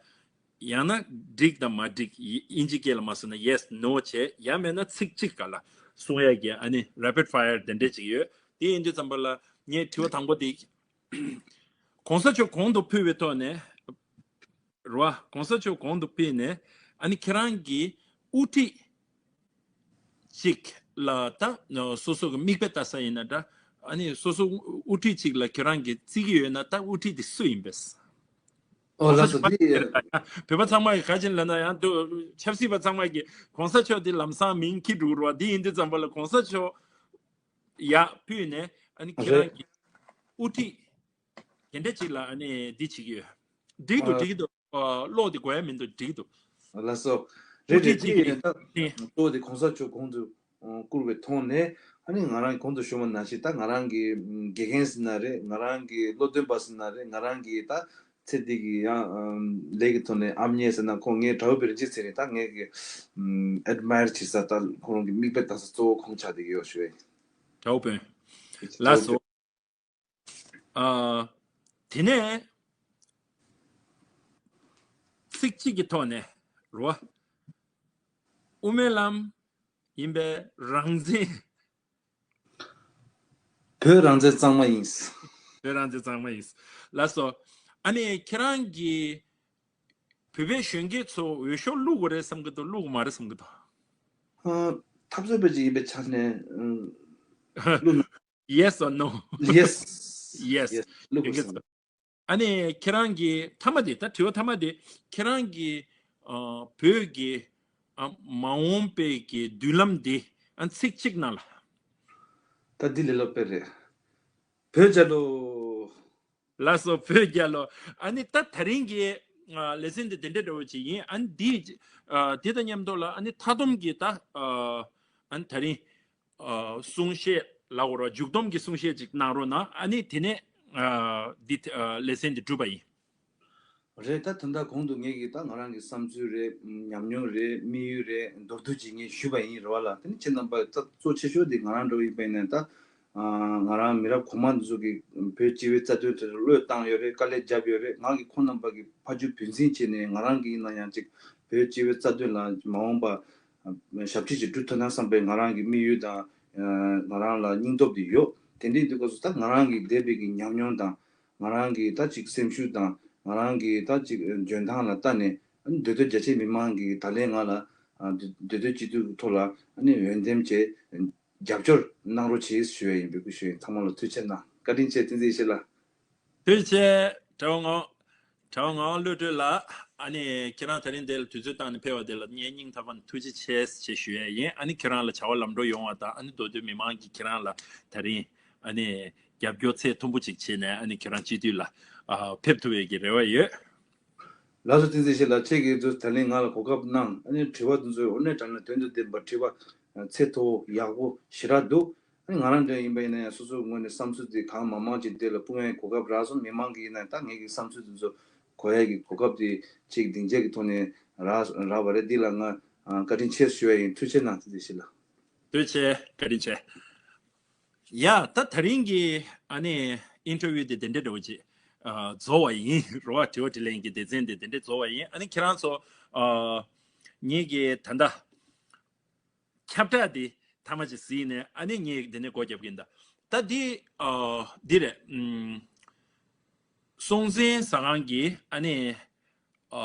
ཡང་ན་འགྲིག་དང་མ་འགྲིག་ཨིན་ཇི་སྐད་ལ་མ་སོང་ན་yes no་བྱས། ཡང་མེད་ན་ཚིག་གཅིག་ག་ལ་གསུང་ཡ་གི་ཨ་ནི་rapid fire་དེ་འདྲ་ཅིག་ཡོད། དེ་ཡིན་དུས་ཙམ་པ་ལ་ངའི་དྲི་བ་དང་པོ་དེ། གོང་ས་མཆོག་གོང་དུ་ཕུལ་བའི་ཐོག་ནས། རེད་བ། གོང་ས་མཆོག་གོང་དུ་ཕུལ་ནས། ཨ་ནི་ཁྱེད་རང་གི་དབུ་ཁྲིད་ཅིག་ལ་ད་སོ་སོ་གི་མིག་དཔེ་ལྟ་ས་ཡིན་ན་འདྲ། ཨ་ནི་སོ་སོ་དབུ་ཁྲིད་ཅིག་ལ་ཁྱེད་རང་གིས་བརྩི་གི་ཡོད་ན། ད་དབུ་ཁྲིད་དེ་སུ་ཡིན་པས། ཨོ་གོང་ས་ལགས་སོ། མཆོག་འདི་བོད་པ་ཚང་མ་གི་ག་ཅིག་ལབ་ན་ཡང་འདུག་ཆབ་སྲིད་པ་ཚང་མ་གི་གོང་ས་མཆོག་དེ་ལམ་སང་མིང་འཁྱེར་འགྲོ་གི་རེད་བ། འདི་ཡིན་དུས་ཙམ་པ་ལ་གོང་ས་མཆོག་ཡར་ཕུལ་ནས། ཨ་ནི་ཁྱེད་རང་གི་དབུ་ཁྲིད་དེ་འདྲ་ཅིག་ལ་ཨ་ནི་འདི་བྱེད་ཀྱི་ཡོད། འགྲིག་འདུག་ཨ། འགྲིག་འདུག་ཨ། བློ་དེ་གོ་ཡ་མི་འདུག་འགྲིག་འདུག་ལགས་སོ། དབུ་རེད་རེད། ཁྲིད་ཅིག་གི་ད་གཙོ་བོ་དེ་གོང་ས་མཆོག་གོང་དུ་བཀུར་བའི་ཐོག་ནས། ཨ་ནི་ང་རང་གོང་དུ་ཞུ་བ་ནང་བཞིན། ད་ང་རང་གི་དགེ་རྒན་ཟེར་ན་རེད། ང་རང་གི་བློ་འདོན་པ་ཟེར་ན་རེད། ང་རང་གི་ད་ཚེ་འདི་གི་ཡང་ལས་ཀྱི་ཐོག་ནས་ཨ་མྱེས་ཟེར་ན། ཁོང་ངའི་དགྲ་བོ་བེ་རི་ཇི་ཟེར་རེད། ད་ངའི་གི་admire་བྱེད་ས། ད་ཁོ་རང་གི་མིག་དཔེ་ལྟ་ས་གཙོ་བོ་ཁོང་ཆགས་བསྡད་ཀྱི་ཡོད་ཞུ་ཡ་ཡིན། དགྲ་བོ་བེ། ལགས་སོ། ཨ། དེ་ནས་ ཚིག་གཅིག་གི་ཐོག་ནས་རོ། དབུ་མའི་ལམ་ཡིན་པའི་རང་བཙན། བོད་རང་བཙན་གཙང་མ་ཡིན། བོད་རང་བཙན་གཙང་མ་ཡིན། ལགས་སོ། ཨ་ནི་ཁྱེད་རང་གིས་བོད་པའི་གཞོན་སྐྱེས་ཚོ་འོས་ཤོག་བླུག་དགོས་རེད་བསམ་གི་འདུག་བླུག་དགོས་མ་རེད་བསམ་གི་འདུག་ཨ། འཐབ་རྩོད་པ་ཅིག་ཡིན་པའི་ཆ་ནས་ཨ། བླུག་ན། Yes or no? Yes. Yes. Yes. བླུག་དགོས་བསམ། ཨ་ནི་ཁྱེད་རང་གི་མཐའ་མ་དེ་ད་དྲི་བ་མཐའ་མ་དེ། ཁྱེད་རང་གི་ཨ་བོད་ཀྱི་ཨ་མ་འོངས་པའི་གི་མདུན་ལམ་དེ་ཨ་ཚིག་གཅིག་ནང་ལ། ད་འདི་ལས་སླ་པོ་རེད། བོད་རྒྱལ་ལོ། ལགས་སོ། བོད་རྒྱལ་ལོ། ཨ་ནི་ད་ད་རིང་གི་ཨ་ལེ་ཚན་འདི་དེ་འདྲ་འདྲ་བོ་ཅིག་ཡིན། ཨ་ནི་འདི་ཨ་དེ་དང་མཉམ་དུ་ལ་ཨ་ནི་མཐའ་སྡོམ་གྱི་ད་ཨ་ཨ་ནི་ད་རིང་ཨ་གསུང་བཤད་ལ་འོ་ར་མཇུག་སྡོམ་གྱི་གསུང་བཤད་ཅིག་གནང་རོགས་གནང་། ཨ་ནི་དེ་ནས་ཨ་འདི་ཨ་ལེ་ཚན་འདི་གྲུབ་པ་ཡིན། རེད། ད་ད་ལྟ་གོང་དུ་ངེད་ཀྱིས་ད་ང་རང་གི་བསམ་ཚུལ་རེད། ཉམས་མྱོང་རེད། དམིགས་ཡུལ་རེད། མདོར་བསྡུས་ཅིག་ངས་ཞུས་པ་ཡིན་རེད་བ་ལ། དེ་ནི་ཁྱེད་རྣམ་པ་ད་གཙོ་ཆེ་ཤོས་དེ་ང་རང་འདྲ་བོ་ཡིན་པ་ཡིན་ན་ད་ང་རང་མི་རབས་གོང་མ་འདི་ཚོ་གིས་བོད་སྤྱི་པའི་རྩ་དོན་དེ་ཚོ་བློས་བཏང་ཡོད་རེད། དཀའ་ལས་བརྒྱབ་ཡོད་རེད། ང་གིས་ཁོང་རྣམ་པ་གི་ཕ་རྒྱུད་བུ་འཛིན་བྱས་ནས་ང་རང་གི་ཡིན་ན་ཡང་ཅིག་བོད་སྤྱི་པའི་རྩ་དོན་ལ་མ་འོངས་པ་ཞབས་ཕྱི་ཅིག་སྒྲུབ་ཐུབ་ན་བསམ་པའི་ང་རང་གི་དམིགས་ཡུལ་དང་ང་རང་ལ་སྙིང་སྟོབས་དེ་ཡོད། དེ་འདྲའི་དུས་སྐབས་སུ་ད་ང་རང་གི་འདས་པའི་གི་ཉམས་མྱོང་དང་། ང་རང་གི་ད་ཅིག་སེམས་ཤུགས་དང་ང་རང་གི་ད་ཅིག་འཇོན་ཐང་ལ་ལྟ་ནས་ཨ་ནི་མདོ་སྟོད་རྒྱ་ཆེ་མི་མང་གིས་ད་ལན་ང་ལ་ཨ་མདོ་མདོ་སྟོད་སྤྱི་འཐུས་ཀྱི་ཐོག་ལ་ཨ་ནི་འོས་འདེམས་བྱས་རྒྱབ་སྐྱོར་གནང་རོགས་བྱེད་ཞུ་ཡ་ཡིན་པའི་སྐུ་ཞུ་ཡིན། ཚང་མ་ལ་ཐུགས་རྗེ་གནང་། བཀའ་དྲིན་ཆེ། བསྟན་འཛིན་ཡེ་ཤེས་ལགས། ཐུགས་རྗེ་ཆེ། གྲྭ་བ་ངག་གྲྭ་བ་ངག་དབང་བློ་གྲོས་ལགས། ཨ་ནི་ཁྱེད་རང་ད་རིང་འདིར་དུས་ཚོད་བཏང་ནས་ཕེབས་པ་དེ་ལ་ངའི་སྙིང་ཐག་པ་ནས་ཐུགས་རྗེ་ཆེ་ཞེས་ཞུ་ཡ་ཡིན། ཨ་ནི་ཁྱེད་རང་ལ་བྱ་བ་ལམ་འགྲོ་ཡོང་བ་དང་། ཨ་ནི་མདོ་སྟོད་མི་མང་གིས་ཁྱེད་རང་ལ་ད་རིང་ཨ་ནི་རྒྱབ་སྐྱོར་ཚད་མཐོན་པོ་ཅིག་བྱས་ནས་ཨ་ནི་ཁྱེད་རང་སྤྱི་འཐུས་ལ་ཨ་ཕེབས་ཐུབ་པའི་གི་རེ་བ་ཡོད། ལགས་སོ། བསྟན་འཛིན་ཡེ་ཤེས་ལགས། ཁྱེད་ཀྱིས་ད་ལན་ང་ལ་གོ་སྐབས་གནང་། ཨ་ནི་དྲི་བ་དེ་ཚོ་དངོས་གནས་དྲང་གནས་དོན་དང་ལྡན་པ། དྲི་བ་ཚད་མཐོ་པོ་ཡག་པོ་ཞེ་དྲག་འདུག་ཨ་ནི་ང་རང་འདྲ་ཡིན་པ་ཡིན་ན་ཡང་སོ་སོའི་ངོས་ནས་བསམ་ཚུལ་དེ་གང་མང་མང་ཅིག་དེ་ལ་སྤུངས་ཡའི་གོ་སྐབས་རག་སོང་། མི་མང་གིས་ཡིན་ན་ད་ངེད་ཀྱི་བསམ་ཚུལ་དེ་ཚོ་གོ་ཡ་གི་གོ་སྐབས་དེ་ཅིག་སྡིངས་ཆ་གི་ཐོག་ནས་རག་རག་པ་རེད། འདི་ལ་ང་ཨ་བཀའ་དྲིན་ཆེ་ཞུ་ཡ་ཡིན། ཐུགས་རྗེ་གནང་། བསྟན་འཛིན་ཡེ་ཤེས་ལགས། ཐུགས་རྗེ་ཆེ། བཀའ་དྲིན་ཆེ། ཡ། ད་ད་རིང་གི་ཨ་ནི་ཨིན་ཊར་བིའུ་དེ་དེ་འདྲ་འདྲ་བོ་ཅིག་ཨ་རྫོགས་པ་ཡིན། རོ། ཨ་དྲི་བ་དྲིས་ལན་གྱི་སྡེ་ཚན་དེ་དེ་འདྲ་རྫོགས་པ་ཡིན། ཨ་ནི་ཁྱེད་རང་ཚོ་ཨ་ངེད་ཀྱི་ད་ལྟ་ཁྱབ་བསྒྲགས་དེ་མཐའ་མ་ཅིག་གཟིགས་ནས་ཨ་ནི་ངས་དེ་ནས་སྒོ་རྒྱབ་ཀྱིན་གདའ། ད་འདི་ཨ་འདི་རེད། ཨུམ། སྲོང་བཙན་ཟ་ཁང་གི་ཨ་ནི་ཨ་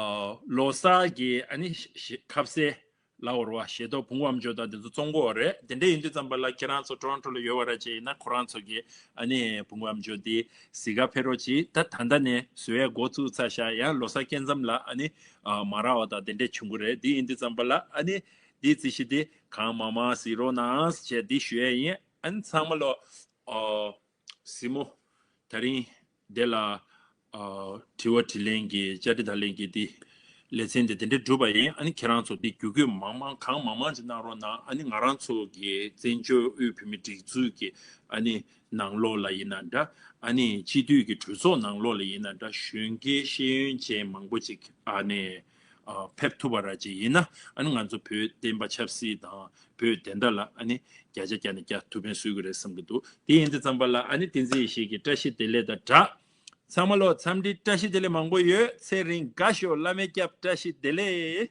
ལོ་གསར་གྱི་ཨ་ནི་ཞེ་ཁ་ཟས་ལ་འོར་བ་ཞེ་ཏོག་བུང་བ་ཨ་མཆོག་དང་དེ་ཚོ་བཙོང་གི་ཡོད་རེད། དེ་འདྲ་ཡིན་དུས་ཙམ་པ་ལ་ཁྱེད་རང་ཚོ་ཊོ་རོན་ཊོ་ལ་ཡོད་པ་ར་ཅིག་ཡིན་ན་ཁོ་རང་ཚོ་གི་ཨ་ནི་བུང་བ་ཨ་མཆོག་དེ་གཟིགས་ག་ཕེབས་རོགས་གྱིས། ད་ད་ལྟ་ནས་བཟོ་ཡ་འགོ་བཙུགས་ཚར་ཤག་ཡང་ལོ་གསར་སྐྱེལ་མཚམས་ལ་ཨ་ནི་ཨ་མ་རག་པ་དང་དེ་འདྲ་བྱུང་གི་རེད། དེ་ཡིན་དུས་ཙམ་པ་ལ་ཨ་ནི་དེའི་རྩིས་གཞི་དེ་གང་མང་མང་གཟིགས་རོགས་གནང་ཞེས་དེ་ཞུ་ཡ་ཡིན། ཨ་ནི་ཚང་མ་ལོ་ཨ་གཟིགས་མོ་ད་རིང་འདི་ལ་ཨ་དྲི་བ་དྲིས་ལན་གྱི་བཅར་འདྲི་དང་ལེན་གྱི་འདི་ལེ་ཚན་འདི་དེ་འདྲ་གྲུབ་པ་ཡིན། ཨ་ནི་ཁྱེད་རང་ཚོ་འདི་བརྒྱུད་སྐུལ་མང་མང་གང་མང་མང་ཅིག་གནང་རོགས་གནང་། ཨ་ནི་ང་རང་ཚོ་གི་བཙན་བྱོལ་དབུས་བོད་མིའི་སྒྲིག་འཛུགས་ཀྱི་ཨ་ནི་ནང་ལོགས་ལ་ཡིན་ན་འདྲ། ཨ་ནི་སྤྱི་འཐུས་ཀྱི་གྲོས་ཚོགས་ནང་ལོགས་ལ་ཡིན་ན་འདྲ། གཞོན་སྐྱེས་ཤེས་ཡོན་ཅན་མང་པོ་ཅིག་ཨ་ནི་ཨ་ཕེབས་ཐུབ་པ་ར་ཅིག་ཡིན་ན། ཨ་ནི་ང་ཚོ་བོད་བསྟན་པ་ཆབ་སྲིད་དང་བོད་བདེན་མཐའ་ལ་ཨ་ནི་བརྒྱ་ཆ་བརྒྱ་ནས་བརྒྱ་ཐུགས་ཕན་གསོས་ཀྱི་རེད་བསམ་གྱི་འདུག་དེ་ཡིན་དུས་ཙམ་པ་ལ་ཨ་ནི་བསྟན་འཛིན་ཡེ་ཤེས་ཀྱིས་བཀྲ་ཤིས་བདེ་ལེགས་དང་སྦྲགས། ཚང་མ་ལོ་འཚམས་འདྲི་བཀྲ་ཤིས་བདེ་ལེགས་མང་པོ་ཡོད། ཚེ་རིང་དགའ་ཤོག་བླ་མའི་སྐྱབས། བཀྲ་ཤིས་བདེ་ལེགས།